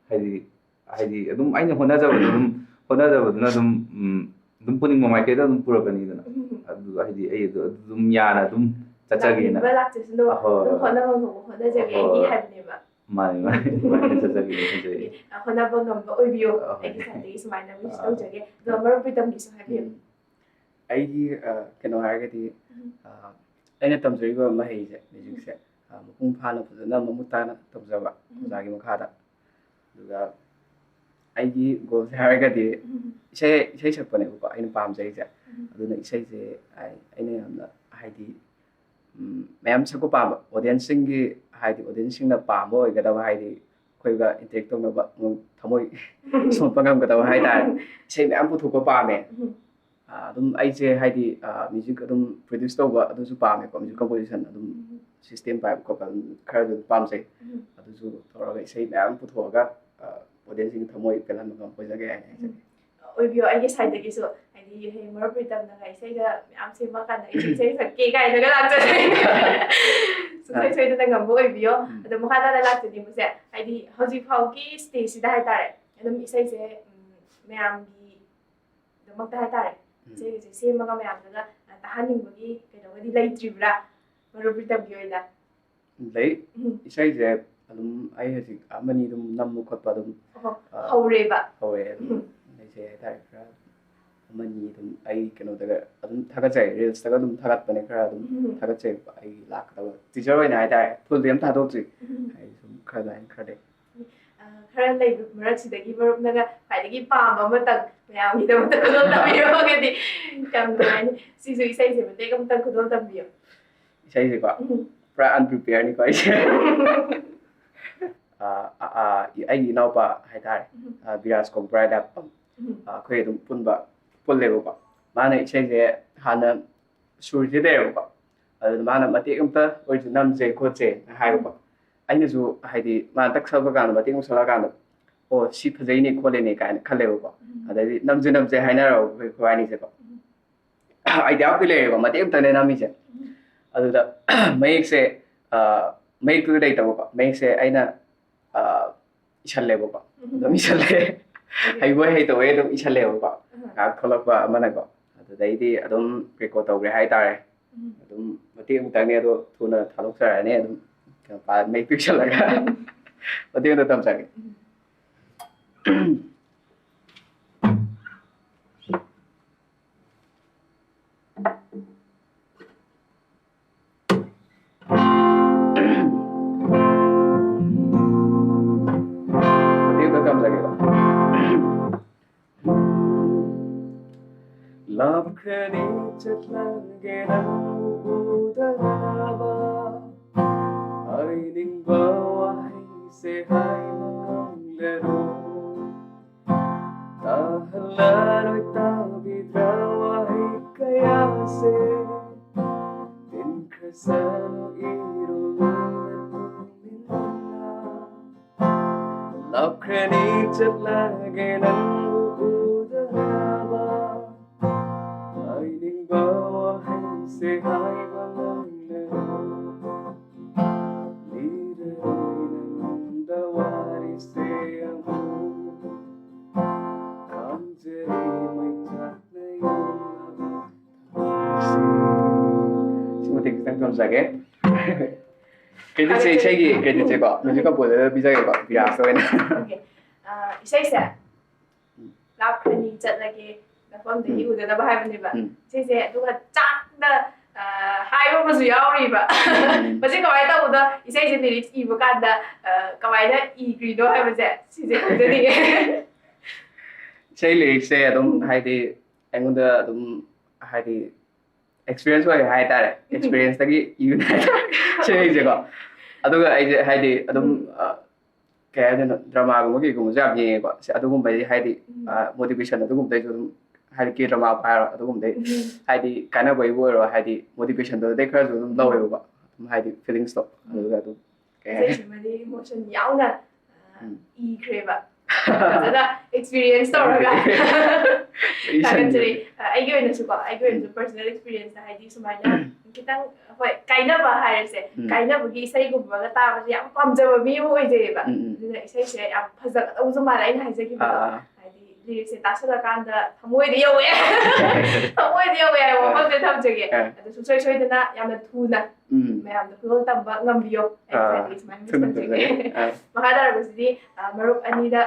ꯍꯥꯏꯗꯤ ꯍꯥꯏꯗꯤ ꯑꯗꯨꯝ ꯑꯩꯅ ꯍꯣꯠꯅꯖꯕꯗꯣ ꯑꯗꯨꯝ ꯍꯣꯠꯅꯖꯕꯗꯨꯅ ꯑꯗꯨꯝ ꯎꯝ, ꯑꯗꯨꯝ ꯄꯨꯅꯤꯡꯕ ꯃꯥꯏꯀꯩꯗ ꯑꯗꯨꯝ ꯄꯨꯔꯛꯀꯅꯤꯗꯅ꯫ ꯑꯗꯨ ꯍꯥꯏꯗꯤ ꯑꯩ ꯑꯗꯨ ꯑꯗꯨꯝ ꯌꯥꯅ ꯑꯗꯨꯝ ꯆꯠꯆꯒꯦꯅ꯫ ꯂꯥꯛꯅꯤꯡꯕ ꯂꯥꯛꯆꯁꯅꯨ, ꯑꯗꯨꯝ ꯍꯣꯠꯅꯐꯝ ꯊꯣꯛꯄ ꯍꯣꯠꯅꯖꯒꯦ ꯑꯩꯗꯤ ꯍꯥꯏꯕꯅꯦꯕ꯫ ꯃꯥꯅꯦ, ꯃꯥꯅꯦ꯫ ꯑꯗꯨꯃꯥꯏꯅ ꯆꯠꯆꯒꯦꯅ ꯈꯟꯖꯩ꯫ ꯍꯣꯠꯅꯕ ꯉꯝꯕ ꯑꯣꯏꯕꯤꯌꯨ꯫ ꯑꯩꯒꯤ ꯁꯥꯏꯠꯇꯒꯤ ꯁꯨꯃꯥꯏꯅ wish ꯇꯧꯖꯒꯦ꯫ ꯑꯗꯣ ꯃꯔꯨꯞ ꯄ꯭ꯔꯤꯇꯝꯒꯤꯁꯨ ꯍꯥꯏꯕꯤꯌꯨ꯫ ꯎꯝ꯫ ꯑꯩꯒꯤ, ꯑ, ꯀꯩꯅꯣ ꯍꯥꯏꯔꯒꯗꯤ, ꯑ, ꯑꯩꯅ ꯇꯝꯖꯔꯤꯕ ꯃꯍꯩꯁꯦ, musicꯁꯦ, ꯑ, ꯃꯄꯨꯡ ꯐꯥꯅ ꯐꯖꯅ ꯃꯃꯨꯠ ꯇꯥꯅ ꯇꯝꯖꯕ ꯑꯣꯖꯥꯒꯤ ꯃꯈꯥꯗ꯫ ꯑꯗꯨꯒ ꯑꯩꯒꯤ goalꯁꯦ ꯍꯥꯏꯔꯒꯗꯤ ꯏꯁꯩ, ꯏꯁꯩ ꯁꯛꯄꯅꯦꯕꯀꯣ ꯑꯩꯅ ꯄꯥꯝꯖꯔꯤꯁꯦ꯫ ꯑꯗꯨꯅ ꯏꯁꯩꯁꯦ ꯑꯩ, ꯑꯩꯅ ꯌꯥꯝꯅ ꯍꯥꯏꯗꯤ, ꯎꯝ, ꯃꯌꯥꯝ ꯁꯛꯄ ꯄꯥꯝꯕ, audienceꯁꯤꯡꯒꯤ ꯍꯥꯏꯗꯤ audienceꯁꯤꯡꯅ ꯄꯥꯝꯕ ꯑꯣꯏꯒꯗꯕ ꯍꯥꯏꯗꯤ ꯑꯩꯈꯣꯏꯒ interact ꯇꯧꯅꯕ ꯊꯃꯣꯏ ꯁꯣꯛꯄ ꯉꯝꯒꯗꯕ ꯍꯥꯏꯇꯥꯔꯦ꯫ ꯏꯁꯩ ꯃꯌꯥꯝ ꯄꯨꯊꯣꯛꯄ ꯄꯥꯝꯃꯦ꯫ ꯑ, ꯑꯗꯨꯝ ꯑꯩꯁꯦ ꯍꯥꯏꯗꯤ, ꯑ, music ꯑꯗꯨꯝ produce ꯇꯧꯕ ꯑꯗꯨꯁꯨ ꯄꯥꯝꯃꯦꯀꯣ, music composition ꯑꯗꯨꯝ system ꯄꯥꯏꯕ ꯈꯣꯠꯄ ꯑꯗꯨꯝ ꯈꯔꯁꯨ ꯑꯗꯨꯝ ꯄꯥꯝꯖꯩ꯫ ꯑꯗꯨꯁꯨ ꯇꯧꯔꯒ ꯏꯁꯩ ꯃꯌꯥꯝ ꯄꯨꯊꯣꯛꯑꯒ, ꯑ, audienceꯁꯤꯡꯒꯤ ꯊꯃꯣꯏ ꯄꯦꯜꯍꯟꯕ ꯉꯝꯕ ꯑꯣꯏꯖꯒꯦ ꯍꯥꯏꯅ ꯍꯥꯏꯖꯒꯦ꯫ ꯑꯣꯏꯕꯤꯌꯣ꯫ ꯑꯩꯒꯤ sideꯇꯒꯤꯁꯨ ꯍꯥꯏꯗꯤ ꯍꯌꯦꯡ ꯃꯔꯨꯞ ꯄ꯭ꯔꯤꯇꯝꯅꯒ ꯏꯁꯩꯒ ꯃꯌꯥꯝ ꯁꯦꯝꯃꯛꯑꯀꯥꯟꯗ ꯑꯩꯁꯨ ꯏꯁꯩ ꯁꯛꯀꯦ ꯀꯥꯏꯅꯒ ꯂꯥꯛꯆꯗꯣꯏꯅꯦ꯫ ꯁꯨꯡꯁꯣꯏ ꯁꯣꯏꯗꯅ ꯉꯝꯕ ꯑꯣꯏꯕꯤꯌꯣ꯫ ꯑꯗꯣ ꯃꯈꯥ ꯇꯥꯅ ꯂꯥꯛꯆꯅꯤꯡꯕꯁꯦ ꯍꯥꯏꯗꯤ ꯍꯧꯖꯤꯛ ꯐꯥꯎꯒꯤ stageꯁꯤꯗ ꯍꯥꯏꯇꯥꯔꯦ, ꯑꯗꯨꯝ ꯏꯁꯩꯁꯦ, ꯎꯝ, ꯃꯌꯥꯝꯒꯤ ꯗꯃꯛꯇ ꯍꯥꯏꯇꯥꯔꯦ꯫ ꯎꯝ꯫ ꯏꯁꯩꯒꯁꯦ ꯁꯦꯝꯃꯒ ꯃꯌꯥꯝꯗꯒ, ꯑ, ꯇꯥꯍꯟꯅꯤꯡꯕꯒꯤ ꯀꯩꯅꯣꯒꯗꯤ ꯂꯩꯇ꯭ꯔꯤꯕ꯭ꯔꯥ? ꯃꯔꯨꯞ ꯄ꯭ꯔꯤꯇꯝꯒꯤ ꯑꯣꯏꯅ꯫ ꯂꯩ꯫ ꯎꯝ꯫ ꯏꯁꯩꯁꯦ ꯑꯗꯨꯝ ꯑꯩ ꯍꯧꯖꯤꯛ ꯑꯃꯅꯤ ꯑꯗꯨꯝ ꯅꯝꯕ ꯈꯣꯠꯄ ꯑꯗꯨꯝ, ꯑꯣꯍꯣ, ꯑ, ꯍꯧꯔꯦꯕ? ꯍꯧꯔꯦ ꯑꯗꯨꯝ꯫ ꯎꯝ꯫ ꯏꯁꯩꯁꯦ ꯍꯥꯏꯇꯥꯔꯦ ꯈꯔ ꯑꯃꯅꯤ ꯑꯗꯨꯝ ꯑꯩ ꯀꯩꯅꯣꯗꯒ ꯑꯗꯨꯝ ꯊꯥꯒꯠꯆꯩ, reelsꯇꯒ ꯑꯗꯨꯝ ꯊꯥꯒꯠꯄꯅꯦ ꯈꯔ ꯑꯗꯨꯝ ꯎꯝ꯫ ꯊꯥꯒꯠꯆꯩꯕ꯫ ꯑꯩ ꯂꯥꯛꯀꯗꯕ teaser ꯑꯣꯏꯅ ꯍꯥꯏꯇꯥꯔꯦ, fullꯗꯤ ꯑꯝ ꯊꯥꯗꯣꯛꯇ꯭ꯔꯤ꯫ ꯎꯝ꯫ ꯑꯩ ꯁꯨꯝ ꯈꯔ ꯑꯗꯨꯃꯥꯏꯅ ꯈꯔ ꯂꯩ꯫ ꯑ, ꯈꯔ ꯂꯩꯕ ꯃꯔꯛꯁꯤꯗꯒꯤ ꯃꯔꯨꯞꯅꯒ ꯈ꯭ꯋꯥꯏꯗꯒꯤ ꯄꯥꯝꯕ ꯑꯃꯇꯪ ꯃꯌꯥꯝꯒꯤꯗꯃꯛꯇ ꯈꯨꯗꯣꯜ ꯇꯝꯕꯤꯔꯝꯃꯒꯗꯤ ꯌꯥꯝ ꯅꯨꯡꯉꯥꯏꯅꯤ꯫ ꯁꯤꯁꯨ ꯏꯁꯩꯁꯦ ꯃꯇꯦꯛ ꯑꯃꯇꯪ ꯈꯨꯗꯣꯜ ꯇꯝꯕꯤꯌꯨ꯫ ꯏꯁꯩꯁꯦꯀꯣ, ꯎꯝ꯫ ꯄꯨꯔꯥ unpreparedꯅꯤꯀꯣ ꯑꯩꯁꯦ꯫ ꯑ, ꯑ, ꯑ, ꯑꯩꯒꯤ ꯏꯅꯥꯎꯄꯥ ꯍꯥꯏꯇꯥꯔꯦ, ꯎꯝ꯫ ꯑ, ꯕꯤꯔꯥꯖ ꯀꯧꯕ꯭ꯔꯥ ꯍꯥꯏꯅ, ꯎꯝ꯫ ꯑ, ꯑꯩꯈꯣꯏ ꯑꯗꯨꯝ ꯄꯨꯟꯕ, ꯄꯨꯜꯂꯦꯕꯀꯣ꯫ ꯃꯥꯅ ꯏꯁꯩꯁꯦ ꯍꯥꯟꯅ ꯁꯨꯔꯁꯦ ꯂꯩꯔꯦꯕꯀꯣ꯫ ꯑꯗꯨꯗ ꯃꯥꯅ ꯃꯇꯦꯛ ꯑꯝꯇ ꯑꯣꯏꯔꯁꯨ ꯅꯝꯁꯦ ꯈꯣꯠꯁꯦꯅ ꯍꯥꯏꯕꯀꯣ꯫ ꯑꯩꯅꯁꯨ ꯍꯥꯏꯗꯤ ꯃꯥꯅ ꯇꯛ ꯁꯛꯂꯀꯥꯟꯗ, ꯃꯇꯦꯛ ꯑꯃ ꯁꯛꯂꯀꯥꯟꯗ ꯑꯣ, ꯁꯤ ꯐꯖꯩꯅꯦ ꯈꯣꯠꯂꯦꯅꯦ ꯀꯥꯏꯅ ꯈꯜꯂꯦꯕꯀꯣ꯫ ꯑꯗꯩꯗꯤ ꯅꯝꯁꯦ ꯅꯝꯁꯦ ꯍꯥꯏꯅꯔꯕ ꯑꯩꯈꯣꯏ ꯑꯩꯈꯣꯏꯕꯥꯅꯤꯁꯦꯀꯣ꯫ ꯑꯥꯏꯗꯤꯌꯥꯕꯨꯗꯤ ꯂꯩꯔꯦꯕ, ꯃꯇꯦꯛ ꯑꯃꯇꯪꯅꯦ ꯅꯝꯃꯤꯁꯦ꯫ ꯑꯗꯨꯗ ꯃꯌꯦꯛꯁꯦ, ꯑ, ꯃꯌꯦꯛꯇꯨꯗꯤ ꯂꯩꯇꯕꯀꯣ, ꯃꯌꯦꯛꯁꯦ ꯑꯩꯅ, ꯑ, ꯏꯁꯜꯂꯦꯕꯀꯣ꯫ ꯑꯗꯨꯝ ꯏꯁꯜꯂꯦ꯫ ꯍꯩꯕꯣꯏ ꯍꯩꯇꯕꯣꯏ ꯑꯗꯨꯝ ꯏꯁꯜꯂꯦꯕꯀꯣ꯫ ꯉꯥꯏꯍꯥꯛ ꯊꯣꯛꯂꯛꯄ ꯑꯃꯅꯀꯣ꯫ ꯑꯗꯨꯗꯩꯗꯤ ꯑꯗꯨꯝ ꯔꯦꯀꯣꯔꯗ ꯇꯧꯈ꯭ꯔꯦ ꯍꯥꯏꯇꯥꯔꯦ꯫ ꯑꯗꯨꯝ ꯃꯇꯦꯛ ꯑꯃꯇꯪꯅꯦ, ꯑꯗꯣ ꯊꯨꯅ ꯊꯥꯗꯣꯛꯆꯔꯛꯑꯅꯤ ꯑꯗꯨꯝ꯫ ꯀꯩꯅꯣ, ꯄꯥ-, ꯃꯌꯦꯛ ꯄꯤꯛꯁꯜꯂꯒ꯫ ꯃꯇꯦꯛ ꯑꯃꯇ ꯇꯝꯖꯒꯦ꯫ ꯃꯇꯦꯛ ꯑꯃꯇ ꯇꯝꯖꯒꯦꯀꯣ꯫ ꯂꯥꯞꯈ꯭ꯔꯅꯤ ꯆꯠꯂꯒꯦ ꯅꯪꯕꯨ ꯎꯗꯅꯕ, ꯍꯥꯏꯅꯤꯡꯕ ꯋꯥꯍꯩꯁꯦ ꯍꯥꯏꯕ ꯉꯝꯂꯔꯣꯏ꯫ ꯇꯥꯍꯜꯂꯔꯣꯏ ꯇꯥꯕꯤꯗ꯭ꯔ ꯋꯥꯍꯩ ꯀꯌꯥꯁꯦ, ꯇꯤꯟꯈ꯭ꯔꯁꯅꯨ ꯏꯔꯨꯝꯅ ꯇꯨꯃꯤꯟꯅ꯫ ꯂꯥꯞꯈ꯭ꯔꯅꯤ ꯆꯠꯂꯒꯦ ꯅꯪꯕꯨ ꯎꯗꯅꯕ, ꯍꯥꯏꯅꯤꯡꯕ ꯋꯥꯍꯩꯁꯦ ꯍꯥꯏꯕ ꯉꯝꯂꯔꯣꯏ꯫ ꯂꯤꯔꯔꯣꯏ ꯅꯪꯉꯣꯟꯗ ꯋꯥꯔꯤꯁꯦ ꯑꯃꯨꯛ, ꯈꯥꯝꯖꯔꯤ ꯃꯩꯆꯥꯛꯅ ꯌꯣꯝꯂꯕ ꯁꯤ ꯃꯇꯤꯛ ꯈꯤꯇꯪ ꯊꯝꯖꯒꯦ꯫ ꯀ꯭ꯔꯦꯗꯤꯠꯁꯦ, ꯏꯁꯩꯒꯤ ꯀ꯭ꯔꯦꯗꯤꯠꯁꯦꯀꯣ ꯃ꯭ꯌꯨꯖꯤꯛ ꯀꯝꯄꯣꯖꯔꯗ ꯄꯤꯖꯒꯦꯀꯣ, ꯕꯤꯔꯥꯖꯇ ꯑꯣꯏꯅ꯫ ꯑꯣꯀꯦ꯫ ꯑ, ꯏꯁꯩꯁꯦ ꯂꯥꯞꯈ꯭ꯔꯅꯤ ꯆꯠꯂꯒꯦ ꯃꯐꯝꯗꯒꯤ ꯎꯝ꯫ ꯎꯗꯅꯕ ꯍꯥꯏꯕꯅꯦꯕ꯫ ꯎꯝ꯫ ꯏꯁꯩꯁꯦ ꯑꯗꯨꯒ ꯆꯥꯛꯇ, ꯑ, ꯍꯥꯏꯕ ꯑꯃꯁꯨ ꯌꯥꯎꯔꯤꯕ꯫ ꯎꯝ꯫ ꯃꯁꯤ ꯀꯃꯥꯏꯅ ꯇꯧꯕꯅꯣ? ꯏꯁꯩꯁꯦ ꯂꯤꯔꯤꯛꯁ ꯏꯕ ꯀꯥꯟꯗ, ꯑ, ꯀꯃꯥꯏꯅ ꯏꯈ꯭ꯔꯤꯅꯣ ꯍꯥꯏꯕꯁꯦ ꯁꯤꯁꯦ ꯈꯪꯖꯅꯤꯡꯉꯦ꯫ ꯏꯁꯩ ꯂꯤꯔꯤꯛꯁꯦ ꯑꯗꯨꯝ ꯍꯥꯏꯗꯤ ꯑꯩꯉꯣꯟꯗ ꯑꯗꯨꯝ ꯍꯥꯏꯗꯤ ꯑꯦꯛꯁꯄꯤꯔꯤꯌꯦꯟꯁ ꯑꯣꯏ ꯍꯥꯏꯇꯥꯔꯦ꯫ ꯎꯝ꯫ ꯑꯦꯛꯁꯄꯤꯔꯤꯌꯦꯟꯁꯇꯒꯤ ꯏꯕꯅꯦ ꯍꯥꯏꯇꯥꯔꯦ꯫ ꯁꯤ ꯑꯩꯁꯦꯀꯣ꯫ ꯑꯗꯨꯒ ꯑꯩꯁꯦ ꯍꯥꯏꯗꯤ ꯑꯗꯨꯝ, ꯎꯝ꯫ ꯑ, ꯀꯩ ꯍꯥꯏꯗꯣꯏꯅꯣ, ꯗ꯭ꯔꯃꯥꯒꯨꯝꯕ ꯀꯩꯒꯨꯝꯕꯁꯨ ꯌꯥꯝ ꯌꯦꯡꯉꯦꯀꯣ꯫ ꯁꯤ ꯑꯗꯨꯒꯨꯝꯕꯒꯤ ꯍꯥꯏꯗꯤ, ꯎꯝ꯫ ꯑ, ꯃꯣꯇꯤꯚꯦꯁꯟ ꯑꯗꯨꯒꯨꯝꯕꯗꯩꯁꯨ ꯑꯗꯨꯝ ꯍꯥꯏꯗꯤ ꯀꯦ ꯗ꯭ꯔꯃꯥ ꯍꯥꯏꯔꯣ ꯑꯗꯨꯒꯨꯝꯕꯗꯩ ꯎꯝ꯫ ꯍꯥꯏꯗꯤ ꯀꯥꯟꯅꯕꯒꯤꯕꯨ ꯑꯣꯏꯔꯣ ꯍꯥꯏꯗꯤ ꯃꯣꯇꯤꯚꯦꯁꯟꯗꯨꯗꯩ ꯈꯔꯁꯨ ꯑꯗꯨꯝ ꯎꯝ꯫ ꯂꯧꯋꯦꯕꯀꯣ꯫ ꯑꯗꯨꯝ ꯍꯥꯏꯗꯤ ꯐꯤꯂꯤꯡꯁꯇꯣ ꯎꯝ꯫ ꯑꯗꯨꯒ ꯑꯗꯨꯝ ꯀꯩ ꯍꯥꯏꯅꯤ? ꯏꯁꯩꯁꯤꯃꯗꯤ ꯏꯃꯣꯁꯟ ꯌꯥꯎꯅ, ꯑ, ꯎꯝ꯫ ꯏꯈ꯭ꯔꯦꯕ꯫ ꯐꯖꯅ ꯑꯦꯛꯁꯄꯤꯔꯤꯌꯦꯟꯁ ꯇꯧꯔꯒ ꯑꯩ ꯊꯥꯒꯠꯆꯔꯤ꯫ ꯁꯪꯗ꯭ꯔꯦ꯫ ꯑ, ꯑꯩꯒꯤ ꯑꯣꯏꯅꯁꯨꯀꯣ, ꯑꯩꯒꯤ ꯑꯣꯏꯅꯁꯨ ꯄꯔꯁꯅꯦꯜ ꯑꯦꯛꯁꯄꯤꯔꯤꯌꯦꯟꯁꯇ ꯍꯥꯏꯗꯤ ꯁꯨꯃꯥꯏꯅ ꯈꯤꯇꯪ, ꯍꯣꯏ, ꯀꯥꯏꯅꯕ ꯍꯥꯏꯔꯁꯦ, ꯎꯝ꯫ ꯀꯥꯏꯅꯕꯒꯤ ꯏꯁꯩꯒꯨꯝꯕꯒ ꯇꯥꯕꯁꯦ ꯌꯥꯝ ꯄꯥꯝꯖꯕ ꯃꯤ ꯑꯃ ꯑꯣꯏꯖꯩꯌꯦꯕ꯫ ꯎꯝ, ꯎꯝ꯫ ꯑꯗꯨꯅ ꯏꯁꯩꯁꯦ ꯌꯥꯝ ꯐꯖꯒꯗꯧꯁꯨ ꯃꯥꯜꯂꯦ ꯑꯩꯅ ꯑꯥ, ꯍꯥꯏꯖꯈꯤꯕꯗꯣ꯫ ꯑꯥ꯫ ꯍꯥꯏꯗꯤ ꯂꯤꯔꯤꯛꯁꯦ ꯇꯥꯁꯜꯂꯀꯥꯟꯗ ꯊꯃꯣꯏꯗ ꯌꯧꯋꯦ꯫ ꯊꯃꯣꯏꯗ ꯌꯧꯋꯦ ꯍꯥꯏꯕ ꯑꯥ꯫ ꯋꯥꯐꯝꯁꯦ ꯊꯝꯖꯒꯦ꯫ ꯑꯥ꯫ ꯑꯗꯣ ꯁꯨꯡꯁꯣꯏ ꯁꯣꯏꯗꯅ ꯌꯥꯝꯅ ꯊꯨꯅ ꯎꯝ꯫ ꯃꯌꯥꯝꯗ ꯈꯨꯗꯣꯜ ꯇꯝꯕ ꯉꯝꯕꯤꯌꯣ꯫ ꯑꯩ ꯑꯥ, ꯉꯁꯥꯏꯗꯒꯤ ꯁꯨꯃꯥꯏꯅ ꯃꯤꯁ ꯊꯨꯅ ꯇꯧꯖꯒꯦ꯫ ꯇꯧꯖꯒꯦ꯫ ꯑꯥ꯫ ꯃꯈꯥ ꯇꯥꯔꯛꯄꯁꯤꯗꯤ, ꯑ, ꯃꯔꯨꯞ ꯑꯅꯤꯗ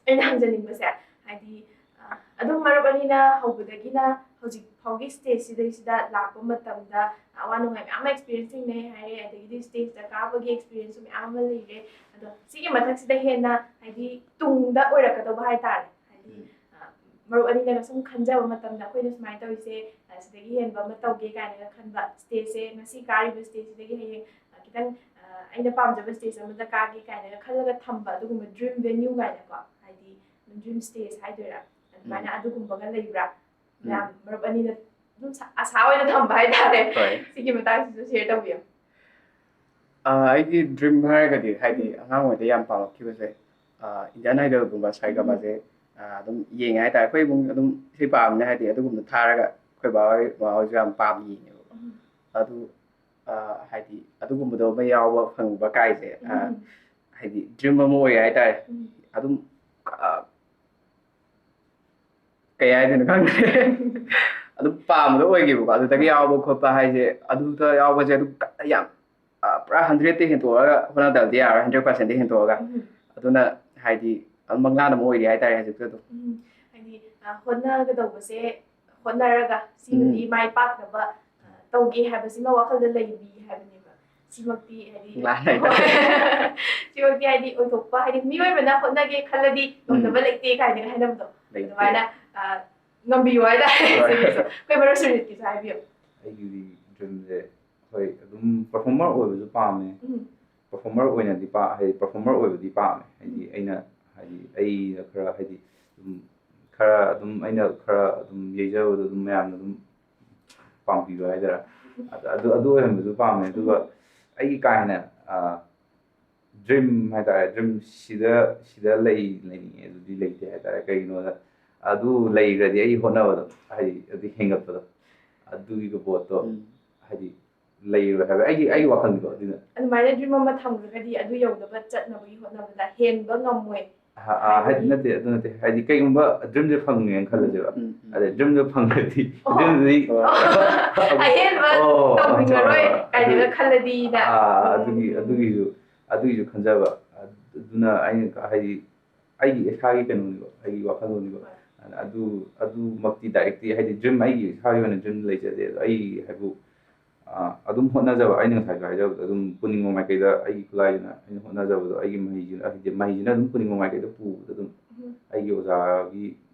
ꯑꯩꯅ ꯍꯪꯖꯅꯤꯡꯕꯁꯦ, ꯍꯥꯏꯗꯤ, ꯑ, ꯑꯗꯨꯝ ꯃꯔꯨꯞ ꯑꯅꯤꯅ ꯍꯧꯕꯗꯒꯤꯅ ꯍꯧꯖꯤꯛ ꯐꯥꯎꯒꯤ ꯁ꯭ꯇꯦꯖꯁꯤꯗꯩꯁꯤꯗ ꯂꯥꯛꯄ ꯃꯇꯝꯗ ꯑꯋꯥ ꯅꯨꯡꯉꯥꯏ ꯃꯌꯥꯝ ꯑꯃ ꯑꯦꯛꯁꯄꯤꯔꯤꯌꯦꯟꯁ ꯊꯦꯡꯅꯩ ꯍꯥꯏꯔꯦ, ꯑꯗꯒꯤꯗꯤ ꯁ꯭ꯇꯦꯖꯇ ꯀꯥꯕꯒꯤ ꯑꯦꯛꯁꯄꯤꯔꯤꯌꯦꯟꯁꯁꯨ ꯃꯌꯥꯝ ꯑꯃ ꯂꯩꯔꯦ꯫ ꯑꯗꯣ ꯁꯤꯒꯤ ꯃꯊꯛꯁꯤꯗ ꯍꯦꯟꯅ, ꯍꯥꯏꯗꯤ, ꯇꯨꯡꯗ ꯑꯣꯏꯔꯛꯀꯗꯧꯕ ꯍꯥꯏꯇꯥꯔꯦ, ꯍꯥꯏꯗꯤ, ꯎꯝ꯫ ꯑ, ꯃꯔꯨꯞ ꯑꯅꯤꯅꯒ ꯁꯨꯝ ꯈꯟꯖꯕ ꯃꯇꯝꯗ ꯑꯩꯈꯣꯏꯅ ꯁꯨꯃꯥꯏꯅ ꯇꯧꯔꯤꯁꯦ, ꯑ, ꯁꯤꯗꯒꯤ ꯍꯦꯟꯕ ꯑꯃ ꯇꯧꯒꯦ ꯀꯥꯏꯅꯒ ꯈꯟꯕ, ꯁ꯭ꯇꯦꯖꯁꯦ ꯉꯁꯤ ꯀꯥꯔꯤꯕ ꯁ꯭ꯇꯦꯖꯁꯤꯗꯒꯤ ꯍꯌꯦꯡ, ꯑ, ꯈꯤꯇꯪ, ꯑ, ꯑꯩꯅ ꯄꯥꯝꯖꯕ ꯁ꯭ꯇꯦꯖ ꯑꯃꯗ ꯀꯥꯒꯦ ꯀꯥꯏꯅꯒ ꯈꯜꯂꯒ ꯊꯝꯕ ꯑꯗꯨꯒꯨꯝꯕ ꯗ꯭ꯔꯤꯝ ꯚꯦꯅ꯭ꯌꯨ ꯀꯥꯏꯅꯀꯣ, ꯍꯥꯏꯗꯤ ꯗ꯭ꯔꯤꯝ ꯁ꯭ꯇꯦꯖ ꯍꯥꯏꯗꯣꯏꯔꯥ, ꯑꯗꯨꯃꯥꯏꯅ ꯑꯗꯨꯒꯨꯝꯕꯒ ꯂꯩꯕ꯭ꯔꯥ? ꯃꯌꯥꯝ ꯃꯔꯨꯞ ꯑꯅꯤꯅ ꯑꯗꯨꯝ ꯁꯥ-, ꯑꯁꯥ ꯑꯣꯏꯅ ꯊꯝꯕ ꯍꯥꯏꯇꯥꯔꯦ꯫ ꯍꯣꯏ꯫ ꯁꯤꯒꯤ ꯃꯇꯥꯡꯁꯤꯁꯨ ꯁꯤꯌꯔ ꯇꯧꯕꯤꯌꯨ꯫ ꯑ, ꯑꯩꯒꯤ ꯗ꯭ꯔꯤꯝ ꯍꯥꯏꯔꯒꯗꯤ, ꯍꯥꯏꯗꯤ, ꯑꯉꯥꯡ ꯑꯣꯏꯔꯤꯉꯩꯗ ꯌꯥꯝ ꯄꯥꯝꯃꯛꯈꯤꯕꯁꯦ, ꯑ, ꯏꯟꯗꯤꯌꯥꯟ ꯑꯥꯏꯗꯜꯒꯨꯝꯕ, ꯁꯥꯔꯦꯒꯃꯥꯁꯦ, ꯑ, ꯑꯗꯨꯝ ꯌꯦꯡꯉꯦ ꯍꯥꯏꯇꯥꯔꯦ꯫ ꯑꯩꯈꯣꯏ ꯏꯃꯨꯡ ꯑꯗꯨꯝ ꯏꯁꯩ ꯄꯥꯝꯕꯅꯤꯅ, ꯍꯥꯏꯗꯤ, ꯑꯗꯨꯒꯨꯝꯕ ꯊꯥꯔꯒ ꯑꯩꯈꯣꯏ ꯕꯥ ꯍꯣꯏ, ꯃꯃꯥ ꯍꯣꯏꯁꯨ ꯌꯥꯝ ꯄꯥꯝꯅ ꯌꯦꯡꯉꯦꯕꯀꯣ꯫ ꯎꯝ꯫ ꯑꯗꯨ, ꯑ, ꯍꯥꯏꯗꯤ, ꯑꯗꯨꯒꯨꯝꯕꯗꯣ ꯑꯃ ꯌꯥꯎꯕ ꯐꯪꯕ ꯀꯥꯏꯁꯦ, ꯑ, ꯎꯝ꯫ ꯍꯥꯏꯗꯤ, ꯗ꯭ꯔꯤꯝ ꯑꯃ ꯑꯣꯏꯌꯦ ꯍꯥꯏꯇꯥꯔꯦ꯫ ꯎꯝ꯫ ꯑꯗꯨꯝ, ꯑ, ꯀꯩ ꯍꯥꯏꯗꯣꯏꯅꯣ ꯈꯪꯗ꯭ꯔꯦ꯫ ꯑꯗꯨꯝ ꯄꯥꯝꯕꯗꯣ ꯑꯣꯏꯈꯤꯕꯀꯣ꯫ ꯑꯗꯨꯗꯒꯤ ꯌꯥꯎꯕ ꯈꯣꯠꯄ ꯍꯥꯏꯁꯦ, ꯑꯗꯨꯗ ꯌꯥꯎꯕꯁꯦ ꯑꯗꯨꯝ ꯀꯟꯅ ꯌꯥꯝ, ꯑ, ꯄꯨꯔꯥ ꯍꯟꯗ꯭ꯔꯦꯠꯇ ꯍꯦꯟꯇꯣꯛꯑꯒ ꯍꯣꯠꯅꯗꯕꯗꯤ ꯌꯥꯔꯣꯏ, ꯍꯟꯗ꯭ꯔꯦꯠ ꯄꯥꯔꯁꯦꯟꯗ ꯍꯦꯟꯇꯣꯛꯑꯒ꯫ ꯎꯝ꯫ ꯑꯗꯨꯅ, ꯍꯥꯏꯗꯤ, ꯑꯗꯨꯝ ꯃꯪꯂꯥꯟ ꯑꯃ ꯑꯣꯏꯔꯤ ꯍꯥꯏꯇꯥꯔꯦ ꯍꯧꯖꯤꯛꯁꯨ ꯑꯗꯨꯝ꯫ ꯎꯝ꯫ ꯍꯥꯏꯗꯤ, ꯑ, ꯍꯣꯠꯅꯒꯗꯧꯕꯁꯦ ꯍꯣꯠꯅꯔꯒ ꯁꯤꯃꯗꯤ ꯎꯝ꯫ ꯃꯥꯏ ꯄꯥꯛꯅꯕ, ꯑ, ꯇꯧꯒꯦ ꯍꯥꯏꯕꯁꯤꯃ ꯋꯥꯈꯜꯗ ꯂꯩꯕꯤ ꯍꯥꯏꯕꯅꯦꯕ꯫ ꯁꯤꯃꯛꯇꯤ ꯍꯥꯏꯗꯤ, ꯃꯪꯂꯥꯟ ꯍꯥꯏꯇꯥꯔꯦ꯫ ꯁꯤꯃꯛꯇꯤ ꯍꯥꯏꯗꯤ ꯑꯣꯏꯊꯣꯛꯄ, ꯍꯥꯏꯗꯤ ꯃꯤꯑꯣꯏꯕꯅ ꯍꯣꯠꯅꯒꯦ ꯈꯜꯂꯗꯤ ꯉꯝꯗꯕ ꯎꯝ꯫ ꯂꯩꯇꯦ ꯀꯥꯏꯅꯒ ꯍꯥꯏꯅꯕꯗꯣ, ꯂꯩꯇꯦ꯫ ꯑꯗꯨꯃꯥꯏꯅ, ꯑ, ꯉꯝꯕꯤꯌꯨ ꯍꯥꯏꯇꯥꯔꯦ꯫ ꯍꯣꯏ꯫ ꯁꯤꯒꯤꯁꯨ ꯑꯩꯈꯣꯏ ꯃꯔꯨꯞ ꯁꯨꯔꯖꯤꯠꯀꯤꯁꯨ ꯍꯥꯏꯕꯤꯌꯨ꯫ ꯑꯩꯒꯤꯗꯤ ꯗ꯭ꯔꯤꯝꯁꯦ, ꯍꯣꯏ, ꯑꯗꯨꯝ ꯄꯔꯐꯣꯔꯃꯔ ꯑꯣꯏꯕꯁꯨ ꯄꯥꯝꯃꯦ꯫ ꯎꯝ꯫ ꯄꯔꯐꯣꯔꯃꯔ ꯑꯣꯏꯅꯗꯤ ꯄꯥ-, ꯍꯥꯏꯗꯤ ꯄꯔꯐꯣꯔꯃꯔ ꯑꯣꯏꯕꯗꯤ ꯄꯥꯝꯃꯦ꯫ ꯍꯥꯏꯗꯤ ꯑꯩꯅ, ꯍꯥꯏꯗꯤ ꯑꯩꯅ ꯈꯔ, ꯍꯥꯏꯗꯤ ꯑꯗꯨꯝ ꯈꯔ ꯑꯗꯨꯝ ꯑꯩꯅ ꯈꯔ ꯑꯗꯨꯝ ꯌꯩꯖꯕꯗꯣ ꯑꯗꯨꯝ ꯃꯌꯥꯝꯅ ꯑꯗꯨꯝ ꯄꯥꯝꯕꯤꯕ ꯍꯥꯏꯗꯣꯏꯔꯥ, ꯑꯗ-, ꯑꯗꯨ, ꯑꯗꯨ ꯑꯣꯏꯍꯟꯕꯁꯨ ꯄꯥꯝꯃꯦ꯫ ꯑꯗꯨꯒ ꯑꯩꯒꯤ ꯀꯥ ꯍꯦꯟꯅ, ꯑ, ꯗ꯭ꯔꯤꯝ ꯍꯥꯏꯇꯥꯔꯦ, ꯗ꯭ꯔꯤꯝ ꯁꯤꯗ ꯁꯤꯗ ꯂꯩ ꯂꯩꯅꯤꯡꯉꯦ ꯑꯗꯨꯗꯤ ꯂꯩꯇꯦ ꯍꯥꯏꯇꯥꯔꯦ꯫ ꯀꯩꯒꯤꯅꯣꯗ ꯑꯗꯨ ꯂꯩꯈ꯭ꯔꯗꯤ ꯑꯩ ꯍꯣꯠꯅꯕꯗꯣ, ꯍꯥꯏꯗꯤ ꯑꯗꯨ ꯍꯦꯟꯒꯠꯄꯗꯣ, ꯑꯗꯨꯒꯤ ꯄꯣꯠꯇꯣ ꯍꯥꯏꯗꯤ ꯂꯩꯔꯣꯏ ꯍꯥꯏꯕ ꯑꯩꯒꯤ ꯑꯩꯒꯤ ꯋꯥꯈꯜꯗꯤꯀꯣ꯫ ꯑꯗꯨꯅ ꯑꯗꯨꯃꯥꯏꯅ ꯗ꯭ꯔꯤꯝ ꯑꯃ ꯊꯝꯈ꯭ꯔꯒꯗꯤ ꯑꯗꯨ ꯌꯧꯅꯕ ꯆꯠꯅꯕꯒꯤ ꯍꯣꯠꯅꯕꯗ ꯍꯦꯟꯕ ꯉꯝꯃꯣꯏ꯫ ꯑ, ꯑ, ꯍꯥꯏꯗꯤ ꯍꯥꯏꯗꯤ ꯅꯠꯇꯦ, ꯑꯗꯨ ꯅꯠꯇꯦ, ꯍꯥꯏꯗꯤ ꯀꯩꯒꯨꯝꯕ ꯗ꯭ꯔꯤꯝꯁꯦ ꯐꯪꯉꯦꯅ ꯈꯜꯂꯁꯦꯕ꯫ ꯎꯝ, ꯎꯝ꯫ ꯑꯗ ꯗ꯭ꯔꯤꯝꯗꯣ ꯐꯪꯉꯗꯤ ꯑꯣ꯫ ꯑꯗꯨꯗꯤ ꯑꯣ꯫ ꯑꯍꯦꯟꯕ ꯑꯣ, ꯇꯧꯅꯤꯡꯉꯔꯣꯏ ꯑꯣ, ꯀꯥꯏꯅꯒ ꯑꯗꯨ ꯈꯜꯂꯗꯤꯅ꯫ ꯑꯥ, ꯎꯝ꯫ ꯑꯗꯨꯒꯤ ꯑꯗꯨꯒꯤꯁꯨ ꯑꯗꯨꯒꯤꯁꯨ ꯈꯟꯖꯕ꯫ ꯑꯗꯨꯅ ꯑꯩꯅ ꯍꯥꯏꯗꯤ ꯑꯩꯒꯤ ꯏꯁꯥꯒꯤ ꯀꯩꯅꯣꯅꯤꯀꯣ, ꯑꯩꯒꯤ ꯋꯥꯈꯜꯂꯣꯟꯅꯤꯀꯣ꯫ ꯍꯣꯏ꯫ ꯑꯗꯨ ꯑꯗꯨꯃꯛꯇꯤ ꯗꯥꯏꯔꯦꯛꯇꯤ ꯍꯥꯏꯗꯤ ꯗ꯭ꯔꯤꯝ ꯑꯩꯒꯤ ꯏꯁꯥꯒꯤ ꯑꯣꯏꯅ ꯗ꯭ꯔꯤꯝ ꯂꯩꯖꯗꯦ꯫ ꯑꯗꯣ ꯑꯩ ꯍꯥꯏꯕꯨ ꯑ, ꯑꯗꯨꯝ ꯍꯣꯠꯅꯖꯕ, ꯑꯩꯅ ꯉꯁꯥꯏꯁꯨ ꯍꯥꯏꯖꯕꯗꯣ, ꯑꯗꯨꯝ ꯄꯨꯅꯤꯡꯕ ꯃꯥꯏꯀꯩꯗ ꯑꯩꯒꯤ ꯈꯨꯠꯂꯥꯏꯁꯤꯅ ꯑꯩꯅ ꯍꯣꯠꯅꯖꯕꯗꯣ, ꯑꯩꯒꯤ ꯃꯍꯩꯁꯤꯅ, ꯍꯥꯏꯗꯤ ꯃꯍꯩꯁꯤꯅ ꯑꯗꯨꯝ ꯄꯨꯅꯤꯡꯕ ꯃꯥꯏꯀꯩꯗ ꯄꯨꯕꯗ ꯑꯗꯨꯝ ꯎꯝ꯫ ꯑꯩꯒꯤ ꯑꯣꯖꯥꯒꯤ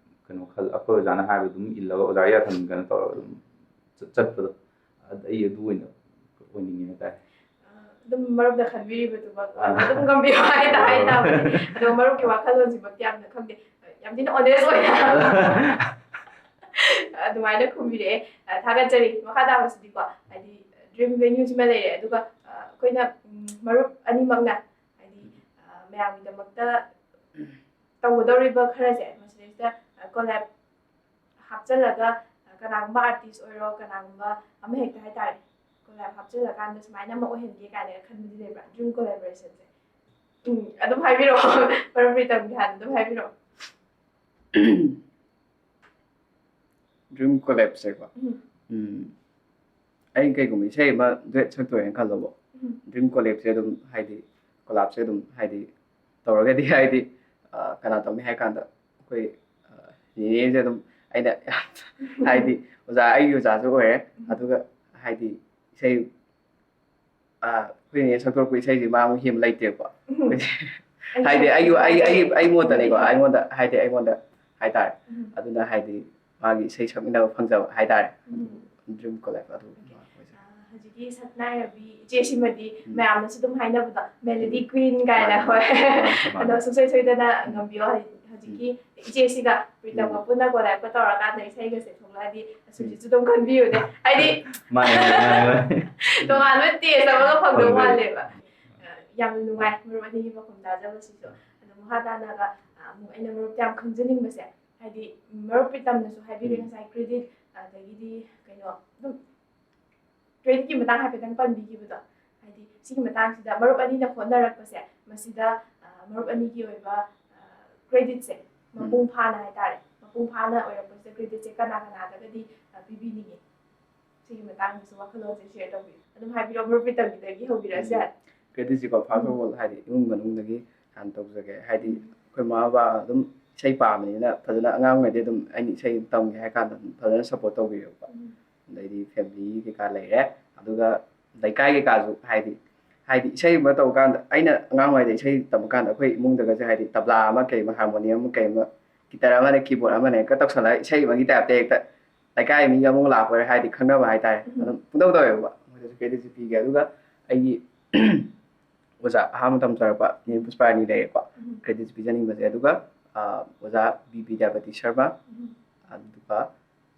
ꯀꯩꯅꯣ ꯈꯜ-, ꯑꯩꯈꯣꯏ ꯑꯣꯖꯥꯅ ꯍꯥꯏꯕꯗꯣ ꯑꯗꯨꯝ ꯏꯜꯂꯒ, ꯑꯣꯖꯥꯒꯤ ꯌꯥꯊꯪ ꯀꯩꯅꯣ ꯇꯧꯔꯒ ꯑꯗꯨꯝ ꯆꯠ-, ꯆꯠꯄꯗꯣ, ꯑꯗ ꯑꯩ ꯑꯗꯨ ꯑꯣꯏꯅ ꯑꯣꯏꯅꯤꯡꯉꯦ ꯍꯥꯏꯇꯥꯔꯦ꯫ ꯑꯗꯨꯝ ꯃꯔꯨꯞꯅ ꯈꯟꯕꯤꯔꯤꯕꯗꯨꯃꯛ ꯑꯥ꯫ ꯑꯗꯨꯝ ꯉꯝꯕꯤꯌꯨ ꯍꯥꯏꯅ ꯑꯥ꯫ ꯍꯥꯏꯇꯥꯕꯅꯦ꯫ ꯑꯗꯣ ꯃꯔꯨꯞꯀꯤ ꯋꯥꯈꯜꯂꯣꯟꯁꯤꯃꯛꯇꯤ ꯌꯥꯝꯅ ꯈꯪꯗꯦ, ꯌꯥꯝ ꯊꯤꯅ ꯑꯣꯅꯦꯁ ꯑꯣꯏꯅ ꯑꯗꯨꯃꯥꯏꯅ ꯈꯨꯝꯕꯤꯔꯛꯑꯦ꯫ ꯑ, ꯊꯥꯒꯠꯆꯔꯤ꯫ ꯃꯈꯥ ꯇꯥꯕꯁꯤꯗꯤꯀꯣ, ꯍꯥꯏꯗꯤ ꯗ꯭ꯔꯤꯝ ꯚꯦꯅ꯭ꯌꯨꯁꯤꯃ ꯂꯩꯔꯦ, ꯑꯗꯨꯒ, ꯑ, ꯑꯩꯈꯣꯏꯅ, ꯎꯝ, ꯃꯔꯨꯞ ꯑꯅꯤꯃꯛꯅ ꯍꯥꯏꯗꯤ, ꯑ, ꯃꯌꯥꯝꯒꯤꯗꯃꯛꯇ ꯇꯧꯒꯗꯧꯔꯤꯕ ꯈꯔꯁꯦ ꯃꯁꯤꯗꯩꯁꯤꯗ, ꯑ, ꯀꯣꯂꯦꯕ ꯍꯥꯞꯆꯤꯜꯂꯒ, ꯑ, ꯀꯅꯥꯒꯨꯝꯕ ꯑꯥꯔꯇꯤꯁ ꯑꯣꯏꯔꯣ, ꯀꯅꯥꯒꯨꯝꯕ ꯑꯃ ꯍꯦꯛꯇ ꯍꯥꯏꯇꯥꯔꯦ, ꯀꯣꯂꯦꯕ ꯍꯥꯞꯆꯤꯜꯂꯀꯥꯟꯗ ꯁꯨꯃꯥꯏꯅ ꯑꯃ ꯑꯣꯏꯍꯟꯒꯦ ꯀꯥꯏꯅꯒ ꯈꯟꯕꯗꯤ ꯂꯩꯕ꯭ꯔꯥ, ꯗ꯭ꯔꯤꯝ ꯀꯣꯂꯦꯕꯣꯔꯦꯁꯟꯁꯦ? ꯎꯝ, ꯑꯗꯨꯝ ꯍꯥꯏꯕꯤꯔꯛꯑꯣ꯫ ꯃꯔꯨꯞ ꯄ꯭ꯔꯤꯇꯝꯒꯤ ꯍꯥꯟꯅ ꯑꯗꯨꯝ ꯍꯥꯏꯕꯤꯔꯛꯑꯣ꯫ ꯗ꯭ꯔꯤꯝ ꯀꯣꯂꯦꯕꯁꯦꯀꯣ꯫ ꯎꯝ꯫ ꯎꯝ, ꯑꯩ ꯀꯩꯒꯨꯝꯕ ꯏꯁꯩ ꯑꯃ ꯗꯨꯋꯦꯠ ꯁꯛꯇꯣꯔꯦꯅ ꯈꯜꯂꯣꯕ꯫ ꯎꯝ꯫ ꯗ꯭ꯔꯤꯝ ꯀꯣꯂꯦꯕꯁꯦ ꯑꯗꯨꯝ ꯍꯥꯏꯗꯤ ꯀꯣꯂꯥꯕꯁꯦ ꯑꯗꯨꯝ ꯍꯥꯏꯗꯤ ꯇꯧꯔꯒꯗꯤ ꯍꯥꯏꯗꯤ, ꯑ, ꯀꯅꯥ ꯇꯧꯅꯤ ꯍꯥꯏ ꯀꯥꯟꯗ ꯑꯩꯈꯣꯏ, ꯑ, ꯅꯦꯅꯦꯁꯦ ꯑꯗꯨꯝ ꯑꯩꯅ ꯍꯥꯏꯗꯤ ꯑꯣꯖꯥ, ꯑꯩꯒꯤ ꯑꯣꯖꯥꯁꯨ ꯑꯣꯏꯔꯦ꯫ ꯎꯝ꯫ ꯑꯗꯨꯒ ꯍꯥꯏꯗꯤ ꯏꯁꯩ ꯑ, ꯑꯩꯈꯣꯏ ꯅꯦꯅꯦ ꯁꯛꯇꯣꯔꯛꯄ ꯏꯁꯩꯁꯦ ꯃꯥ ꯑꯃꯨꯛ ꯍꯦꯟꯕ ꯂꯩꯇꯦꯕꯀꯣ꯫ ꯎꯝ꯫ ꯍꯥꯏꯗꯤ ꯑꯩꯁꯨ ꯑꯩꯒꯤ, ꯑꯩ, ꯑꯩ, ꯍꯥꯏꯖꯒꯦ꯫ ꯑꯩꯉꯣꯟꯗꯅꯤꯀꯣ, ꯎꯝ꯫ ꯑꯩꯉꯣꯟꯗ ꯍꯥꯏꯗꯤ ꯑꯩꯉꯣꯟꯗ ꯍꯥꯏꯇꯥꯔꯦ꯫ ꯎꯝ꯫ ꯑꯗꯨꯅ ꯍꯥꯏꯗꯤ ꯃꯥꯒꯤ ꯏꯁꯩ ꯁꯛꯃꯤꯟꯅꯕ ꯐꯪꯖꯕ ꯍꯥꯏꯇꯥꯔꯦ꯫ ꯎꯝ꯫ ꯗ꯭ꯔꯤꯝ ꯀꯣꯂꯦꯕ ꯑꯗꯨꯒꯨꯝꯕ ꯑꯣꯏꯖꯩ꯫ ꯑ, ꯍꯧꯖꯤꯛꯀꯤ ꯁꯛꯅꯥꯏꯔꯕꯤ ꯏꯆꯦꯁꯤꯃꯗꯤ ꯎꯝ꯫ ꯃꯌꯥꯝꯅꯁꯨ ꯑꯗꯨꯝ ꯍꯥꯏꯅꯕꯗꯣ ꯃꯦꯂꯣꯗꯤ ꯎꯝ꯫ ꯀ꯭ꯋꯤꯟ ꯀꯥꯏꯅ꯫ ꯃꯥꯅꯦ, ꯍꯣꯏ꯫ ꯃꯥꯅꯦ, ꯃꯥꯅꯦ꯫ ꯑꯗꯣ ꯁꯨꯡꯁꯣꯏ ꯁꯣꯏꯗꯅ ꯎꯝ꯫ ꯉꯝꯕꯤꯌꯣ꯫ ꯍꯧꯖꯤꯛ-, ꯍꯧꯖꯤꯛꯀꯤ ꯎꯝ꯫ ꯏꯆꯦꯁꯤꯒ ꯄ꯭ꯔꯤꯇꯝꯒ ꯎꯝ꯫ ꯄꯨꯟꯅ ꯀꯣꯂꯦꯕꯀ ꯇꯧꯔꯀꯥꯟꯗ ꯏꯁꯩꯒꯁꯦ ꯊꯣꯛꯂꯛꯑꯗꯤ ꯑꯁꯤꯁꯤꯁꯨ ꯑꯗꯨꯝ ꯈꯟꯕꯤꯌꯨꯅꯦ꯫ ꯍꯥꯏꯗꯤ ꯃꯥꯅꯦ, ꯃꯥꯅꯦ, ꯃꯥꯅꯦ, ꯃꯥꯅꯦ꯫ ꯇꯣꯉꯥꯟꯕ ꯇꯦꯁ ꯑꯃꯒ ꯐꯪꯗꯧ ꯐꯪꯗꯣꯏꯅꯦ꯫ ꯃꯥꯜꯂꯦꯕ꯫ ꯑ, ꯌꯥꯝꯅ ꯅꯨꯡꯉꯥꯏ ꯃꯔꯨꯞ ꯑꯅꯤꯒꯤ ꯄꯥꯎꯈꯨꯝ ꯇꯥꯖꯕꯁꯤꯁꯨ꯫ ꯑꯗꯣ ꯃꯈꯥ ꯇꯥꯅꯒ, ꯑ, ꯑꯃꯨꯛ ꯑꯩꯅ ꯃꯔꯨꯞꯇ ꯌꯥꯝ ꯈꯪꯖꯅꯤꯡꯕꯁꯦ, ꯍꯥꯏꯗꯤ ꯃꯔꯨꯞ ꯄ꯭ꯔꯤꯇꯝꯅꯁꯨ ꯍꯥꯏꯕꯤꯔꯦ ꯎꯝ꯫ ꯉꯁꯥꯏ credit, ꯑꯗꯒꯤꯗꯤ ꯀꯩꯅꯣ, ꯑꯗꯨꯝ creditꯀꯤ ꯃꯇꯥꯡ ꯍꯥꯏꯐꯦꯠꯇꯪ ꯄꯟꯕꯤꯈꯤꯕꯗꯣ, ꯍꯥꯏꯗꯤ ꯁꯤꯒꯤ ꯃꯇꯥꯡꯁꯤꯗ ꯃꯔꯨꯞ ꯑꯅꯤꯅ ꯍꯣꯠꯅꯔꯛꯄꯁꯦ, ꯃꯁꯤꯗ, ꯑ, ꯃꯔꯨꯞ ꯑꯅꯤꯒꯤ ꯑꯣꯏꯕ, ꯑ, creditꯁꯦ ꯃꯄꯨꯡ ꯐꯥꯅ ꯍꯥꯏꯇꯥꯔꯦ, ꯃꯄꯨꯡ ꯐꯥꯅ ꯑꯣꯏꯔꯛꯄꯁꯤꯗ creditꯁꯦ ꯀꯅꯥ ꯀꯅꯥꯗꯒꯗꯤ, ꯑ, ꯄꯤꯕꯤꯅꯤꯡꯉꯤ? ꯁꯤꯒꯤ ꯃꯇꯥꯡꯗꯁꯨ ꯋꯥꯈꯜꯂꯣꯟꯁꯦ share ꯇꯧꯕꯤꯌꯨ꯫ ꯑꯗꯨꯝ ꯍꯥꯏꯕꯤꯔꯛꯑꯣ, ꯃꯔꯨꯞ ꯄ꯭ꯔꯤꯇꯝꯒꯤꯗꯒꯤ ꯍꯧꯕꯤꯔꯛꯑꯁꯨ ꯌꯥꯏ꯫ Creditꯁꯤꯀꯣ, first of all, ꯍꯥꯏꯗꯤ ꯏꯃꯨꯡ ꯃꯅꯨꯡꯗꯒꯤ ꯍꯥꯟꯅ ꯇꯧꯖꯒꯦ꯫ ꯍꯥꯏꯗꯤ ꯑꯩꯈꯣꯏ ꯃꯃꯥ ꯕꯕꯥ ꯑꯗꯨꯝ ꯏꯁꯩ ꯄꯥꯝꯕꯅꯤꯅ ꯐꯖꯅ ꯑꯉꯥꯡ ꯑꯣꯏꯔꯤꯉꯩꯗꯒꯤ ꯑꯗꯨꯝ ꯑꯩꯅ ꯏꯁꯩ ꯇꯝꯒꯦ ꯍꯥꯏ ꯀꯥꯟꯗ ꯑꯗꯨꯝ ꯐꯖꯅ support ꯇꯧꯕꯤꯔꯦꯕꯀꯣ꯫ ꯎꯝ꯫ ꯑꯗꯩꯗꯤ family ꯀꯩꯀꯥ ꯂꯩꯔꯦ꯫ ꯑꯗꯨꯒ ꯂꯩꯀꯥꯏ ꯀꯩꯀꯥꯁꯨ ꯍꯥꯏꯗꯤ, ꯍꯥꯏꯗꯤ ꯏꯁꯩ ꯑꯃ ꯇꯧꯕ ꯀꯥꯟꯗ, ꯑꯩꯅ ꯑꯉꯥꯡ ꯑꯣꯏꯔꯤꯉꯩꯗ ꯏꯁꯩ ꯇꯝꯕ ꯀꯥꯟꯗ ꯑꯩꯈꯣꯏ ꯏꯃꯨꯡꯗꯒꯁꯦ ꯍꯥꯏꯗꯤ ꯇꯕ꯭ꯂꯥ ꯑꯃ ꯀꯩ ꯑꯃ, harmonium ꯑꯃ ꯀꯩ ꯑꯃ, guitar ꯑꯃꯅꯦ, keyboard ꯑꯃꯅꯦ ꯍꯦꯛꯇ ꯇꯧꯁꯜꯂꯒ ꯏꯁꯩ ꯑꯃꯒꯤ typeꯇ ꯍꯦꯛꯇ ꯂꯩꯀꯥꯏ ꯃꯤ ꯑꯃꯨꯛ ꯂꯥꯛꯄ ꯑꯣꯏꯔꯦ ꯍꯥꯏꯗꯤ ꯈꯪꯅꯕ ꯍꯥꯏꯇꯥꯔꯦ꯫ ꯎꯝ꯫ ꯑꯗꯨꯝ ꯄꯨꯡꯇꯧ ꯇꯧꯋꯦꯕ꯫ ꯃꯣꯏꯗꯁꯨ creditꯁꯦ ꯄꯤꯒꯦ꯫ ꯑꯗꯨꯒ ꯑꯩꯒꯤ ꯑꯣꯖꯥ ꯑꯍꯥꯟꯕ ꯇꯝꯖꯔꯛꯄ ꯅꯦ ꯄꯨꯁꯄꯥꯔꯥꯅꯤ ꯂꯩꯔꯦꯀꯣ꯫ ꯎꯝ꯫ Creditꯁꯦ ꯄꯤꯖꯅꯤꯡꯕꯁꯦ꯫ ꯑꯗꯨꯒ, ꯑ, ꯑꯣꯖꯥ ꯕꯤ ꯕꯤꯗ꯭ꯌꯥꯄꯇꯤ ꯁꯔꯃ, ꯎꯝ꯫ ꯑꯗꯨꯒ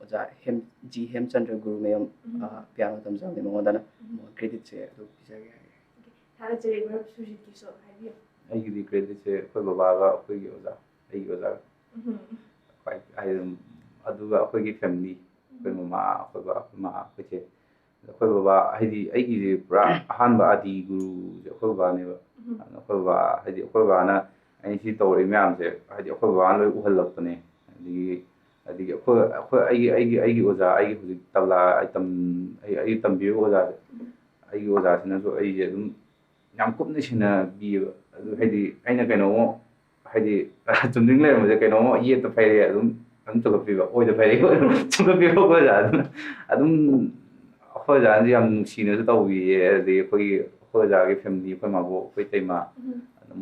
ꯑꯣꯖꯥ ꯍꯦꯝ-, ꯖꯤ ꯍꯦꯝꯆꯟꯗ꯭ꯔ ꯒꯨꯔꯨꯃꯌꯨꯝ, ꯎꯝ꯫ ꯑ, piano ꯇꯝꯖꯕꯅꯦ, ꯃꯉꯣꯟꯗꯅ꯫ ꯎꯝ꯫ Creditꯁꯦ ꯑꯗꯨ ꯄꯤꯖꯒꯦ ꯍꯥꯏꯔꯦ꯫ Okay꯫ ꯊꯥꯒꯠꯆꯔꯤ ꯃꯔꯨꯞ ꯁꯨꯔꯖꯤꯠꯀꯤꯁꯨ ꯍꯥꯏꯕꯤꯌꯨ꯫ ꯑꯩꯒꯤꯗꯤ creditꯁꯦ ꯑꯩꯈꯣꯏ ꯕꯕꯥꯒ ꯑꯩꯈꯣꯏꯒꯤ ꯑꯣꯖꯥ, ꯑꯩꯒꯤ ꯑꯣꯖꯥꯒ ꯎꯝ꯫ ꯈ꯭ꯋꯥꯏ, ꯍꯥꯏꯗꯤ, ꯑꯗꯨꯒ ꯑꯩꯈꯣꯏꯒꯤ family, ꯑꯩꯈꯣꯏ ꯎꯝ꯫ ꯃꯃꯥ, ꯑꯩꯈꯣꯏ ꯕꯕꯥ, ꯑꯩꯈꯣꯏ ꯃꯥ, ꯑꯩꯈꯣꯏ ꯆꯦ, ꯑꯩꯈꯣꯏ ꯕꯕꯥ, ꯍꯥꯏꯗꯤ ꯑꯩꯒꯤꯁꯦ ꯄꯨꯔꯥ ꯑꯍꯥꯟꯕ ꯑꯥꯗꯤ ꯒꯨꯔꯨꯁꯦ ꯑꯩꯈꯣꯏ ꯕꯕꯥꯅꯦꯕ꯫ ꯎꯝ꯫ ꯑꯗꯨꯅ ꯑꯩꯈꯣꯏ ꯕꯕꯥ, ꯍꯥꯏꯗꯤ ꯑꯩꯈꯣꯏ ꯕꯕꯥꯅ ꯑꯩꯅ ꯁꯤ ꯇꯧꯔꯛꯏ ꯃꯌꯥꯝꯁꯦ, ꯍꯥꯏꯗꯤ ꯑꯩꯈꯣꯏ ꯕꯕꯥꯅ ꯂꯣꯏ ꯎꯍꯜꯂꯛꯄꯅꯦ꯫ ꯑꯗꯒꯤ, ꯑꯗꯒꯤ ꯑꯩꯈꯣꯏ, ꯑꯩꯈꯣꯏ, ꯑꯩꯒꯤ, ꯑꯩꯒꯤ, ꯑꯩꯒꯤ ꯑꯣꯖꯥ, ꯑꯩꯒꯤ ꯍꯧꯖꯤꯛ ꯇꯕ꯭ꯂꯥ ꯑꯩ ꯇꯝ-, ꯑꯩ, ꯑꯩ ꯇꯝꯕꯤꯔꯤꯕ ꯑꯣꯖꯥꯁꯦ, ꯎꯝ꯫ ꯑꯩꯒꯤ ꯑꯣꯖꯥꯁꯤꯅꯁꯨ ꯑꯩꯁꯦ ꯑꯗꯨꯝ ꯌꯥꯝ ꯀꯨꯞꯅ ꯁꯦꯟꯅꯕꯤꯌꯦꯕ꯫ ꯑꯗꯨ ꯍꯥꯏꯗꯤ ꯑꯩꯅ ꯀꯩꯅꯣꯝꯃ, ꯍꯥꯏꯗꯤ ꯆꯨꯝꯗ꯭ꯔꯤꯡ ꯂꯩꯔꯝꯕꯁꯦ ꯀꯩꯅꯣꯝꯃ ꯌꯦꯠꯇ ꯐꯩꯔꯦ ꯑꯗꯨꯝ, ꯑꯗꯨꯝ ꯆꯨꯝꯈꯠꯄꯤꯕ, ꯑꯣꯏꯗ ꯐꯩꯔꯦ ꯑꯗꯨꯝ ꯆꯨꯝꯈꯠꯄꯤꯕ ꯑꯩꯈꯣꯏ ꯑꯣꯖꯥꯗꯨꯅ꯫ ꯑꯗꯨꯝ ꯑꯩꯈꯣꯏ ꯑꯣꯖꯥꯅꯁꯨ ꯌꯥꯝ ꯅꯨꯡꯁꯤꯅꯁꯨ ꯇꯧꯕꯤꯌꯦ꯫ ꯑꯗꯒꯤ ꯑꯩꯈꯣꯏꯒꯤ, ꯑꯩꯈꯣꯏ ꯑꯣꯖꯥꯒꯤ family, ꯑꯩꯈꯣꯏ ꯃꯥꯕꯣꯛ, ꯑꯩꯈꯣꯏ ꯏꯇꯩꯃ, ꯎꯝ꯫ ꯑꯗꯨꯝ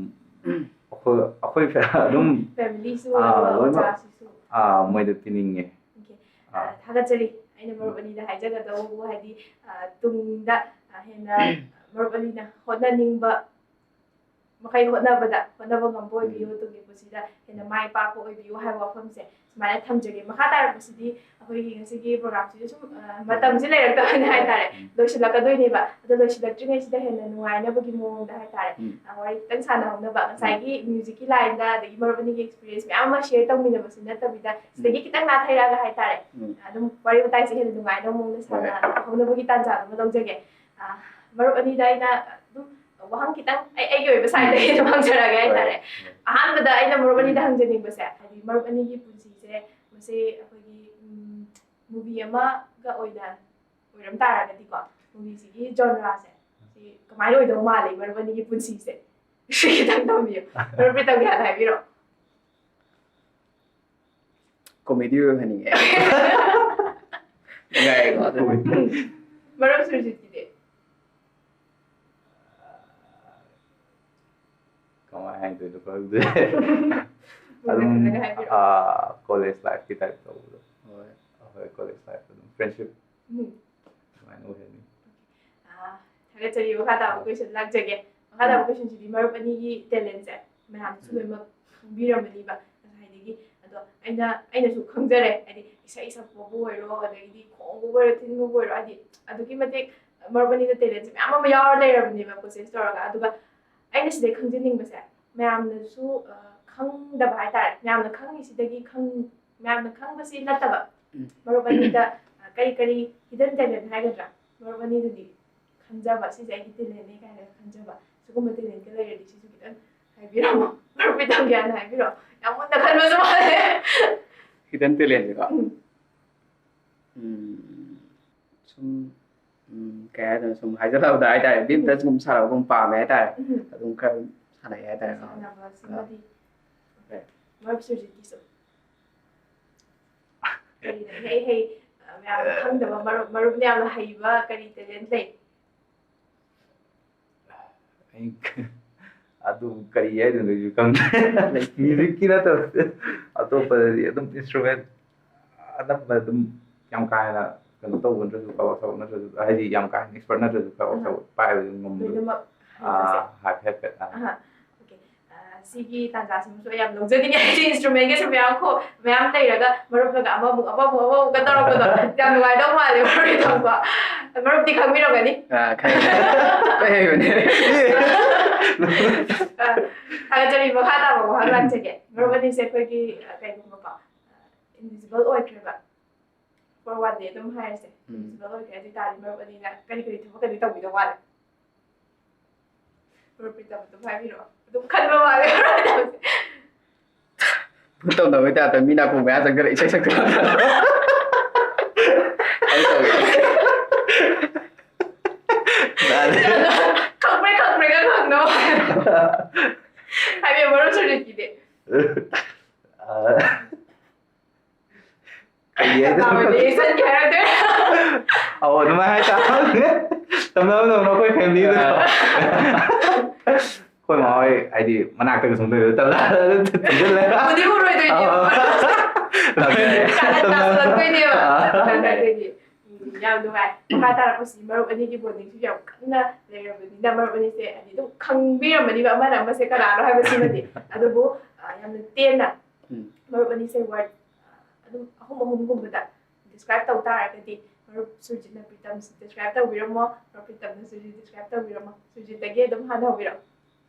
ꯑꯩꯈꯣꯏ, ꯑꯩꯈꯣꯏ ꯐꯦ-, ꯑꯗꯨꯝ, familyꯁꯨ ꯑꯥ, ꯑꯣꯏꯕ ꯂꯣꯏꯅꯃꯛ, ꯑꯣꯖꯥꯁꯤꯁꯨ꯫ ꯑꯥ, ꯃꯣꯏꯗ ꯄꯤꯅꯤꯡꯉꯦ꯫ Okay꯫ ꯑꯥ꯫ ꯑ, ꯊꯥꯒꯠꯆꯔꯤ꯫ ꯑꯩꯅ ꯃꯔꯨꯞ ꯑꯅꯤꯗ ꯍꯥꯏꯖꯒꯗꯧꯕꯕꯨ ꯍꯥꯏꯗꯤ, ꯑ, ꯇꯨꯡꯗ, ꯑ, ꯍꯦꯟꯅ ꯃꯔꯨꯞ ꯑꯅꯤꯅ ꯍꯣꯠꯅꯅꯤꯡꯕ ꯃꯈꯩ ꯍꯣꯠꯅꯕꯗ ꯍꯣꯠꯅꯕ ꯉꯝꯕ ꯑꯣꯏꯕꯤꯌꯨ, ꯎꯝ꯫ ꯇꯨꯡꯒꯤ ꯄꯨꯟꯁꯤꯗ ꯍꯦꯟꯅ ꯃꯥꯏ ꯄꯥꯛꯄ ꯑꯣꯏꯕꯤꯌꯨ ꯍꯥꯏꯕ ꯋꯥꯐꯝꯁꯦ ꯁꯨꯃꯥꯏꯅ ꯊꯝꯖꯒꯦ꯫ ꯃꯈꯥ ꯇꯥꯔꯛꯄꯁꯤꯗꯤ ꯑꯩꯈꯣꯏꯒꯤ ꯉꯁꯤꯒꯤ ꯄ꯭ꯔꯣꯒ꯭ꯔꯥꯝꯁꯤꯁꯨ ꯁꯨꯝ, ꯑ, ꯃꯇꯝꯁꯦ ꯂꯩꯔꯛꯇꯕꯅꯤ ꯍꯥꯏꯇꯥꯔꯦ, ꯎꯝ꯫ ꯂꯣꯏꯁꯤꯜꯂꯛꯀꯗꯣꯏꯅꯦꯕ꯫ ꯑꯗꯣ ꯂꯣꯏꯁꯤꯜꯂꯛꯇ꯭ꯔꯤꯉꯩꯁꯤꯗ ꯍꯦꯟꯅ ꯅꯨꯡꯉꯥꯏꯅꯕꯒꯤ ꯃꯑꯣꯡꯗ ꯍꯥꯏꯇꯥꯔꯦ, ꯎꯝ꯫ ꯑ, ꯋꯥꯔꯤ ꯈꯤꯇꯪ ꯁꯥꯟꯅꯍꯧꯅꯕ, ꯉꯁꯥꯏꯒꯤ ꯃ꯭ꯌꯨꯖꯤꯛꯀꯤ ꯂꯥꯏꯟꯗ, ꯑꯗꯒꯤ ꯃꯔꯨꯞ ꯑꯅꯤꯒꯤ ꯑꯦꯛꯁꯄꯤꯔꯤꯌꯦꯟꯁ ꯃꯌꯥꯝ ꯑꯃ ꯁꯤꯌꯔ ꯇꯧꯃꯤꯟꯅꯕꯁꯤ ꯅꯠꯇꯕꯤꯗ, ꯁꯤꯗꯒꯤ ꯎꯝ꯫ ꯈꯤꯇꯪ ꯅꯥꯊꯩꯔꯛꯑꯒ ꯍꯥꯏꯇꯥꯔꯦ, ꯎꯝ꯫ ꯑꯗꯨꯝ ꯋꯥꯔꯤ ꯋꯥꯇꯥꯏꯁꯦ ꯍꯦꯟꯅ ꯅꯨꯡꯉꯥꯏꯅꯕ ꯃꯑꯣꯡꯗ ꯍꯣꯏ꯫ ꯁꯥꯟꯅꯍꯧꯅꯕꯒꯤ ꯇꯥꯟꯖꯥꯗꯨꯃ ꯂꯧꯖꯒꯦ꯫ ꯑ, ꯃꯔꯨꯞ ꯑꯅꯤꯗ ꯑꯩꯅ ꯑꯗꯨꯝ ꯋꯥꯍꯪ ꯈꯤꯇꯪ ꯑꯩ, ꯑꯩꯒꯤ ꯑꯣꯏꯕ ꯁꯥꯏꯗꯒꯤ ꯑꯗꯨꯝ ꯍꯪꯖꯔꯛꯑꯒꯦ ꯍꯣꯏ꯫ ꯍꯥꯏꯇꯥꯔꯦ꯫ ꯍꯣꯏ꯫ ꯑꯍꯥꯟꯕꯗ ꯑꯩꯅ ꯃꯔꯨꯞ ꯑꯅꯤꯗ ꯍꯪꯖꯅꯤꯡꯕꯁꯦ, ꯍꯥꯏꯗꯤ ꯃꯔꯨꯞ ꯑꯅꯤꯒꯤ ꯄꯨꯟꯁꯤꯁꯦ, ꯃꯁꯤ ꯑꯩꯈꯣꯏꯒꯤ, ꯎꯝ, movie ꯑꯃꯒ ꯑꯣꯏꯅ ꯑꯣꯏꯔꯝ ꯇꯥꯔꯒꯗꯤꯀꯣ, movieꯁꯤꯒꯤ genreꯁꯦ ꯁꯤ ꯀꯃꯥꯏꯅ ꯑꯣꯏꯗꯧ ꯃꯥꯜꯂꯤ ꯃꯔꯨꯞ ꯑꯅꯤꯒꯤ ꯄꯨꯟꯁꯤꯁꯦ? ꯁꯤ ꯈꯤꯇꯪ ꯊꯝꯕꯤꯌꯨ꯫ ꯃꯔꯨꯞ ꯄ꯭ꯔꯤꯇꯝꯒꯤ ꯍꯥꯟꯅ ꯍꯥꯏꯕꯤꯔꯣ꯫ Comedy ꯑꯣꯏꯍꯟꯅꯤꯡꯉꯦ꯫ ꯅꯨꯡꯉꯥꯏꯀꯣ ꯑꯗꯨ꯫ ꯃꯔꯨꯞ ꯁꯨꯔꯖꯤꯠꯀꯤꯗꯤ? ꯀꯃꯥꯏꯅ ꯍꯥꯏꯗꯣꯏꯅꯣ ꯈꯪꯗꯦ꯫ ꯑꯗꯨꯝ, ꯃꯨꯟꯅ ꯈꯜꯂꯒ ꯍꯥꯏꯕꯤꯔꯛꯑꯣ꯫ ꯑꯥ, college lifeꯀꯤ type ꯇꯧꯕꯗꯣ꯫ ꯍꯣꯏ꯫ ꯑꯩꯈꯣꯏ college life ꯑꯗꯨꯝ friendship ꯎꯝ꯫ ꯑꯗꯨꯃꯥꯏꯅ ꯑꯣꯏꯍꯟꯅꯤꯡꯉꯤ꯫ ꯑꯥ, ꯊꯥꯒꯠꯆꯔꯤ꯫ ꯃꯈꯥ ꯇꯥꯕ question ꯂꯥꯛꯆꯒꯦ꯫ ꯃꯈꯥ ꯇꯥꯕ ꯎꯝ꯫ Questionꯁꯤꯗꯤ ꯃꯔꯨꯞ ꯑꯅꯤꯒꯤ talentꯁꯦ ꯃꯌꯥꯝꯅꯁꯨ ꯎꯝ꯫ ꯂꯣꯏꯅꯃꯛ ꯈꯪꯕꯤꯔꯝꯃꯅꯤꯕ ꯉꯁꯥꯏꯗꯒꯤ꯫ ꯑꯗꯣ ꯑꯩꯅ, ꯑꯩꯅꯁꯨ ꯈꯪꯖꯔꯦ, ꯍꯥꯏꯗꯤ ꯏꯁꯩ ꯁꯛꯄꯕꯨ ꯑꯣꯏꯔꯣ, ꯑꯗꯒꯤꯗꯤ ꯈꯣꯡꯕꯕꯨ ꯑꯣꯏꯔꯣ, ꯊꯤꯟꯕꯕꯨ ꯑꯣꯏꯔꯣ, ꯍꯥꯏꯗꯤ ꯑꯗꯨꯛꯀꯤ ꯃꯇꯤꯛ ꯃꯔꯨꯞ ꯑꯅꯤꯗ talentꯁꯦ ꯃꯌꯥꯝ ꯑꯃ ꯌꯥꯎꯔ ꯂꯩꯔꯕꯅꯦꯕ process ꯇꯧꯔꯒ꯫ ꯑꯗꯨꯒ ꯑꯩꯅ ꯁꯤꯗꯩ ꯈꯪꯖꯅꯤꯡꯕꯁꯦ, ꯃꯌꯥꯝꯅꯁꯨ, ꯑ, ꯈꯪꯗꯕ ꯍꯥꯏꯇꯥꯔꯦ, ꯃꯌꯥꯝꯅ ꯈꯪꯉꯤꯁꯤꯗꯒꯤ ꯈꯪ-, ꯃꯌꯥꯝꯅ ꯈꯪꯕꯁꯤ ꯅꯠꯇꯕ, ꯎꯝ꯫ ꯃꯔꯨꯞ ꯑꯅꯤꯗ, ꯑ, ꯀꯔꯤ ꯀꯔꯤ hidden talent ꯍꯥꯏꯒꯗ꯭ꯔꯥ, ꯃꯔꯨꯞ ꯑꯅꯤꯗꯗꯤ ꯈꯟꯖꯕ, ꯁꯤꯁꯦ ꯑꯩꯒꯤ talentꯅꯦ ꯀꯥꯏꯅ ꯈꯟꯖꯕ, ꯁꯤꯒꯨꯝꯕ talentꯀ ꯂꯩꯔꯗꯤ ꯁꯤꯁꯨ ꯈꯤꯇꯪ ꯍꯥꯏꯕꯤꯔꯝꯃꯣ꯫ ꯃꯔꯨꯞ ꯄ꯭ꯔꯤꯇꯝꯒꯤ ꯍꯥꯟꯅ ꯍꯥꯏꯕꯤꯔꯣ, ꯌꯥꯝ ꯃꯨꯟꯅ ꯈꯟꯕꯁꯨ ꯃꯥꯜꯂꯦ꯫ Hidden talentꯁꯦꯀꯣ? ꯎꯝ꯫ ꯎꯝ, ꯁꯨꯝ, ꯎꯝ, ꯀꯩ ꯍꯥꯏꯗꯣꯏꯅꯣ, ꯁꯨꯝ ꯍꯥꯏꯖꯜꯂꯕꯗ ꯍꯥꯏꯇꯥꯔꯦ, ꯕꯤꯠꯇ ꯁꯨꯝ ꯁꯥꯟꯅꯕꯒꯨꯝ ꯄꯥꯝꯃꯦ ꯍꯥꯏꯇꯥꯔꯦ꯫ ꯎꯝ꯫ ꯑꯗꯨꯝ ꯈꯔ ꯑꯗꯨꯝ ꯁꯥꯟꯅꯩ ꯍꯥꯏꯇꯥꯔꯦ꯫ ꯁꯥꯟꯅꯕꯁꯤꯃꯗꯤ꯫ ꯑꯥ꯫ ꯍꯣꯏ꯫ ꯃꯔꯨꯞ ꯁꯨꯔꯖꯤꯠꯀꯤꯁꯨ ꯀꯔꯤꯅ ꯏꯍꯩ ꯍꯩ, ꯑ, ꯃꯌꯥꯝꯅ ꯈꯪꯗꯕ, ꯃꯔꯨꯞ, ꯃꯔꯨꯞꯅ ꯌꯥꯝꯅ ꯍꯩꯕ ꯀꯔꯤ talent ꯂꯩ? ꯑꯩ ꯑꯗꯨ ꯀꯔꯤ ꯍꯥꯏꯗꯣꯏꯅꯣ ꯑꯩꯁꯨ ꯈꯪꯗ꯭ꯔꯦ꯫ Musicꯀꯤ ꯅꯠꯇꯕ ꯑꯇꯣꯞꯄꯗꯗꯤ ꯑꯗꯨꯝ instrument ꯑꯅꯝꯕ ꯑꯗꯨꯝ ꯌꯥꯝ ꯀꯥ ꯍꯦꯟꯅ ꯀꯩꯅꯣ ꯇꯧꯕ ꯅꯠꯇ꯭ꯔꯁꯨ, ꯀꯕꯛ ꯁꯕꯛ ꯅꯠꯇ꯭ꯁꯨ, ꯍꯥꯏꯗꯤ ꯌꯥꯝ ꯀꯥ ꯍꯦꯟꯅ expert ꯅꯠꯇ꯭ꯔꯁꯨ ꯀꯕꯛ ꯑꯍꯥ꯫ ꯁꯕꯛ ꯄꯥꯏꯕ ꯑꯗꯨꯝ ꯉꯝꯕꯗꯣ꯫ ꯂꯣꯏꯅꯃꯛ ꯍꯩꯕꯁꯦ꯫ ꯑꯥ, ꯍꯥꯏꯐꯦꯠ ꯍꯥꯏꯐꯦꯠ, ꯑꯥ꯫ ꯑꯍꯥ꯫ ꯁꯤꯒꯤ ꯇꯥꯟꯖꯥꯁꯤꯃꯁꯨ ꯑꯩ ꯌꯥꯝ ꯂꯧꯖꯅꯤꯡꯉꯦ꯫ ꯍꯥꯏꯗꯤ instrument ꯀꯁꯨ ꯃꯌꯥꯝ ꯈꯣ-, ꯃꯌꯥꯝ ꯂꯩꯔꯒ ꯃꯔꯨꯞꯅꯒ ꯑꯃꯃꯨꯛ, ꯑꯃꯃꯨꯛ, ꯑꯃꯃꯨꯛꯀ ꯇꯧꯔꯛꯄꯗꯣ ꯌꯥꯝ ꯅꯨꯡꯉꯥꯏꯗꯧ ꯃꯥꯜꯂꯦ꯫ ꯃꯔꯨꯞꯀꯤ ꯊꯝꯕ, ꯃꯔꯨꯞꯇꯤ ꯈꯪꯕꯤꯔꯝꯒꯅꯤ꯫ ꯑꯥ, ꯈꯪꯉꯦ꯫ ꯑꯩ ꯍꯩꯕꯅꯦ꯫ ꯑꯥ, ꯊꯥꯒꯠꯆꯔꯤ꯫ ꯃꯈꯥ ꯇꯥꯕ ꯋꯥꯍꯪ ꯂꯥꯛꯆꯒꯦ꯫ ꯃꯔꯨꯞ ꯑꯅꯤꯁꯦ ꯑꯩꯈꯣꯏꯒꯤ, ꯑ, ꯀꯩꯒꯨꯝꯕꯀꯣ, ꯑ, invisible ꯑꯣꯏꯈ꯭ꯔꯦꯕ꯫ For one day ꯑꯗꯨꯝ ꯍꯥꯏꯔꯁꯦ꯫ ꯎꯝ꯫ Invisible ꯑꯣꯏꯈ꯭ꯔꯦ꯫ ꯑꯗꯨ ꯑꯣꯏꯇꯥꯔꯗꯤ ꯃꯔꯨꯞ ꯑꯅꯤꯅ ꯀꯔꯤ ꯀꯔꯤ ꯊꯕꯛꯀꯗꯤ ꯇꯧꯕꯤꯗꯧ ꯃꯥꯜꯂꯦ? ꯃꯔꯨꯞ ꯄ꯭ꯔꯤꯇꯝ ꯑꯗꯨꯝ ꯍꯥꯏꯕꯤꯔꯛꯑꯣ꯫ ꯑꯗꯨꯝ ꯈꯟꯕ ꯃꯥꯜꯂꯦ꯫ ꯃꯔꯨꯞ ꯄ꯭ꯔꯤꯇꯝꯁꯦ꯫ ꯇꯧꯗꯕꯩ ꯇꯥꯏꯞꯇ ꯃꯤ ꯅꯥꯀꯣꯡ ꯃꯌꯥ ꯆꯪꯁꯤꯜꯂ ꯏꯁꯩ ꯁꯛꯇꯣꯏ꯫ ꯑꯩ ꯇꯧꯒꯦ꯫ ꯈꯪꯄ꯭ꯔꯦꯛ ꯈꯪꯄ꯭ꯔꯦꯛꯀ ꯈꯪꯗꯧ ꯃꯥꯜꯂꯦ꯫ ꯍꯥꯏꯕꯤꯌꯨ, ꯃꯔꯨꯞ ꯁꯨꯔꯖꯤꯠꯀꯤꯗꯤ꯫ ꯑ, ꯀꯩ ꯍꯥꯏꯗꯣꯏꯅꯣ? ꯇꯥꯕꯗꯤ ꯏꯆꯟꯒꯤ ꯍꯥꯏꯔꯛꯇꯣꯏꯔꯥ? ꯑꯧ, ꯑꯗꯨꯃꯥꯏꯅ ꯍꯥꯏꯇꯥꯕꯅꯦ꯫ ꯇꯝꯅꯕꯗꯧꯅ ꯑꯩꯈꯣꯏ family ꯗꯨꯗ꯫ ꯑꯥ꯫ ꯑꯩꯈꯣꯏ ꯃꯥ ꯍꯣꯏ, ꯍꯥꯏꯗꯤ, ꯃꯅꯥꯛꯇꯒ ꯁꯨꯝ ꯂꯩꯕ ꯇꯝꯅ-, ꯊꯤꯖꯤꯜꯂꯦ꯫ ꯎꯗꯤ ꯎꯔꯣꯏꯗꯣꯏꯅꯦꯕ꯫ ꯑꯥ꯫ ꯀꯥꯟꯅ ꯇꯥꯁꯜꯂꯛꯇꯣꯏꯅꯦꯕ꯫ ꯑꯥ꯫ ꯑꯗꯨꯗꯤ, ꯎꯝ, ꯌꯥꯝ ꯅꯨꯡꯉꯥꯏ꯫ ꯃꯈꯥ ꯇꯥꯔꯛꯄꯁꯤ ꯃꯔꯨꯞ ꯑꯅꯤꯒꯤ bonding ꯁꯤꯁꯨ ꯌꯥꯝ ꯀꯟꯅ ꯂꯩꯔꯕꯅꯤꯅ, ꯃꯔꯨꯞ ꯑꯅꯤꯁꯦ ꯍꯥꯏꯗꯤ ꯑꯗꯨꯝ ꯈꯪꯕꯤꯔꯝꯃꯅꯤꯕ ꯑꯃꯅ ꯑꯃꯁꯦ ꯀꯅꯥꯅꯣ ꯍꯥꯏꯕꯁꯤꯃꯗꯤ꯫ ꯑꯗꯨꯕꯨ, ꯑ, ꯌꯥꯝꯅ ꯇꯦꯟꯅ ꯎꯝ꯫ ꯃꯔꯨꯞ ꯑꯅꯤꯁꯦ word, ꯑ, ꯑꯗꯨꯝ ꯑꯍꯨꯝ ꯑꯍꯨꯝꯒꯨꯝꯕꯗ describe ꯇꯧ ꯇꯥꯔꯒꯗꯤ, ꯃꯔꯨꯞ ꯁꯨꯔꯖꯤꯠꯅ ꯄ꯭ꯔꯤꯇꯝ describe ꯇꯧꯕꯤꯔꯝꯃꯣ, ꯃꯔꯨꯞ ꯄ꯭ꯔꯤꯇꯝꯅ ꯁꯨꯔꯖꯤꯠ describe ꯇꯧꯕꯤꯔꯝꯃꯣ꯫ ꯁꯨꯔꯖꯤꯠꯇꯒꯤ ꯑꯗꯨꯝ ꯍꯥꯟꯅ ꯍꯧꯕꯤꯔꯛꯑꯣ꯫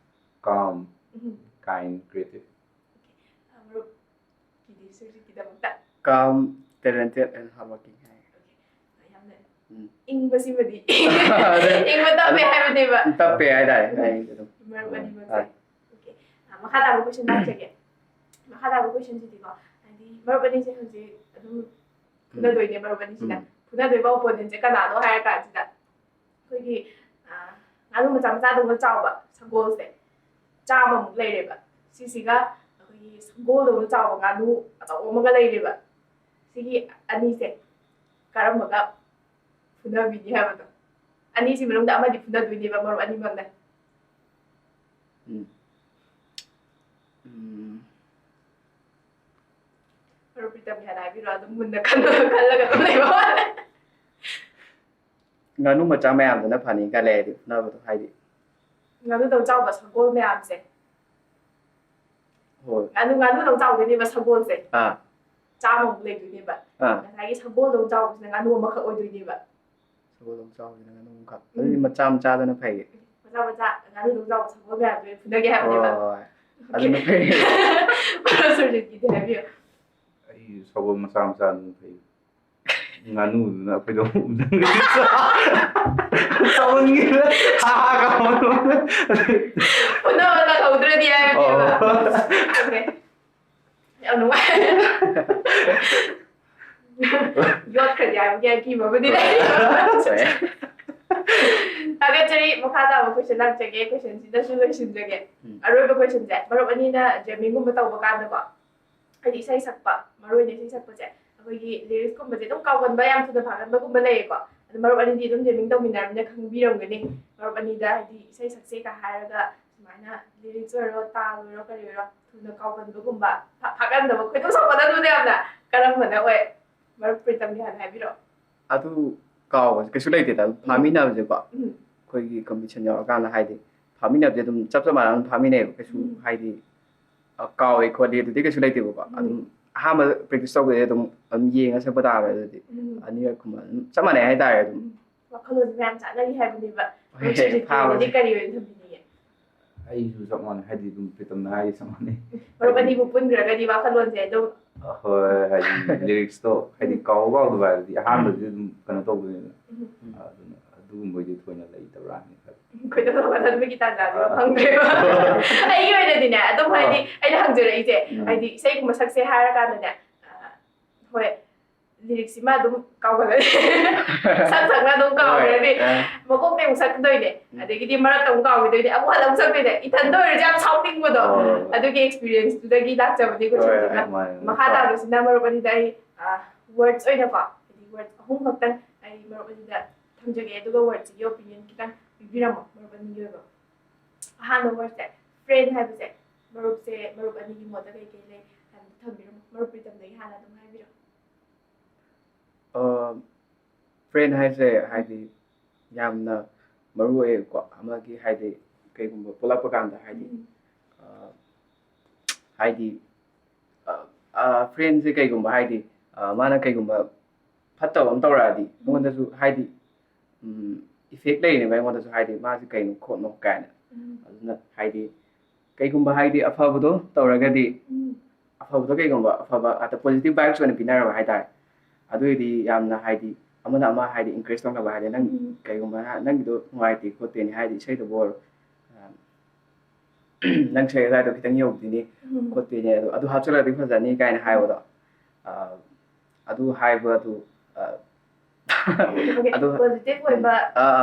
Calm, ꯎꯝ꯫ Kind, creative꯫ Okay. ꯑ, ꯃꯔꯨꯞ ꯀꯤꯗꯤ ꯁꯨꯔꯖꯤꯠꯀꯤꯗꯃꯛꯇ꯫ Calm, talented and hardworking high. Okay. ꯌꯥꯝꯅ ꯎꯝ꯫ ꯏꯪꯕꯁꯤꯃꯗꯤ ꯏꯪꯕ ꯇꯞꯄꯦ ꯑꯗꯨꯝ ꯍꯥꯏꯕꯅꯦꯕ꯫ ꯇꯞꯄꯦ ꯍꯥꯏꯇꯥꯔꯦ, ꯎꯝ꯫ ꯑꯩ ꯑꯗꯨꯝ꯫ ꯃꯔꯨꯞ ꯎꯝ, ꯑꯅꯤꯃꯛꯁꯦ꯫ ꯍꯣꯏ꯫ Okay. ꯑ, ꯃꯈꯥ ꯇꯥꯕ question ꯂꯥꯛꯆꯒꯦ꯫ ꯃꯈꯥ ꯇꯥꯕ questionꯁꯤꯗꯤꯀꯣ, ꯍꯥꯏꯗꯤ ꯃꯔꯨꯞ ꯑꯅꯤꯁꯦ ꯍꯧꯖꯤꯛ ꯑꯗꯨꯝ ꯎꯝ꯫ ꯐꯨꯅꯗꯣꯏꯅꯦ, ꯃꯔꯨꯞ ꯑꯅꯤꯁꯤꯅ꯫ ꯎꯝ꯫ ꯐꯨꯅꯗꯣꯏꯕ opponentꯁꯦ ꯀꯅꯥꯅꯣ ꯍꯥꯏꯔ ꯀꯥꯟꯁꯤꯗ, ꯑꯩꯈꯣꯏꯒꯤ, ꯑ, ꯉꯥꯅꯨ ꯃꯆꯥ ꯃꯆꯥꯗꯧꯅ ꯆꯥꯎꯕ ꯁꯒꯣꯜꯁꯦ ꯆꯥꯝꯃꯃꯨꯛ ꯂꯩꯔꯦꯕ꯫ ꯁꯤꯁꯤꯒ ꯑꯩꯈꯣꯏꯒꯤ ꯁꯒꯣꯜꯗꯧꯅ ꯆꯥꯎꯕ ꯉꯥꯅꯨ ꯑꯆꯧꯕ ꯑꯃꯒ ꯂꯩꯔꯦꯕ꯫ ꯁꯤꯒꯤ ꯑꯅꯤꯁꯦ ꯀꯔꯝꯕꯒ ꯐꯨꯅꯕꯤꯅꯤ ꯍꯥꯏꯕꯗꯣ꯫ ꯑꯅꯤꯁꯤ ꯃꯅꯨꯡꯗ ꯑꯃꯗꯤ ꯐꯨꯅꯗꯣꯏꯅꯦꯕ, ꯃꯔꯨꯞ ꯑꯅꯤꯃꯛꯅ꯫ ꯎꯝ꯫ ꯎꯝ꯫ ꯃꯔꯨꯞ ꯄ꯭ꯔꯤꯇꯝꯒꯤ ꯍꯥꯟꯅ ꯍꯥꯏꯕꯤꯔꯣ, ꯑꯗꯨꯝ ꯃꯨꯟꯅ ꯈꯜꯂꯒ, ꯈꯜꯂꯒ ꯑꯗꯨꯝ ꯂꯩꯕ ꯃꯥꯜꯂꯦ꯫ ꯉꯥꯅꯨ ꯃꯆꯥ ꯃꯌꯥꯝꯗꯨꯅ ꯐꯅꯤ ꯈꯜꯂꯦ ꯑꯩꯗꯤ, ꯐꯨꯅꯕꯗꯣ, ꯍꯥꯏꯗꯤ꯫ ꯉꯥꯅꯨꯗꯧ ꯆꯥꯎꯕ ꯁꯒꯣꯜ ꯃꯌꯥꯝꯁꯦ꯫ ꯍꯣꯏ꯫ ꯉꯥꯅꯨ ꯉꯥꯅꯨꯗꯧ ꯆꯥꯎꯗꯣꯏꯅꯦꯕ ꯁꯒꯣꯜꯁꯦ꯫ ꯑꯥ꯫ ꯆꯥꯝꯃꯃꯨꯛ ꯂꯩꯗꯣꯏꯅꯦꯕ꯫ ꯑꯥ꯫ ꯉꯁꯥꯏꯒꯤ ꯁꯒꯣꯜꯗꯧ ꯆꯥꯎꯕꯁꯤꯅ ꯉꯥꯅꯨ ꯑꯃꯈꯛ ꯑꯣꯏꯗꯣꯏꯅꯦꯕ꯫ ꯁꯒꯣꯜꯗꯧ ꯆꯥꯎꯕꯁꯤꯅ ꯉꯥꯅꯨ ꯑꯃꯈꯛ꯫ ꯑꯗꯨꯗꯤ ꯃꯆꯥ ꯃꯆꯥꯗꯨꯅ ꯐꯩꯌꯦ꯫ ꯃꯆꯥ ꯃꯆꯥ ꯉꯥꯅꯨꯗꯧ ꯆꯥꯎꯕ ꯁꯒꯣꯜ ꯃꯌꯥꯝꯗꯣ ꯐꯨꯅꯒꯦ ꯍꯥꯏꯕꯅꯦꯕ꯫ ꯍꯣꯏ꯫ ꯑꯗꯨꯅ ꯐꯩ꯫ ꯃꯔꯨꯞ ꯁꯨꯔꯖꯤꯠꯀꯤꯗꯤ ꯍꯥꯏꯕꯤꯌꯨ꯫ ꯑꯩ ꯁꯒꯣꯜ ꯃꯆꯥ ꯃꯆꯥꯗꯨꯅ ꯐꯩ꯫ ꯉꯥꯅꯨꯗꯨꯅ ꯑꯩꯈꯣꯏꯗꯣ ꯆꯥꯎꯃꯟꯈꯤꯗꯅ ꯍꯥ ꯍꯥ ꯀꯥꯝꯃꯟꯗꯅ꯫ ꯐꯨꯅꯕ ꯅꯪꯍꯧꯗ꯭ꯔꯗꯤ ꯍꯥꯏꯕꯅꯦꯕ꯫ ꯑꯣ꯫ Okay꯫ ꯌꯥꯝ ꯅꯨꯡꯉꯥꯏ꯫ ꯌꯣꯠꯈ꯭ꯔꯗꯤ ꯍꯥꯏꯕꯒꯤ ꯑꯀꯤꯕꯕꯨꯗꯤ ꯂꯩ꯫ ꯊꯥꯒꯠꯆꯔꯤ꯫ ꯃꯈꯥ ꯇꯥꯕ question ꯂꯥꯛꯆꯒꯦ꯫ Questionꯁꯤꯗꯁꯨ ꯂꯣꯏꯁꯤꯟꯖꯒꯦ꯫ ꯎꯝ꯫ ꯑꯔꯣꯏꯕ questionꯁꯦ, ꯃꯔꯨꯞ ꯑꯅꯤꯅ jammingꯒꯨꯝꯕ ꯇꯧꯕ ꯀꯥꯟꯗꯀꯣ, ꯍꯥꯏꯗꯤ ꯏꯁꯩ ꯁꯛꯄ, ꯃꯔꯨ ꯑꯣꯏꯅ ꯏꯁꯩ ꯁꯛꯄꯁꯦ ꯑꯩꯈꯣꯏꯒꯤ lyricskꯀꯨꯝꯕꯁꯦ ꯑꯗꯨꯝ ꯀꯥꯎꯒꯟꯕ, ꯌꯥꯝ ꯊꯨꯅ ꯐꯥꯒꯟꯕꯒꯨꯝꯕ ꯂꯩꯌꯦꯀꯣ꯫ ꯑꯗꯣ ꯃꯔꯨꯞ ꯑꯅꯤꯗꯤ ꯑꯗꯨꯝ jamming ꯇꯧꯃꯤꯟꯅꯔꯕꯅꯤꯅ ꯈꯪꯕꯤꯔꯝꯒꯅꯤ꯫ ꯃꯔꯨꯞ ꯑꯅꯤꯗ ꯍꯥꯏꯗꯤ ꯏꯁꯩ ꯁꯛꯁꯦꯒ ꯍꯥꯏꯔꯒ ꯁꯨꯃꯥꯏꯅ lyrics ꯑꯣꯏꯔꯣ, ꯇꯥꯜ ꯑꯣꯏꯔꯣ, ꯀꯔꯤ ꯑꯣꯏꯔꯣ, ꯊꯨꯅ ꯀꯥꯎꯒꯟꯕꯒꯨꯝꯕ, ꯐꯥ- ꯐꯥꯒꯟꯗꯕ, ꯈꯣꯏꯗꯧ ꯁꯥꯎꯒꯟꯕꯗꯣ ꯌꯥꯝꯅ ꯀꯔꯝꯕꯅ ꯑꯣꯏ? ꯃꯔꯨꯞ ꯄ꯭ꯔꯤꯇꯝꯒꯤ ꯍꯥꯟꯅ ꯍꯥꯏꯕꯤꯔꯛꯑꯣ꯫ ꯑꯗꯨ ꯀꯥꯎꯕꯁꯦ ꯀꯩꯁꯨ ꯂꯩꯇꯦꯗ꯫ ꯑꯗꯨꯝ ꯐꯥꯃꯤꯟꯅꯕꯁꯦꯀꯣ, ꯎꯝ꯫ ꯑꯩꯈꯣꯏꯒꯤ competition ꯌꯧꯔꯀꯥꯟꯗ ꯍꯥꯏꯗꯤ ꯐꯥꯃꯤꯟꯅꯕꯁꯦ ꯑꯗꯨꯝ ꯆꯞ ꯆꯞ ꯃꯥꯟꯅꯅ ꯑꯗꯨꯝ ꯐꯥꯃꯤꯟꯅꯩꯌꯦꯕ꯫ ꯀꯩꯁꯨ ꯎꯝ꯫ ꯍꯥꯏꯗꯤ ꯑ, ꯀꯥꯎꯋꯦ ꯈꯣꯠꯂꯦ ꯑꯗꯨꯗꯤ ꯀꯩꯁꯨ ꯂꯩꯇꯦꯕꯀꯣ꯫ ꯎꯝ꯫ ꯑꯗꯨꯝ ꯑꯍꯥꯟꯕ practice ꯇꯧꯕꯗꯤ ꯑꯗꯨꯝ ꯑꯗꯨꯝ ꯌꯦꯡꯉ ꯁꯛꯄ ꯇꯥꯕ ꯑꯗꯨꯗꯤ꯫ ꯎꯝ꯫ ꯑꯅꯤꯔꯛ ꯀꯨꯝꯕ ꯑꯗꯨꯝ ꯆꯞ ꯃꯥꯟꯅꯩ ꯍꯥꯏꯇꯥꯔꯦ ꯑꯗꯨꯝ꯫ ꯋꯥꯈꯜꯂꯣꯟꯁꯦ ꯃꯌꯥꯝ ꯆꯥꯟꯅꯔꯤ ꯍꯥꯏꯕꯅꯦꯕ꯫ ꯍꯣꯏ, ꯁꯨꯔꯖꯤꯠꯀꯤ ꯑꯣꯏꯅꯗꯤ ꯐꯥꯕꯁꯦ꯫ ꯀꯔꯤ ꯑꯣꯏꯅ ꯊꯝꯕꯤꯅꯤꯡꯉꯦ? ꯑꯩꯁꯨ ꯆꯞ ꯃꯥꯟꯅꯩ, ꯍꯥꯏꯗꯤ ꯑꯗꯨꯝ ꯄ꯭ꯔꯤꯇꯝꯅ ꯍꯥꯏꯔꯤ ꯆꯞ ꯃꯥꯟꯅꯩ꯫ ꯃꯔꯨꯞ ꯑꯅꯤꯕꯨ ꯄꯨꯟꯈ꯭ꯔꯒꯗꯤ ꯋꯥꯈꯜꯂꯣꯟꯁꯦ ꯑꯗꯨꯝ ꯍꯣꯏ, ꯍꯥꯏꯗꯤ lyricsto ꯍꯥꯏꯗꯤ ꯀꯥꯎꯕ ꯀꯥꯎꯗꯕ ꯍꯥꯏꯕꯗꯤ ꯑꯍꯥꯟꯕꯗꯤ ꯑꯗꯨꯝ ꯀꯩꯅꯣ ꯇꯧꯕꯅꯤꯅ꯫ ꯎꯝ꯫ ꯑꯗꯨꯅ ꯑꯗꯨꯒꯨꯝꯕꯩꯗꯤ ꯊꯣꯏꯅ ꯂꯩꯇꯕ꯭ꯔꯥ ꯍꯥꯏꯅ ꯈꯜꯂꯤ꯫ ꯈꯣꯏꯗꯧ ꯁꯥꯎꯒꯠꯍꯟꯕꯒꯤ ꯇꯥꯟꯖꯥꯗꯨ ꯐꯪꯗ꯭ꯔꯦꯕ꯫ ꯑꯩꯒꯤ ꯑꯣꯏꯅꯗꯤꯅꯦ ꯑꯗꯨꯝ ꯍꯥꯏꯗꯤ ꯑꯩꯅ ꯍꯪꯖꯔꯛꯏꯁꯦ ꯎꯝ꯫ ꯍꯥꯏꯗꯤ ꯏꯁꯩꯒꯨꯝꯕ ꯁꯛꯁꯦ ꯍꯥꯏꯔꯀꯥꯟꯗꯅꯦ, ꯑ, ꯍꯣꯏ, lyricꯁꯤꯃ ꯑꯗꯨꯝ ꯀꯥꯎꯒꯜꯂꯦ꯫ ꯁꯛ ꯁꯛꯅ ꯑꯗꯨꯝ ꯀꯥꯎꯈ꯭ꯔꯅꯤ꯫ ꯍꯣꯏ, ꯑ꯫ ꯃꯀꯣꯛꯇꯩ ꯑꯃꯨꯛ ꯁꯛꯀꯗꯣꯏꯅꯦ, ꯎꯝ꯫ ꯑꯗꯒꯤꯗꯤ ꯃꯔꯛꯇ ꯑꯃꯨꯛ ꯀꯥꯎꯈꯤꯗꯣꯏꯅꯦ, ꯑꯃꯨꯛ ꯍꯟꯅ ꯑꯃꯨꯛ ꯁꯛꯇꯣꯏꯅꯦ꯫ ꯏꯊꯟꯗ ꯑꯣꯏꯔꯁꯨ ꯌꯥꯝ ꯁꯥꯎꯅꯤꯡꯕꯗꯣ꯫ ꯍꯣꯏ꯫ ꯑꯗꯨꯒꯤ experienceꯇꯨꯗꯒꯤ ꯂꯥꯛꯆꯕꯅꯤ ꯍꯣꯏ, questionꯁꯤꯅ꯫ ꯃꯥꯅꯦ, ꯃꯈꯥ ꯃꯥꯅꯦ꯫ ꯇꯥꯕꯁꯤꯅ ꯃꯔꯨꯞ ꯑꯅꯤꯗ ꯑꯩ, ꯑ, words ꯑꯣꯏꯅꯀꯣ, ꯍꯥꯏꯗꯤ words ꯑꯍꯨꯝ ꯈꯛꯇꯪ ꯑꯩ ꯃꯔꯨꯞ ꯑꯅꯤꯗ ꯊꯝꯖꯒꯦ, ꯑꯗꯨꯒ wordsꯁꯤꯒꯤ opinion ꯈꯤꯇꯪ ꯄꯤꯕꯤꯔꯝꯃꯣ ꯃꯔꯨꯞ ꯑꯅꯤꯒꯤ ꯑꯣꯏꯕ꯫ ꯑꯍꯥꯟꯕ wordꯁꯦ, friend ꯍꯥꯏꯕꯁꯦ, ꯃꯔꯨꯞꯁꯦ, ꯃꯔꯨꯞ ꯑꯅꯤꯒꯤ ꯃꯣꯠꯇ ꯀꯩ ꯀꯩ ꯂꯩ ꯍꯥꯏꯕꯗꯨ ꯊꯝꯕꯤꯔꯝꯃꯣ꯫ ꯃꯔꯨꯞ ꯄ꯭ꯔꯤꯇꯝꯗꯒꯤ ꯍꯥꯟꯅ ꯑꯗꯨꯝ ꯍꯥꯏꯕꯤꯔꯛꯑꯣ꯫ ꯑ, friend ꯍꯥꯏꯁꯦ ꯍꯥꯏꯗꯤ ꯌꯥꯝꯅ ꯃꯔꯨ ꯑꯣꯏꯀꯣ, ꯑꯃꯒꯤ ꯍꯥꯏꯗꯤ ꯀꯩꯒꯨꯝꯕ ꯄꯨꯜꯂꯛꯄ ꯀꯥꯟꯗ ꯍꯥꯏꯗꯤ, ꯎꯝ꯫ ꯑ, ꯍꯥꯏꯗꯤ ꯐ꯭ꯔꯦꯟꯁꯦ ꯀꯩꯒꯨꯝꯕ ꯍꯥꯏꯗꯤ ꯑ, ꯃꯥꯅ ꯀꯩꯒꯨꯝꯕ ꯐꯠꯇꯕ ꯑꯃ ꯇꯧꯔꯛꯑꯗꯤ ꯑꯩꯉꯣꯟꯗꯁꯨ ꯍꯥꯏꯗꯤ ꯏꯐꯦꯛ ꯂꯩꯔꯤꯅꯦꯕ ꯑꯩꯉꯣꯟꯗꯁꯨ ꯍꯥꯏꯗꯤ ꯃꯥꯁꯦ ꯀꯩꯅꯣ ꯈꯣꯠꯅꯣ ꯀꯥꯏꯅ꯫ ꯑꯗꯨꯅ ꯍꯥꯏꯗꯤ ꯀꯩꯒꯨꯝꯕ ꯍꯥꯏꯗꯤ ꯑꯐꯕꯗꯣ ꯇꯧꯔꯒꯗꯤ ꯑꯐꯕꯗꯣ ꯀꯩꯒꯨꯝꯕ ꯑꯐꯕ ꯑꯗ positive vibes ꯑꯣꯏꯅ ꯄꯤꯅꯔꯕ ꯍꯥꯏꯇꯥꯔꯦ꯫ ꯑꯗꯨꯏꯗꯤ ꯌꯥꯝꯅ ꯍꯥꯏꯗꯤ ꯑꯃꯅ ꯑꯃ ꯍꯥꯏꯗꯤ encourage ꯇꯧꯅꯕ ꯍꯥꯏꯗꯤ ꯅꯪ ꯀꯩꯒꯨꯝꯕ ꯅꯪꯒꯤꯗꯣ ꯅꯨꯡꯉꯥꯏꯇꯦ ꯈꯣꯠꯇꯦꯅꯦ ꯍꯥꯏꯗꯤ ꯏꯁꯩꯗꯕꯨ ꯑꯣꯏꯔꯣ ꯅꯪ ꯁꯦ ꯑꯗꯨꯋꯥꯏꯗꯣ ꯈꯤꯇꯪ ꯌꯧꯗꯣꯏꯅꯤ ꯈꯣꯠꯇꯣꯏꯅꯦ ꯑꯗꯣ ꯑꯗꯨ ꯍꯥꯞꯆꯤꯜꯂꯗꯤ ꯐꯖꯅꯤ ꯀꯥꯏꯅ ꯍꯥꯏꯕꯗꯣ꯫ ꯑꯗꯨ ꯍꯥꯏꯕ ꯑꯗꯨ ꯑꯗꯨ positive ꯑꯣꯏꯕ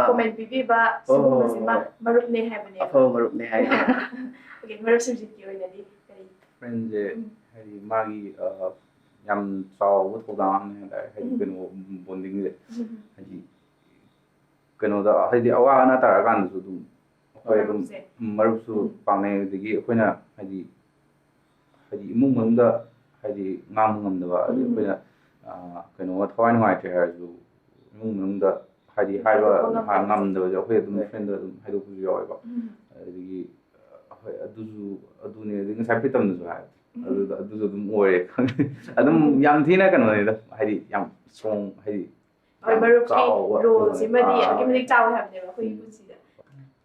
comment ꯄꯤꯕꯤꯕ ꯁꯤꯒꯨꯝꯕꯁꯤꯃ ꯃꯔꯨꯞꯅꯦ ꯍꯥꯏꯕꯅꯦꯕ꯫ ꯑꯐꯕ ꯃꯔꯨꯞꯅꯦ ꯍꯥꯏ꯫ ꯃꯔꯨꯞ ꯁꯨꯔꯖꯤꯠꯀꯤ ꯑꯣꯏꯅꯗꯤ ꯀꯔꯤ? ꯐ꯭ꯔꯦꯟꯁꯦ ꯍꯥꯏꯗꯤ ꯃꯥꯒꯤ ꯌꯥꯝ ꯆꯥꯎꯕ ꯊꯧꯗꯥꯡ ꯑꯃꯅꯤ ꯍꯥꯏꯇꯥꯔꯦ ꯍꯥꯏꯗꯤ ꯀꯩꯅꯣ bonding ꯁꯦ ꯍꯥꯏꯗꯤ ꯀꯩꯅꯣꯗ ꯍꯥꯏꯗꯤ ꯑꯋꯥ ꯑꯅꯥ ꯇꯥꯔꯀꯥꯟꯗꯁꯨ ꯑꯗꯨꯝ ꯑꯩꯈꯣꯏ ꯑꯗꯨꯝ ꯃꯔꯨꯞꯁꯨ ꯄꯥꯡꯅꯩ ꯑꯗꯒꯤ ꯑꯩꯈꯣꯏꯅ ꯍꯥꯏꯗꯤ ꯍꯥꯏꯗꯤ ꯏꯃꯨꯡ ꯃꯅꯨꯡꯗ ꯍꯥꯏꯗꯤ ꯉꯥꯡꯕ ꯉꯝꯗꯕ ꯑꯗꯩ ꯑꯩꯈꯣꯏꯅ ꯀꯩꯅꯣ ꯊꯋꯥꯏ ꯅꯨꯡꯉꯥꯏꯇ꯭ꯔꯦ ꯍꯥꯏꯔꯁꯨ ꯏꯃꯨꯡ ꯃꯅꯨꯡꯗ ꯍꯥꯏꯗꯤ ꯍꯥꯏꯕ ꯉꯝꯗꯕꯁꯦ ꯑꯩꯈꯣꯏ ꯑꯗꯨꯝ ꯐ꯭ꯔꯦꯟꯗ ꯑꯗꯨꯝ ꯍꯥꯏꯗꯣꯛꯄꯁꯨ ꯌꯥꯎꯋꯦꯕ꯫ ꯑꯗꯒꯤ ꯍꯣꯏ ꯑꯗꯨꯁꯨ ꯑꯗꯨꯅꯦ ꯑꯗꯩ ꯉꯁꯥꯏ ꯄ꯭ꯔꯤꯇꯝꯅꯁꯨ ꯍꯥꯏ ꯑꯗꯨꯗ ꯑꯗꯨꯁꯨ ꯑꯗꯨꯝ ꯑꯣꯏꯔꯦ ꯈꯪꯗꯦ꯫ ꯑꯗꯨꯝ ꯌꯥꯝ ꯊꯤꯅ ꯀꯩꯅꯣꯅꯤꯗ ꯍꯥꯏꯗꯤ ꯌꯥꯝ strong ꯍꯥꯏꯗꯤ ꯍꯣꯏ ꯃꯔꯨꯞꯀꯤ role ꯁꯤꯃꯗꯤ ꯑꯗꯨꯛꯀꯤ ꯃꯇꯤꯛ ꯆꯥꯎꯋꯦ ꯍꯥꯏꯕꯅꯦꯕ ꯑꯩꯈꯣꯏꯒꯤ ꯄꯨꯟꯁꯤꯗ꯫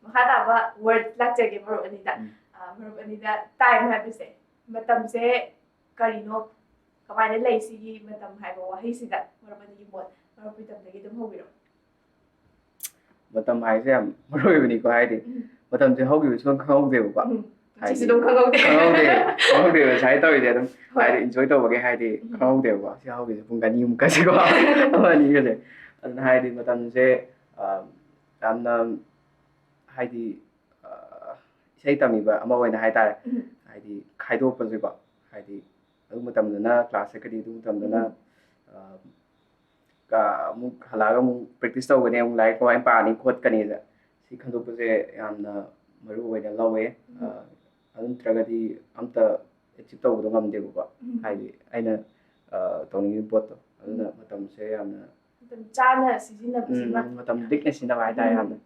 ꯃꯈꯥ ꯇꯥꯕ word ꯂꯥꯛꯆꯒꯦ ꯃꯔꯨꯞ ꯑꯅꯤꯗ꯫ ꯃꯔꯨꯞ ꯑꯅꯤꯗ time ꯍꯥꯏꯕꯁꯦ ꯃꯇꯝꯁꯦ ꯀꯔꯤꯅꯣ ꯀꯃꯥꯏꯅ ꯂꯩ ꯁꯤꯒꯤ ꯃꯇꯝ ꯍꯥꯏꯕ ꯋꯥꯍꯩꯁꯤꯗ ꯃꯔꯨꯞ ꯑꯅꯤꯒꯤ ꯃꯣꯠ ꯃꯔꯨꯞ ꯄ꯭ꯔꯤꯇꯝꯗꯒꯤ ꯑꯗꯨꯝ ꯍꯧꯕꯤꯔꯣ꯫ ꯃꯇꯝ ꯍꯥꯏꯁꯦ ꯌꯥꯝ ꯃꯔꯨ ꯑꯣꯏꯕꯅꯤꯀꯣ ꯍꯥꯏꯗꯤ ꯃꯇꯝꯁꯦ ꯍꯧꯈꯤꯕꯁꯨ ꯑꯗꯨꯝ ꯈꯪꯍꯧꯗꯦꯕꯀꯣ꯫ ꯁꯤꯁꯨ ꯑꯗꯨꯝ ꯈꯪꯍꯧꯗꯦ꯫ ꯈꯪꯍꯧꯗꯦꯕ ꯁꯨꯃꯥꯏꯅ ꯇꯧꯔꯤꯁꯦ ꯑꯗꯨꯝ ꯍꯥꯏꯗꯤ enjoy ꯇꯧꯕꯒꯤ ꯍꯥꯏꯗꯤ ꯈꯪꯍꯧꯗꯦꯕꯀꯣ ꯁꯤ ꯍꯧꯈꯤꯁꯦ ꯄꯨꯡ ꯑꯅꯤꯃꯨꯛꯀꯁꯤꯀꯣ ꯑꯃ ꯑꯅꯤꯒꯁꯦ꯫ ꯑꯗꯨꯅ ꯍꯥꯏꯗꯤ ꯃꯇꯝꯁꯦ ꯌꯥꯝꯅ ꯍꯥꯏꯗꯤ ꯏꯁꯩ ꯇꯝꯃꯤꯕ ꯑꯃ ꯑꯣꯏꯅ ꯍꯥꯏꯇꯥꯔꯦ꯫ ꯍꯥꯏꯗꯤ ꯈꯥꯏꯗꯣꯛꯄꯁꯦꯀꯣ ꯍꯥꯏꯗꯤ ꯑꯗꯨ ꯃꯇꯝꯗꯅ class ꯆꯠꯀꯅꯤ ꯑꯗꯨ ꯃꯇꯝꯗꯅ ꯑꯃꯨꯛ ꯍꯜꯂꯛꯑꯒ ꯑꯃꯨꯛ practice ꯇꯧꯒꯅꯤ ꯑꯃꯨꯛ ꯂꯥꯏꯔꯤꯛ ꯀꯃꯥꯏꯅ ꯄꯥꯅꯤ ꯈꯣꯠꯀꯅꯤꯗ ꯁꯤ ꯈꯟꯗꯣꯛꯄꯁꯦ ꯌꯥꯝꯅ ꯃꯔꯨ ꯑꯣꯏꯅ ꯂꯧꯋꯦ꯫ ꯑꯗꯨ ꯅꯠꯇ꯭ꯔꯒꯗꯤ ꯑꯝꯇ achieve ꯇꯧꯕꯗꯣ ꯉꯝꯗꯦꯕꯀꯣ꯫ ꯍꯥꯏꯗꯤ ꯑꯩꯅ ꯇꯧꯅꯤꯡꯉꯤꯕ ꯄꯣꯠꯇꯣ ꯑꯗꯨꯅ ꯃꯇꯝꯁꯦ ꯌꯥꯝꯅ ꯃꯇꯝ ꯆꯥꯅ ꯁꯤꯖꯤꯟꯅꯕꯁꯤꯃ ꯃꯇꯝ ꯂꯤꯛꯅ ꯁꯤꯖꯤꯟꯅꯕ ꯍꯥꯏꯇꯥꯔꯦ ꯌꯥꯝꯅ꯫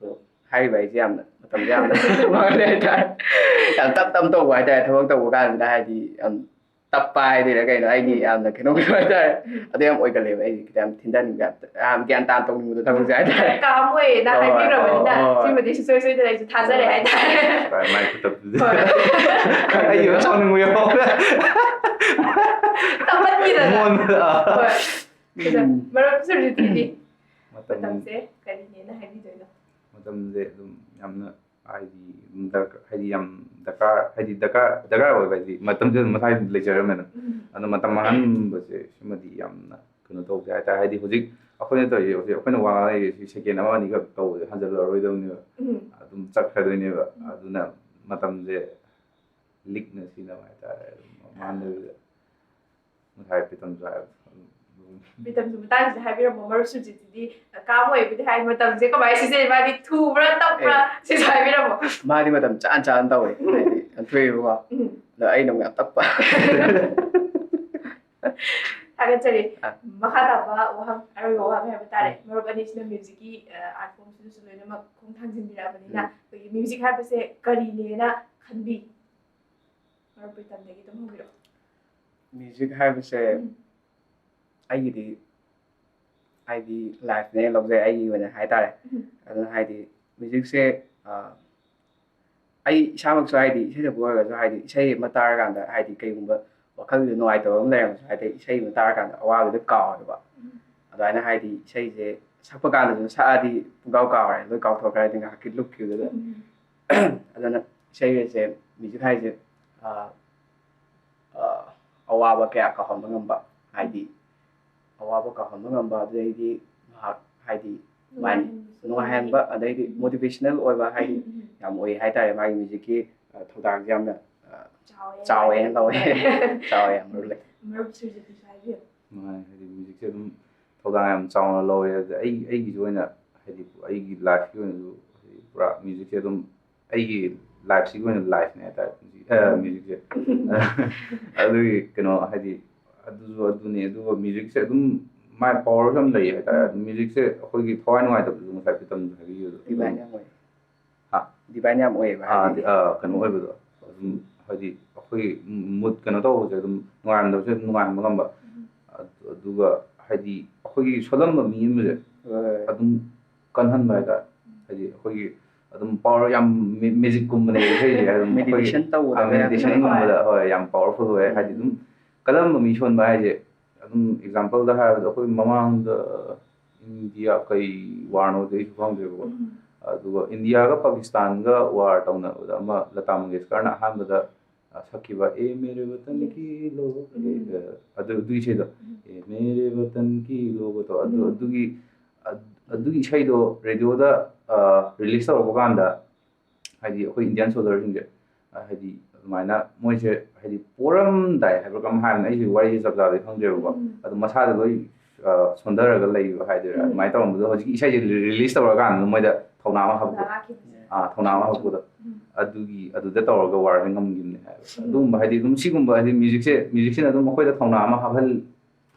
ꯑꯗꯣ ꯍꯥꯏꯔꯤꯕ ꯑꯩꯁꯦ ꯌꯥꯝꯅ ꯃꯇꯝꯁꯦ ꯌꯥꯝꯅ ꯃꯥꯡꯍꯜꯂꯦ ꯍꯥꯏꯇꯥꯔꯦ꯫ ꯌꯥꯝ ꯇꯞ ꯇꯞ ꯇꯧꯕ ꯍꯥꯏꯇꯥꯔꯦ, ꯊꯕꯛ ꯇꯧꯕ ꯀꯥꯟꯁꯤꯗ ꯍꯥꯏꯗꯤ ꯌꯥꯝ ꯇꯞꯄ ꯍꯥꯏꯗꯣꯏꯔꯥ ꯀꯩꯅꯣ, ꯑꯩꯒꯤ ꯌꯥꯝꯅ ꯀꯩꯅꯣ ꯀꯩꯅꯣ ꯍꯥꯏꯇꯥꯔꯦ꯫ ꯑꯗꯨ ꯌꯥꯝ ꯑꯣꯏꯒꯜꯂꯦꯕ, ꯑꯩꯗꯤ ꯈꯤꯇꯪ ꯊꯤꯟꯊꯅꯤꯡꯕ, ꯌꯥꯝ ꯒ꯭ꯌꯥꯟ ꯇꯥꯅ ꯇꯧꯅꯤꯡꯕꯗꯣ ꯊꯕꯛꯁꯦ ꯍꯥꯏꯇꯥꯔꯦ꯫ ꯀꯥꯝ ꯑꯣꯏꯌꯦꯅ ꯍꯣꯏ, ꯍꯥꯏꯕꯤꯈ꯭ꯔꯕꯅꯤꯅ ꯍꯣꯏ, ꯍꯣꯏ꯫ ꯁꯤꯃꯗꯤ ꯁꯨꯡꯁꯣꯏ ꯁꯣꯏꯗꯅ ꯑꯩꯁꯨ ꯊꯥꯖꯔꯦ ꯍꯣꯏ꯫ ꯍꯥꯏꯇꯥꯔꯦ꯫ ꯍꯣꯏ, ꯃꯥꯏ ꯈꯨꯇꯞꯇꯨꯗꯤ꯫ ꯍꯣꯏ꯫ ꯑꯩ ꯌꯥꯝ ꯁꯥꯎꯅꯤꯡꯕ ꯌꯥꯎꯔꯦ꯫ ꯇꯞꯃꯟꯈꯤꯗꯅ꯫ ꯃꯣꯟꯗ꯫ ꯍꯣꯏ꯫ ꯑꯗꯣ ꯎꯝ꯫ ꯃꯔꯨꯞ ꯁꯨꯔꯖꯤꯠꯀꯤꯗꯤ ꯃꯇꯝ ꯃꯇꯝꯁꯦ ꯀꯔꯤꯅꯦꯅ ꯍꯥꯏꯕꯤꯗꯣꯏꯅꯣ? ꯃꯇꯝꯁꯦ ꯑꯗꯨꯝ ꯌꯥꯝꯅ ꯍꯥꯏꯗꯤ ꯑꯗꯨꯝ ꯗꯔꯀꯥꯔ, ꯍꯥꯏꯗꯤ ꯌꯥꯝ ꯗꯔꯀꯥꯔ, ꯍꯥꯏꯗꯤ ꯗꯔꯀꯥꯔ, ꯗꯔꯀꯥꯔ ꯑꯣꯏꯕ ꯍꯥꯏꯗꯤ ꯃꯇꯝꯁꯦ ꯑꯗꯨꯝ ꯃꯁꯥꯒꯤ ꯂꯩꯖꯔꯝꯃꯦꯗꯅ꯫ ꯎꯝ꯫ ꯑꯗꯣ ꯃꯇꯝ ꯃꯥꯡꯍꯟꯕꯁꯦ ꯁꯤꯃꯗꯤ ꯌꯥꯝꯅ ꯀꯩꯅꯣ ꯇꯧꯁꯦ ꯍꯥꯏꯇꯥꯔꯦ꯫ ꯍꯥꯏꯗꯤ ꯍꯧꯖꯤꯛ ꯑꯩꯈꯣꯏꯅ ꯇꯧꯔꯤꯁꯦ, ꯍꯧꯖꯤꯛ ꯑꯩꯈꯣꯏꯅ ꯋꯥ ꯉꯥꯡꯅꯔꯤꯁꯦ ꯁꯤ ꯁꯦꯀꯦꯟ ꯑꯃ ꯑꯅꯤꯈꯛ ꯇꯧꯕꯁꯦ ꯍꯟꯖꯜꯂꯛꯑꯔꯣꯏꯗꯕꯅꯦꯕ꯫ ꯎꯝ꯫ ꯑꯗꯨꯝ ꯆꯠꯈ꯭ꯔꯗꯣꯏꯅꯦꯕ꯫ ꯎꯝ꯫ ꯑꯗꯨꯅ ꯃꯇꯝꯁꯦ ꯂꯤꯛꯅ ꯁꯤꯖꯤꯟꯅꯕ ꯍꯥꯏꯇꯥꯔꯦ꯫ ꯑꯗꯨꯝ ꯃꯥꯡꯍꯟꯗꯕꯤꯗ ꯉꯁꯥꯏ ꯄ꯭ꯔꯤꯇꯝꯁꯨ ꯍꯥꯏꯕꯗꯣ꯫ ꯄ꯭ꯔꯤꯇꯝꯁꯨ ꯃꯇꯥꯡꯁꯤꯗ ꯍꯥꯏꯕꯤꯔꯝꯃꯣ꯫ ꯃꯔꯨꯞ ꯁꯨꯔꯖꯤꯠꯁꯤꯗꯤ ꯀꯥꯝ ꯑꯣꯏꯕꯨꯗꯤ ꯍꯥꯏ, ꯃꯇꯝꯁꯦ ꯀꯃꯥꯏꯅ ꯁꯤꯖꯤꯟꯅꯩ? ꯃꯥꯗꯤ ꯊꯨꯕ꯭ꯔꯥ ꯇꯞꯄ꯭ꯔꯥ? ꯑꯦ꯫ ꯁꯤꯁꯨ ꯍꯥꯏꯕꯤꯔꯝꯃꯣ꯫ ꯃꯥꯗꯤ ꯃꯇꯝ ꯆꯥꯅ ꯆꯥꯅ ꯇꯧꯋꯦ꯫ ꯍꯥꯏꯗꯤ ꯌꯥꯝ ꯊꯨꯏꯕꯀꯣ꯫ ꯎꯝ꯫ ꯑꯗꯣ ꯑꯩꯅ ꯑꯃꯨꯛ ꯌꯥꯝ ꯇꯞꯄ꯫ ꯊꯥꯒꯠꯆꯔꯤ꯫ ꯑ꯫ ꯃꯈꯥ ꯇꯥꯕ ꯋꯥꯍꯪ, ꯑꯔꯣꯏꯕ ꯋꯥꯍꯪ ꯍꯥꯏꯕ ꯇꯥꯔꯦ꯫ ꯎꯝ꯫ ꯃꯔꯨꯞ ꯑꯅꯤꯁꯤꯅ ꯃ꯭ꯌꯨꯖꯤꯛꯀꯤ, ꯑ, ꯑꯥꯔꯠ ꯐꯣꯝꯁꯤꯗꯁꯨ ꯂꯣꯏꯅꯃꯛ ꯈꯣꯡ ꯊꯥꯡꯖꯤꯟꯕꯤꯔꯛꯑꯕꯅꯤꯅ, ꯎꯝ꯫ ꯑꯩꯈꯣꯏꯒꯤ ꯃ꯭ꯌꯨꯖꯤꯛ ꯍꯥꯏꯕꯁꯦ ꯀꯔꯤꯅꯦꯅ ꯈꯟꯕꯤ? ꯃꯔꯨꯞ ꯄ꯭ꯔꯤꯇꯝꯗꯒꯤ ꯑꯗꯨꯝ ꯍꯧꯕꯤꯔꯛꯑꯣ꯫ ꯃ꯭ꯌꯨꯖꯤꯛ ꯍꯥꯏꯕꯁꯦ ꯎꯝ꯫ ꯑꯩꯒꯤꯗꯤ ꯍꯥꯏꯗꯤ ꯂꯥꯏꯐꯅꯦ ꯂꯧꯖꯩ, ꯑꯩꯒꯤ ꯑꯣꯏꯅ ꯍꯥꯏꯇꯥꯔꯦ꯫ ꯎꯝ꯫ ꯑꯗꯨꯅ ꯍꯥꯏꯗꯤ ꯃ꯭ꯌꯨꯖꯤꯛꯁꯦ, ꯑ, ꯑꯩ ꯏꯁꯥꯃꯛꯁꯨ ꯍꯥꯏꯗꯤ ꯏꯁꯩ ꯁꯛꯄ ꯑꯣꯏꯔꯒꯁꯨ ꯍꯥꯏꯗꯤ ꯏꯁꯩ ꯑꯃ ꯇꯥꯔꯀꯥꯟꯗ ꯍꯥꯏꯗꯤ ꯀꯩꯒꯨꯝꯕ ꯋꯥꯈꯜꯗꯨꯗ ꯅꯨꯡꯉꯥꯏꯇꯕ ꯑꯃ ꯂꯩꯔꯝꯃꯁꯨ ꯍꯥꯏꯗꯤ ꯏꯁꯩ ꯑꯃ ꯇꯥꯔꯀꯥꯟꯗ ꯑꯋꯥꯕꯗꯣ ꯀꯥꯎꯋꯦꯕ꯫ ꯎꯝ꯫ ꯑꯗꯨꯃꯥꯏꯅ ꯍꯥꯏꯗꯤ ꯏꯁꯩꯁꯦ ꯁꯛꯄ ꯀꯥꯟꯗꯁꯨ ꯁꯛꯑꯗꯤ ꯄꯨꯡꯀꯥꯎ ꯀꯥꯎꯔꯦ, ꯂꯣꯏ ꯀꯥꯎꯊꯣꯛꯈ꯭ꯔꯦ ꯍꯥꯏꯗꯤ ꯉꯥꯏꯍꯥꯛꯀꯤ ꯂꯨꯞꯈꯤꯕꯗꯨꯗ꯫ ꯎꯝ꯫ ꯑꯗꯨꯅ ꯏꯁꯩ ꯍꯥꯏꯁꯦ, ꯃ꯭ꯌꯨꯖꯤꯛ ꯍꯥꯏꯁꯦ, ꯑ, ꯑ, ꯑꯋꯥꯕ ꯀꯌꯥ ꯀꯥꯎꯍꯟꯕ ꯉꯝꯕ, ꯍꯥꯏꯗꯤ ꯑꯋꯥꯕ ꯀꯥꯎꯍꯟꯕ ꯉꯝꯕ, ꯑꯗꯨꯗꯩꯗꯤ ꯉꯥꯏꯍꯥꯛ ꯍꯥꯏꯗꯤ ꯃꯥꯏꯟ ꯅꯨꯡꯉꯥꯏꯍꯟꯕꯁꯨ ꯅꯨꯡꯉꯥꯏꯍꯟꯕ, ꯉꯝꯃꯤ꯫ ꯑꯗꯩꯗꯤ ꯎꯝ꯫ ꯃꯣꯇꯤꯚꯦꯁꯅꯦꯜ ꯑꯣꯏꯕ ꯍꯥꯏꯗꯤ ꯎꯝ, ꯎꯝ꯫ ꯌꯥꯝ ꯑꯣꯏ ꯍꯥꯏꯇꯥꯔꯦ꯫ ꯃꯥꯒꯤ ꯃ꯭ꯌꯨꯖꯤꯛꯀꯤ, ꯑ, ꯊꯧꯗꯥꯡꯁꯦ ꯌꯥꯝꯅ, ꯑ, ꯆꯥꯎꯋꯦ ꯆꯥꯎꯋꯦꯅ ꯍꯥꯏꯅ ꯂꯧꯋꯦ꯫ ꯈꯜꯂꯦ꯫ ꯆꯥꯎꯋꯦ, ꯌꯥꯝ ꯃꯔꯨ ꯂꯩ꯫ ꯃꯔꯨꯞ ꯁꯨꯔꯖꯤꯠꯀꯤꯁꯨ ꯍꯥꯏꯕꯤꯌꯨ꯫ ꯃꯥꯅꯦ, ꯍꯥꯏꯗꯤ ꯃ꯭ꯌꯨꯖꯤꯛꯁꯦ ꯑꯗꯨꯝ ꯊꯧꯗꯥꯡ ꯌꯥꯝ ꯆꯥꯎꯅ ꯂꯧꯋꯦ꯫ ꯑꯗꯨꯗ ꯑꯩ, ꯑꯩꯒꯤꯁꯨ ꯑꯣꯏꯅ ꯍꯥꯏꯗꯤ ꯑꯩꯒꯤ ꯂꯥꯏꯐꯀꯤ ꯑꯣꯏꯅꯁꯨ ꯍꯥꯏꯗꯤ ꯄꯨꯔꯥ ꯃ꯭ꯌꯨꯖꯤꯛꯁꯦ ꯑꯗꯨꯝ ꯑꯩꯒꯤ ꯂꯥꯏꯐꯁꯤꯒꯤ ꯑꯣꯏꯅ ꯂꯥꯏꯐꯅꯦ ꯍꯥꯏꯇꯥꯔꯦ, ꯃ꯭ꯌꯨꯖꯤꯛ, ꯑ, ꯎꯝ꯫ ꯃ꯭ꯌꯨꯖꯤꯛꯁꯦ꯫ ꯑꯗꯨꯒꯤ ꯀꯩꯅꯣ ꯍꯥꯏꯗꯤ ꯑꯗꯨꯁꯨ ꯑꯗꯨꯅꯤ, ꯑꯗꯨꯒ ꯃ꯭ꯌꯨꯖꯤꯛꯁꯦ ꯑꯗꯨꯝ ꯃꯥꯏ ꯄꯋꯥꯔꯁꯨ ꯌꯥꯝ ꯂꯩꯌꯦ ꯍꯥꯏꯇꯥꯔꯦ꯫ ꯎꯝ꯫ ꯑꯗꯨ ꯃ꯭ꯌꯨꯖꯤꯛꯁꯦ ꯑꯩꯈꯣꯏꯒꯤ ꯊꯋꯥꯏ ꯅꯨꯡꯉꯥꯏꯇꯕꯗꯨꯁꯨ ꯉꯁꯥꯏ ꯄ꯭ꯔꯤꯇꯝꯅ ꯍꯥꯏꯕꯤꯈꯤꯕꯗꯣ ꯑꯗꯨꯃꯥꯏꯅ ꯑꯗꯨꯝ ꯑꯣꯏ꯫ ꯗꯤꯚꯥꯏꯟ ꯌꯥꯝ ꯑꯣꯏꯌꯦꯕ, ꯑꯥ, ꯍꯥꯏꯗꯤ꯫ ꯑꯥ, ꯀꯩꯅꯣ ꯑꯣꯏꯕꯗꯣ, ꯑꯗꯨꯝ ꯍꯥꯏꯗꯤ ꯑꯩꯈꯣꯏ ꯃꯨꯠ ꯀꯩꯅꯣ ꯇꯧꯕꯁꯦ ꯑꯗꯨꯝ ꯅꯨꯡꯉꯥꯏꯔꯝꯗꯕꯁꯦ ꯑꯗꯨꯝ ꯅꯨꯡꯉꯥꯏꯍꯟꯕ ꯉꯝꯕ꯫ ꯑꯗꯨ- ꯑꯗꯨꯒ ꯍꯥꯏꯗꯤ ꯑꯩꯈꯣꯏꯒꯤ ꯁꯣꯜꯂꯝꯕ ꯃꯤ ꯑꯃꯁꯦ ꯍꯣꯏ꯫ ꯑꯗꯨꯝ ꯀꯟꯍꯟꯕ ꯍꯥꯏꯇꯥꯔꯦ꯫ ꯍꯥꯏꯗꯤ ꯑꯩꯈꯣꯏꯒꯤ ꯑꯗꯨꯝ ꯄꯋꯥꯔ ꯌꯥꯝ ꯃꯦꯖꯤꯛꯀꯨꯝꯕꯅꯦ ꯏꯁꯩꯁꯦ꯫ ꯑꯗꯨꯝ ꯑꯩꯈꯣꯏꯒꯤ ꯃꯦꯗꯤꯇꯦꯁꯟ ꯇꯧꯕꯗ ꯃꯦꯗꯤꯇꯦꯁꯟꯒꯨꯝꯕꯗ, ꯍꯣꯏ, ꯌꯥꯝ ꯄꯋꯥꯔꯐꯨꯜ ꯑꯣꯏ꯫ ꯍꯥꯏꯗꯤ ꯑꯗꯨꯝ ꯀꯜꯂꯝꯕ ꯃꯤ ꯁꯣꯟꯕ ꯍꯥꯏꯁꯦ, ꯑꯗꯨꯝ ꯑꯦꯛꯖꯥꯝꯄꯜꯗ ꯍꯥꯏꯔꯕꯗ ꯑꯩꯈꯣꯏ ꯃꯃꯥꯡꯗ ꯏꯟꯗꯤꯌꯥ ꯀꯩ ꯋꯥꯔꯅꯣꯗꯤ ꯑꯩꯁꯨ ꯈꯪꯗ꯭ꯔꯦꯕꯀꯣ꯫ ꯑꯗꯨꯒ ꯏꯟꯗꯤꯌꯥꯒ ꯄꯥꯀꯤꯁꯇꯥꯟꯒ ꯋꯥꯔ ꯇꯧꯅꯕꯗ ꯑꯃ ꯂꯇꯥ ꯃꯪꯒꯦꯁꯀꯔꯅ ꯑꯍꯥꯟꯕꯗ ꯑ, ꯁꯛꯈꯤꯕ "ꯑꯦ ꯃꯦꯔꯦ ꯋꯇꯟ ꯀꯤ ꯂꯣ", ꯑꯦ, ꯑ, ꯑꯗꯨ ꯑꯗꯨ ꯏꯁꯩꯗꯣ, "ꯑꯦ ꯃꯦꯔꯦ ꯋꯇꯟ ꯀꯤ ꯂꯣꯒꯣ" ꯇꯣ, ꯑꯗꯨ ꯑꯗꯨꯒꯤ ꯑ- ꯑꯗꯨꯒꯤ ꯏꯁꯩꯗꯣ ꯔꯦꯗꯤꯑꯣꯗ ꯔꯤꯂꯤꯁ ꯇꯧꯔꯛꯄ ꯀꯥꯟꯗ, ꯍꯥꯏꯗꯤ ꯑꯩꯈꯣꯏ ꯏꯟꯗꯤꯌꯥꯟ ꯁꯣꯜꯖꯔꯁꯤꯡꯁꯦ, ꯑ, ꯍꯥꯏꯗꯤ ꯑꯗꯨꯃꯥꯏꯅ ꯃꯣꯏꯁꯦ ꯍꯥꯏꯗꯤ ꯄꯣꯔꯝꯗꯥꯏ ꯍꯥꯏꯕ꯭ꯔꯥ ꯀꯩꯅꯣꯝ ꯍꯥꯏꯕꯅꯦ, ꯑꯩꯁꯨ ꯋꯥꯔꯤꯁꯦ ꯆꯞ ꯆꯥꯕꯗꯤ ꯈꯪꯗ꯭ꯔꯦꯕꯀꯣ꯫ ꯑꯗꯨ ꯃꯁꯥꯗ ꯂꯣꯏ ꯑ, ꯁꯣꯟꯊꯔꯒ ꯂꯩꯕ ꯍꯥꯏꯗꯣꯏꯔꯥ, ꯑꯗꯨꯃꯥꯏꯅ ꯇꯧꯔꯝꯕꯗꯣ ꯍꯧꯖꯤꯛꯀꯤ ꯏꯁꯩꯁꯦ ꯔꯤꯂꯤꯁ ꯇꯧꯔꯀꯥꯟꯗ ꯃꯣꯏꯗ ꯊꯧꯅꯥ ꯑꯃ ꯍꯥꯞꯄꯗꯣ, ꯂꯥꯛꯈꯤꯕꯁꯦ꯫ ꯑ, ꯊꯧꯅꯥ ꯑꯃ ꯍꯥꯞꯄꯗꯣ, ꯑꯗꯨꯒꯤ ꯑꯗꯨꯗ ꯇꯧꯔꯒ ꯋꯥꯔꯁꯦ ꯉꯝꯈꯤꯕꯅꯦ ꯍꯥꯏꯕ꯫ ꯑꯗꯨꯒꯨꯝꯕ ꯍꯥꯏꯗꯤ ꯑꯗꯨꯝ ꯁꯤꯒꯨꯝꯕ ꯍꯥꯏꯗꯤ ꯃ꯭ꯌꯨꯖꯤꯛꯁꯦ, ꯃ꯭ꯌꯨꯖꯤꯛꯁꯤꯅ ꯑꯗꯨꯝ ꯑꯩꯈꯣꯏꯗ ꯊꯧꯅꯥ ꯑꯃ ꯍꯥꯞꯍꯜ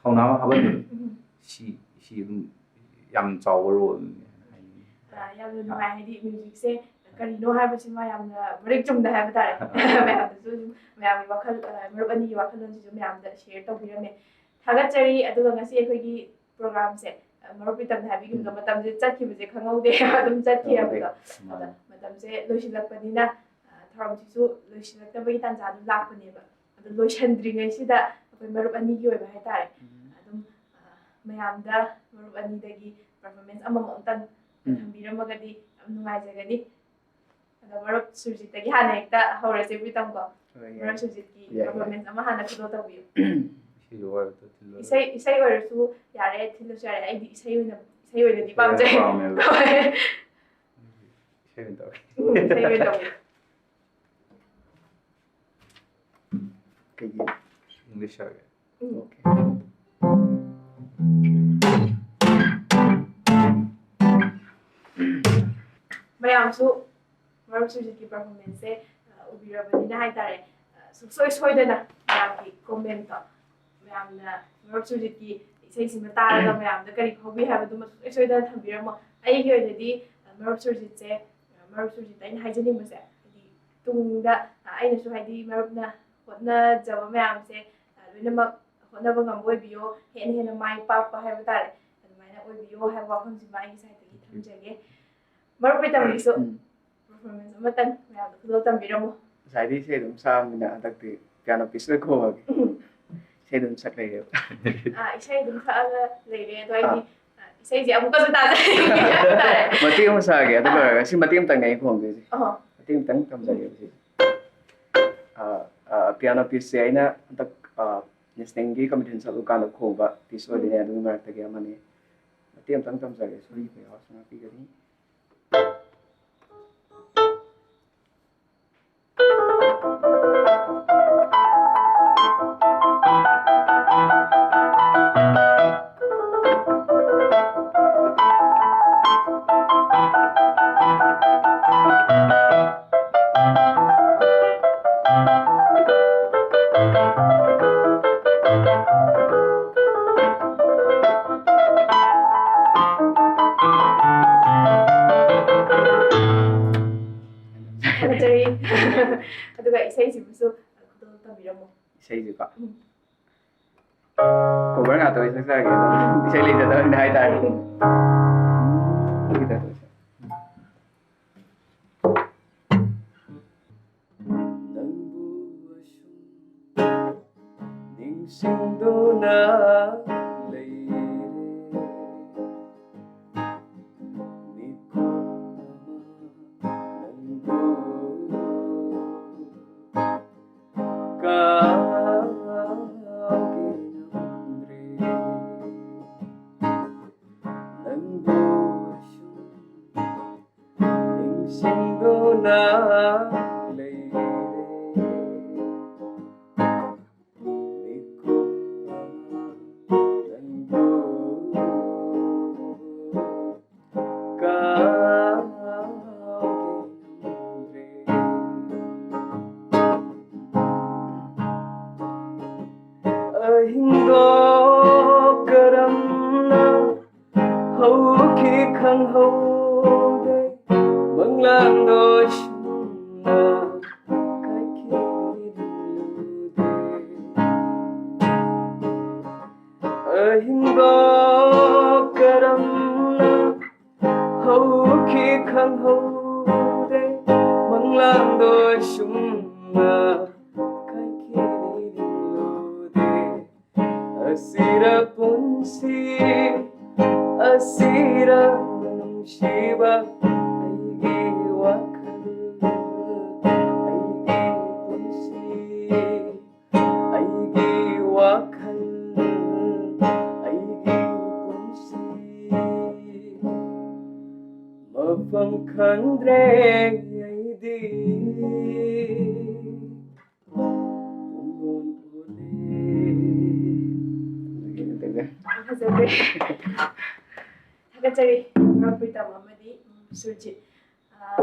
ꯊꯧꯅꯥ ꯑꯃ ꯍꯥꯞꯍꯟꯕꯗꯣ, ꯁꯤ ꯁꯤ ꯑꯗꯨꯝ ꯌꯥꯝ ꯆꯥꯎꯕ ꯔꯣꯜꯅꯤ ꯍꯥꯏꯅꯤꯡꯉꯤ꯫ ꯑ, ꯌꯥꯝꯅ ꯅꯨꯡꯉꯥꯏ, ꯍꯥꯏꯗꯤ ꯃ꯭ꯌꯨꯖꯤꯛꯁꯦ ꯀꯔꯤꯅꯣ ꯍꯥꯏꯕꯁꯤꯃ ꯌꯥꯝꯅ ꯃꯔꯤꯛ ꯆꯨꯝꯅ ꯍꯥꯏꯕ ꯇꯥꯔꯦ꯫ ꯃꯌꯥꯝꯗꯁꯨ ꯑꯗꯨꯝ ꯃꯌꯥꯝꯒꯤ ꯋꯥꯈꯜ, ꯑ, ꯃꯔꯨꯞ ꯑꯅꯤꯒꯤ ꯋꯥꯈꯜꯂꯣꯟꯁꯤꯁꯨ ꯃꯌꯥꯝꯗ ꯁꯤꯌꯔ ꯇꯧꯕꯤꯔꯝꯃꯦ꯫ ꯊꯥꯒꯠꯆꯔꯤ꯫ ꯑꯗꯨꯒ ꯉꯁꯤ ꯑꯩꯈꯣꯏꯒꯤ ꯄ꯭ꯔꯣꯒ꯭ꯔꯥꯝꯁꯦ, ꯑ, ꯃꯔꯨꯞ ꯄ꯭ꯔꯤꯇꯝꯅ ꯍꯥꯏꯕꯤꯈꯤꯕꯗꯣ, ꯃꯇꯝꯁꯦ ꯆꯠꯈꯤꯕꯁꯦ ꯈꯪꯍꯧꯗꯦ꯫ ꯑꯗꯨꯝ ꯆꯠꯈꯤ ꯍꯥꯏꯕꯗꯣ꯫ ꯑꯗ ꯃꯥꯅꯦ꯫ ꯃꯇꯝꯁꯦ ꯂꯣꯏꯁꯤꯜꯂꯛꯄꯅꯤꯅ, ꯑ, ꯊꯧꯔꯝꯁꯤꯁꯨ ꯂꯣꯏꯁꯤꯜꯂꯛꯇꯕꯒꯤ ꯇꯥꯟꯖꯥꯗꯨ ꯂꯥꯛꯄꯅꯦꯕ꯫ ꯑꯗꯣ ꯂꯣꯏꯁꯤꯟꯗ꯭ꯔꯤꯉꯩꯁꯤꯗ ꯑꯩꯈꯣꯏ ꯃꯔꯨꯞ ꯑꯅꯤꯒꯤ ꯑꯣꯏꯕ ꯍꯥꯏꯇꯥꯔꯦ, ꯑꯗꯨꯝ, ꯑ, ꯃꯌꯥꯝꯗ ꯃꯔꯨꯞ ꯑꯅꯤꯗꯒꯤ ꯄꯔꯐꯣꯔꯃꯦꯟꯁ ꯑꯃꯃꯝꯇꯪ ꯊꯝꯕꯤꯔꯝꯃꯒꯗꯤ ꯌꯥꯝ ꯅꯨꯡꯉꯥꯏꯖꯒꯅꯤ꯫ ꯑꯗꯣ ꯃꯔꯨꯞ ꯁꯨꯔꯖꯤꯠꯇꯒꯤ ꯍꯥꯟꯅ ꯍꯦꯛꯇ ꯍꯧꯔꯁꯦ, ꯄ꯭ꯔꯤꯇꯝ ꯀꯣ꯫ ꯍꯣꯏ, ꯌꯥꯏ꯫ ꯃꯔꯨꯞ ꯁꯨꯔꯖꯤꯠꯀꯤ ꯌꯥꯏ, ꯌꯥꯏ꯫ ꯄꯔꯐꯣꯔꯃꯦꯟꯁ ꯑꯃ ꯍꯥꯟꯅ ꯐꯣꯂꯣ ꯇꯧꯕꯤꯌꯨ꯫ ꯁꯤꯒꯤ ꯋꯥꯔꯤꯗꯣ ꯊꯤꯜꯂꯣ꯫ ꯏꯁꯩ, ꯏꯁꯩ ꯑꯣꯏꯔꯁꯨ ꯌꯥꯔꯦ, ꯊꯤꯜꯂꯁꯨ ꯌꯥꯔꯦ꯫ ꯑꯩꯗꯤ ꯏꯁꯩ ꯑꯣꯏꯅ, ꯏꯁꯩ ꯑꯣꯏꯅꯗꯤ ꯏꯁꯩ ꯄꯥꯝꯖꯩ꯫ ꯄꯥꯝꯃꯦꯕ꯫ ꯍꯣꯏ꯫ ꯏꯁꯩ ꯑꯣꯏꯅ ꯇꯧꯔꯒꯦ꯫ ꯎꯝ, ꯏꯁꯩ ꯑꯣꯏꯅ ꯇꯧꯕꯤꯌꯨ꯫ ꯀꯩꯒꯤ? ꯏꯪꯂꯤꯁ ꯁꯥꯒꯦ꯫ ꯑꯣꯀꯦ꯫ ꯃꯌꯥꯝꯁꯨ ꯃꯔꯨꯞ ꯁꯨꯔꯖꯤꯠꯀꯤ ꯄꯔꯐꯣꯔꯃꯦꯟꯁꯁꯦ, ꯑ, ꯎꯕꯤꯔꯕꯅꯤꯅ ꯍꯥꯏꯇꯥꯔꯦ, ꯑ, ꯁꯨꯡꯁꯣꯏ ꯁꯣꯏꯗꯅ ꯃꯌꯥꯝꯒꯤ ꯀꯣꯃꯦꯟꯇꯣ, ꯃꯌꯥꯝꯅ ꯃꯔꯨꯞ ꯁꯨꯔꯖꯤꯠꯀꯤ ꯏꯁꯩꯁꯤꯃ ꯇꯥꯔꯒ ꯃꯌꯥꯝꯗ ꯀꯔꯤ ꯐꯥꯎꯕꯤ ꯍꯥꯏꯕꯗꯨꯃ ꯁꯨꯡꯁꯣꯏ ꯁꯣꯏꯗꯅ ꯊꯝꯕꯤꯔꯝꯃꯣ꯫ ꯑꯩꯒꯤ ꯑꯣꯏꯅꯗꯤ, ꯑ, ꯃꯔꯨꯞ ꯁꯨꯔꯖꯤꯠꯁꯦ, ꯑ, ꯃꯔꯨꯞ ꯁꯨꯔꯖꯤꯠꯇ ꯑꯩꯅ ꯍꯥꯏꯖꯅꯤꯡꯕꯁꯦ, ꯍꯥꯏꯗꯤ ꯇꯨꯡꯗ, ꯑ, ꯑꯩꯅꯁꯨ, ꯍꯥꯏꯗꯤ, ꯃꯔꯨꯞꯅ ꯍꯣꯠꯅꯖꯕ ꯃꯌꯥꯝꯁꯦ, ꯑ, ꯂꯣꯏꯅꯃꯛ ꯍꯣꯠꯅꯕ ꯉꯝꯕ ꯑꯣꯏꯕꯤꯌꯣ, ꯍꯦꯟꯅ ꯍꯦꯟꯅ ꯃꯥꯏ ꯄꯥꯛꯄ ꯍꯥꯏꯕ ꯇꯥꯔꯦ, ꯑꯗꯨꯃꯥꯏꯅ ꯑꯣꯏꯕꯤꯌꯣ ꯍꯥꯏꯕ ꯋꯥꯐꯝꯁꯤꯃ ꯑꯩꯒꯤ ꯁꯥꯏꯠꯇꯒꯤ ꯊꯝꯖꯒꯦ꯫ ꯃꯔꯨꯞ ꯍꯣꯏ ꯇꯝꯕꯤꯁꯨ ꯎꯝ꯫ Performance ꯑꯃꯇꯪ ꯃꯌꯥꯝꯗ ꯈꯨꯗꯣꯜ ꯇꯝꯕꯤꯔꯝꯃꯣ꯫ ꯉꯁꯥꯏꯗꯤ ꯏꯁꯩ ꯑꯗꯨꯝ ꯁꯛꯑꯕꯅꯤꯅ ꯍꯟꯗꯛꯇꯤ piano piece ꯈꯣꯡꯉꯒꯦ꯫ ꯎꯝ꯫ ꯏꯁꯩ ꯑꯗꯨꯝ ꯁꯛ ꯂꯩꯔꯦꯕ꯫ ꯑꯥ, ꯏꯁꯩ ꯑꯗꯨꯝ ꯁꯛꯑꯒ ꯂꯩꯔꯦ, ꯑꯗꯣ ꯑꯩꯗꯤ, ꯑꯥ꯫ ꯑꯥ, ꯏꯁꯩꯁꯦ ꯑꯃꯨꯛꯀꯁꯨ ꯇꯥꯖꯅꯤꯡꯉꯦ ꯍꯥꯏꯕ ꯇꯥꯔꯦ꯫ ꯃꯇꯦꯛ ꯑꯃ ꯁꯥꯒꯦ, ꯑꯗꯨ ꯑꯥ꯫ ꯂꯣꯏꯔꯒ ꯁꯤ ꯃꯇꯦꯛ ꯑꯃꯇꯪꯅꯦ ꯑꯩ ꯈꯣꯡꯗꯣꯏꯁꯦ꯫ ꯑꯍꯣ꯫ ꯃꯇꯦꯛ ꯑꯃꯇꯪ ꯇꯝꯖꯒꯦꯕ ꯁꯤ꯫ ꯑꯥ, ꯑꯥ, piano piece ꯁꯦ ꯑꯩꯅ ꯍꯟꯗꯛ, ꯑꯥ, national ꯒꯤ competition ꯆꯠꯂꯨꯀꯥꯟꯗ ꯈꯣꯡꯕ piece ꯑꯣꯏꯗꯣꯏꯅꯦ, ꯎꯝ꯫ ꯑꯗꯨꯒꯤ ꯃꯔꯛꯇꯒꯤ ꯑꯃꯅꯤ꯫ ꯃꯇꯦꯛ ꯑꯃꯇꯪ ꯇꯝꯖꯒꯦ, ꯁꯣꯏꯈꯤꯕ ꯌꯥꯎꯔꯁꯨ ꯉꯥꯛꯄꯤꯒꯅꯤ꯫ ꯊꯥꯒꯠꯆꯔꯤ꯫ ꯑꯗꯨꯒ ꯏꯁꯩꯁꯤꯕꯨꯁꯨ ꯈꯨꯗꯣꯜ ꯇꯝꯕꯤꯔꯝꯃꯣ꯫ ꯏꯁꯩꯁꯤꯀꯣ? ꯎꯝ꯫ Cover ꯉꯥꯛꯇ ꯑꯣꯏꯅ ꯁꯛꯆꯔꯒꯦ꯫ ꯏꯁꯩ ꯂꯩꯖꯗꯕꯅꯤꯅ ꯍꯥꯏꯇꯥꯔꯦ꯫ ꯎꯝ꯫ ꯅꯪꯕꯨ ꯑꯁꯨꯝ ꯅꯤꯡꯁꯤꯡꯗꯨꯅ ꯂꯩꯔꯦ꯫ ꯃꯤꯀꯨꯞ ꯑꯃ ꯅꯪꯕꯨ ꯀꯥꯎꯒꯦ ꯉꯝꯗ꯭ꯔꯦ꯫ ꯅꯪꯕꯨ ꯑꯁꯨꯝ ꯅꯤꯡꯁꯤꯡꯗꯨꯅ ꯂꯩꯔꯦ꯫ ꯃꯤꯀꯨꯞ ꯑꯃ ꯅꯪꯕꯨ ꯀꯥꯎꯒꯦ ꯉꯝꯗ꯭ꯔꯦ꯫ ꯑꯍꯤꯡꯗꯣ ꯀꯔꯝꯅ ꯍꯧꯈꯤ ꯈꯪꯍꯧꯗꯦ꯫ ꯂꯥꯡꯗꯣꯏ ꯁꯨꯝꯅ ꯀꯥꯏꯈꯤꯅꯤꯡꯂꯨꯗꯦ꯫ ꯑꯍꯤꯡꯗꯣ ꯀꯔꯝꯅ ꯍꯧꯈꯤ ꯈꯪꯍꯧꯗꯦ꯫ ꯃꯪꯂꯥꯟꯗꯣ ꯁꯨꯝꯅ ꯀꯥꯏꯈꯤꯅꯤꯡꯂꯨꯗꯦ꯫ ꯑꯁꯤꯔ ꯄꯨꯟꯁꯤ, ꯑꯁꯤꯔ ꯅꯨꯡꯁꯤꯕ, ꯑꯩꯒꯤ ꯋꯥꯈꯜ, ꯑꯩꯒꯤ ꯄꯨꯟꯁꯤ, ꯑꯩꯒꯤ ꯋꯥꯈꯜ, ꯑꯩꯒꯤ ꯄꯨꯟꯁꯤ, ꯃꯐꯝ ꯈꯪꯗ꯭ꯔꯦ ꯑꯩꯗꯤ꯫ ꯐꯖꯈ꯭ꯔꯦ꯫ ꯊꯥꯒꯠꯆꯔꯤ ꯃꯔꯨꯞ ꯄ꯭ꯔꯤꯇꯝ ꯑꯃꯗꯤ ꯁꯨꯔꯖꯤꯠ꯫ ꯑꯥ,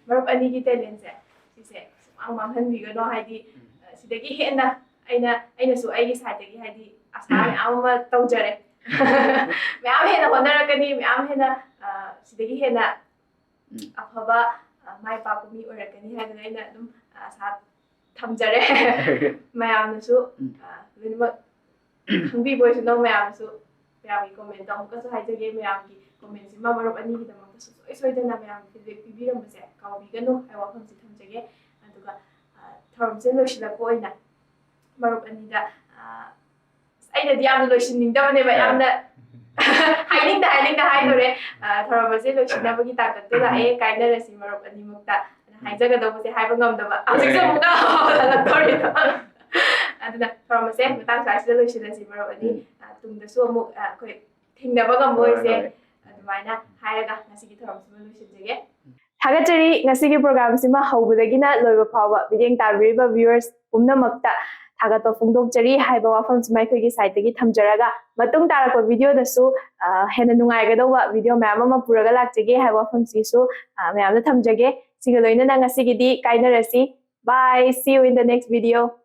ꯃꯔꯨꯞ ꯑꯅꯤꯒꯤ talentꯁꯦ ꯁꯤꯁꯦ ꯁꯨꯃꯥꯡ ꯃꯥꯡꯍꯟꯕꯤꯒꯅꯣ, ꯍꯥꯏꯗꯤ, ꯑꯥ, ꯁꯤꯗꯒꯤ ꯍꯦꯟꯅ ꯑꯩꯅ, ꯑꯩꯅꯁꯨ ꯑꯩꯒꯤ sideꯇꯒꯤ, ꯍꯥꯏꯗꯤ, ꯑꯁꯥ ꯃꯌꯥꯝ ꯑꯃ ꯇꯧꯖꯔꯦ꯫ ꯃꯌꯥꯝ ꯍꯦꯟꯅ ꯍꯣꯠꯅꯔꯛꯀꯅꯤ, ꯃꯌꯥꯝ ꯍꯦꯟꯅ, ꯑꯥ, ꯁꯤꯗꯒꯤ ꯍꯦꯟꯅ ꯎꯝ꯫ ꯑꯐꯕ, ꯑ, ꯃꯥꯏ ꯄꯥꯛꯄ ꯃꯤ ꯑꯣꯏꯔꯛꯀꯅꯤ ꯍꯥꯏꯗꯅ ꯑꯩꯅ ꯑꯗꯨꯝ, ꯑ, ꯑꯁꯥ ꯊꯝꯖꯔꯦ꯫ ꯃꯌꯥꯝꯅꯁꯨ, ꯎꯝ꯫ ꯑ, ꯂꯣꯏꯅꯃꯛ ꯈꯪꯕꯤꯕ ꯑꯣꯏꯁꯅꯨ꯫ ꯃꯌꯥꯝꯁꯨ, ꯃꯌꯥꯝꯒꯤ commentꯇ ꯑꯃꯨꯛꯀꯁꯨ ꯍꯥꯏꯖꯒꯦ, ꯃꯌꯥꯝꯒꯤ commentꯁꯤꯃ ꯃꯔꯨꯞ ꯑꯅꯤꯒꯤꯗꯃꯛꯇꯁꯨ ꯁꯨꯡꯁꯣꯏ ꯁꯣꯏꯗꯅ ꯃꯌꯥꯝꯒꯤ feedback ꯄꯤꯕꯤꯔꯝꯕꯁꯦ ꯀꯥꯎꯕꯤꯒꯅꯨ ꯍꯥꯏꯕ ꯋꯥꯐꯝꯁꯤ ꯊꯝꯖꯒꯦ꯫ ꯑꯗꯨꯒ, ꯑ, ꯊꯧꯔꯝꯁꯦ ꯂꯣꯏꯁꯤꯜꯂꯛꯄ ꯑꯣꯏꯅ ꯃꯔꯨꯞ ꯑꯅꯤꯗ, ꯑ, ꯑꯁ, ꯑꯩꯅꯗꯤ ꯌꯥꯝꯅ ꯂꯣꯏꯁꯤꯟꯅꯤꯡꯗꯕꯅꯦꯕ, ꯑꯥ꯫ ꯌꯥꯝꯅ ꯍꯥꯏꯅꯤꯡꯗ, ꯍꯥꯏꯅꯤꯡꯗ ꯍꯥꯏꯗꯣꯔꯦ꯫ ꯑꯥ, ꯊꯧꯔꯝ ꯑꯁꯦ ꯂꯣꯏꯁꯤꯟꯅꯕꯒꯤ ꯇꯥꯡꯀꯛꯇ ꯂꯥꯛꯑꯦ, ꯀꯥꯏꯅꯔꯁꯤ ꯃꯔꯨꯞ ꯑꯅꯤꯃꯛꯇ꯫ ꯑꯗꯨꯅ ꯎꯝ꯫ ꯍꯥꯏꯖꯒꯗꯧꯕꯁꯦ ꯍꯥꯏꯕ ꯉꯝꯗꯕ꯫ ꯍꯧꯖꯤꯛꯁꯨ ꯍꯣꯏ꯫ ꯑꯃꯨꯛꯀ ꯍꯜꯂꯛꯇꯧꯔꯤꯗꯣ꯫ ꯑꯗꯨꯅ ꯊꯧꯔꯝ ꯑꯁꯦ ꯎꯝ꯫ ꯃꯇꯥꯡ ꯁ꯭ꯋꯥꯏꯁꯤꯗ ꯂꯣꯏꯁꯤꯜꯂꯁꯤ ꯃꯔꯨꯞ ꯑꯅꯤ꯫ ꯎꯝ꯫ ꯑꯥ, ꯇꯨꯡꯗꯁꯨ ꯑꯃꯨꯛ, ꯑꯥ, ꯑꯩꯈꯣꯏ ꯊꯦꯡꯅꯕ ꯉꯝꯕ ꯍꯣꯏ, ꯑꯣꯏꯁꯦ꯫ ꯍꯣꯏ꯫ ꯑꯗꯨꯃꯥꯏꯅ ꯍꯥꯏꯔꯒ ꯉꯁꯤꯒꯤ ꯊꯧꯔꯝꯁꯤꯃ ꯂꯣꯏꯁꯤꯟꯖꯒꯦ꯫ ꯊꯥꯒꯠꯆꯔꯤ꯫ ꯉꯁꯤꯒꯤ programꯁꯤꯃ ꯍꯧꯕꯗꯒꯤꯅ ꯂꯣꯏꯕ ꯐꯥꯎꯕ ꯃꯤꯠꯌꯦꯡ ꯇꯥꯕꯤꯔꯤꯕ viewers ꯄꯨꯝꯅꯃꯛꯇ ꯊꯥꯒꯠꯄ ꯐꯣꯡꯗꯣꯛꯆꯔꯤ ꯍꯥꯏꯕ ꯋꯥꯐꯝꯁꯤꯃ ꯑꯩꯈꯣꯏꯒꯤ sideꯇꯒꯤ ꯊꯝꯖꯔꯒ, ꯃꯇꯨꯡ ꯇꯥꯔꯛꯄ videoꯗꯁꯨ, ꯑ, ꯍꯦꯟꯅ ꯅꯨꯡꯉꯥꯏꯒꯗꯧꯕ video ꯃꯌꯥꯝ ꯑꯃ ꯄꯨꯔꯒ ꯂꯥꯛꯆꯒꯦ ꯍꯥꯏꯕ ꯋꯥꯐꯝꯁꯤꯁꯨ, ꯑ, ꯃꯌꯥꯝꯗ ꯊꯝꯖꯒꯦ꯫ ꯁꯤꯒ ꯂꯣꯏꯅꯅ ꯉꯁꯤꯒꯤꯗꯤ ꯀꯥꯏꯅꯔꯁꯤ꯫ Bye, see you in the next video.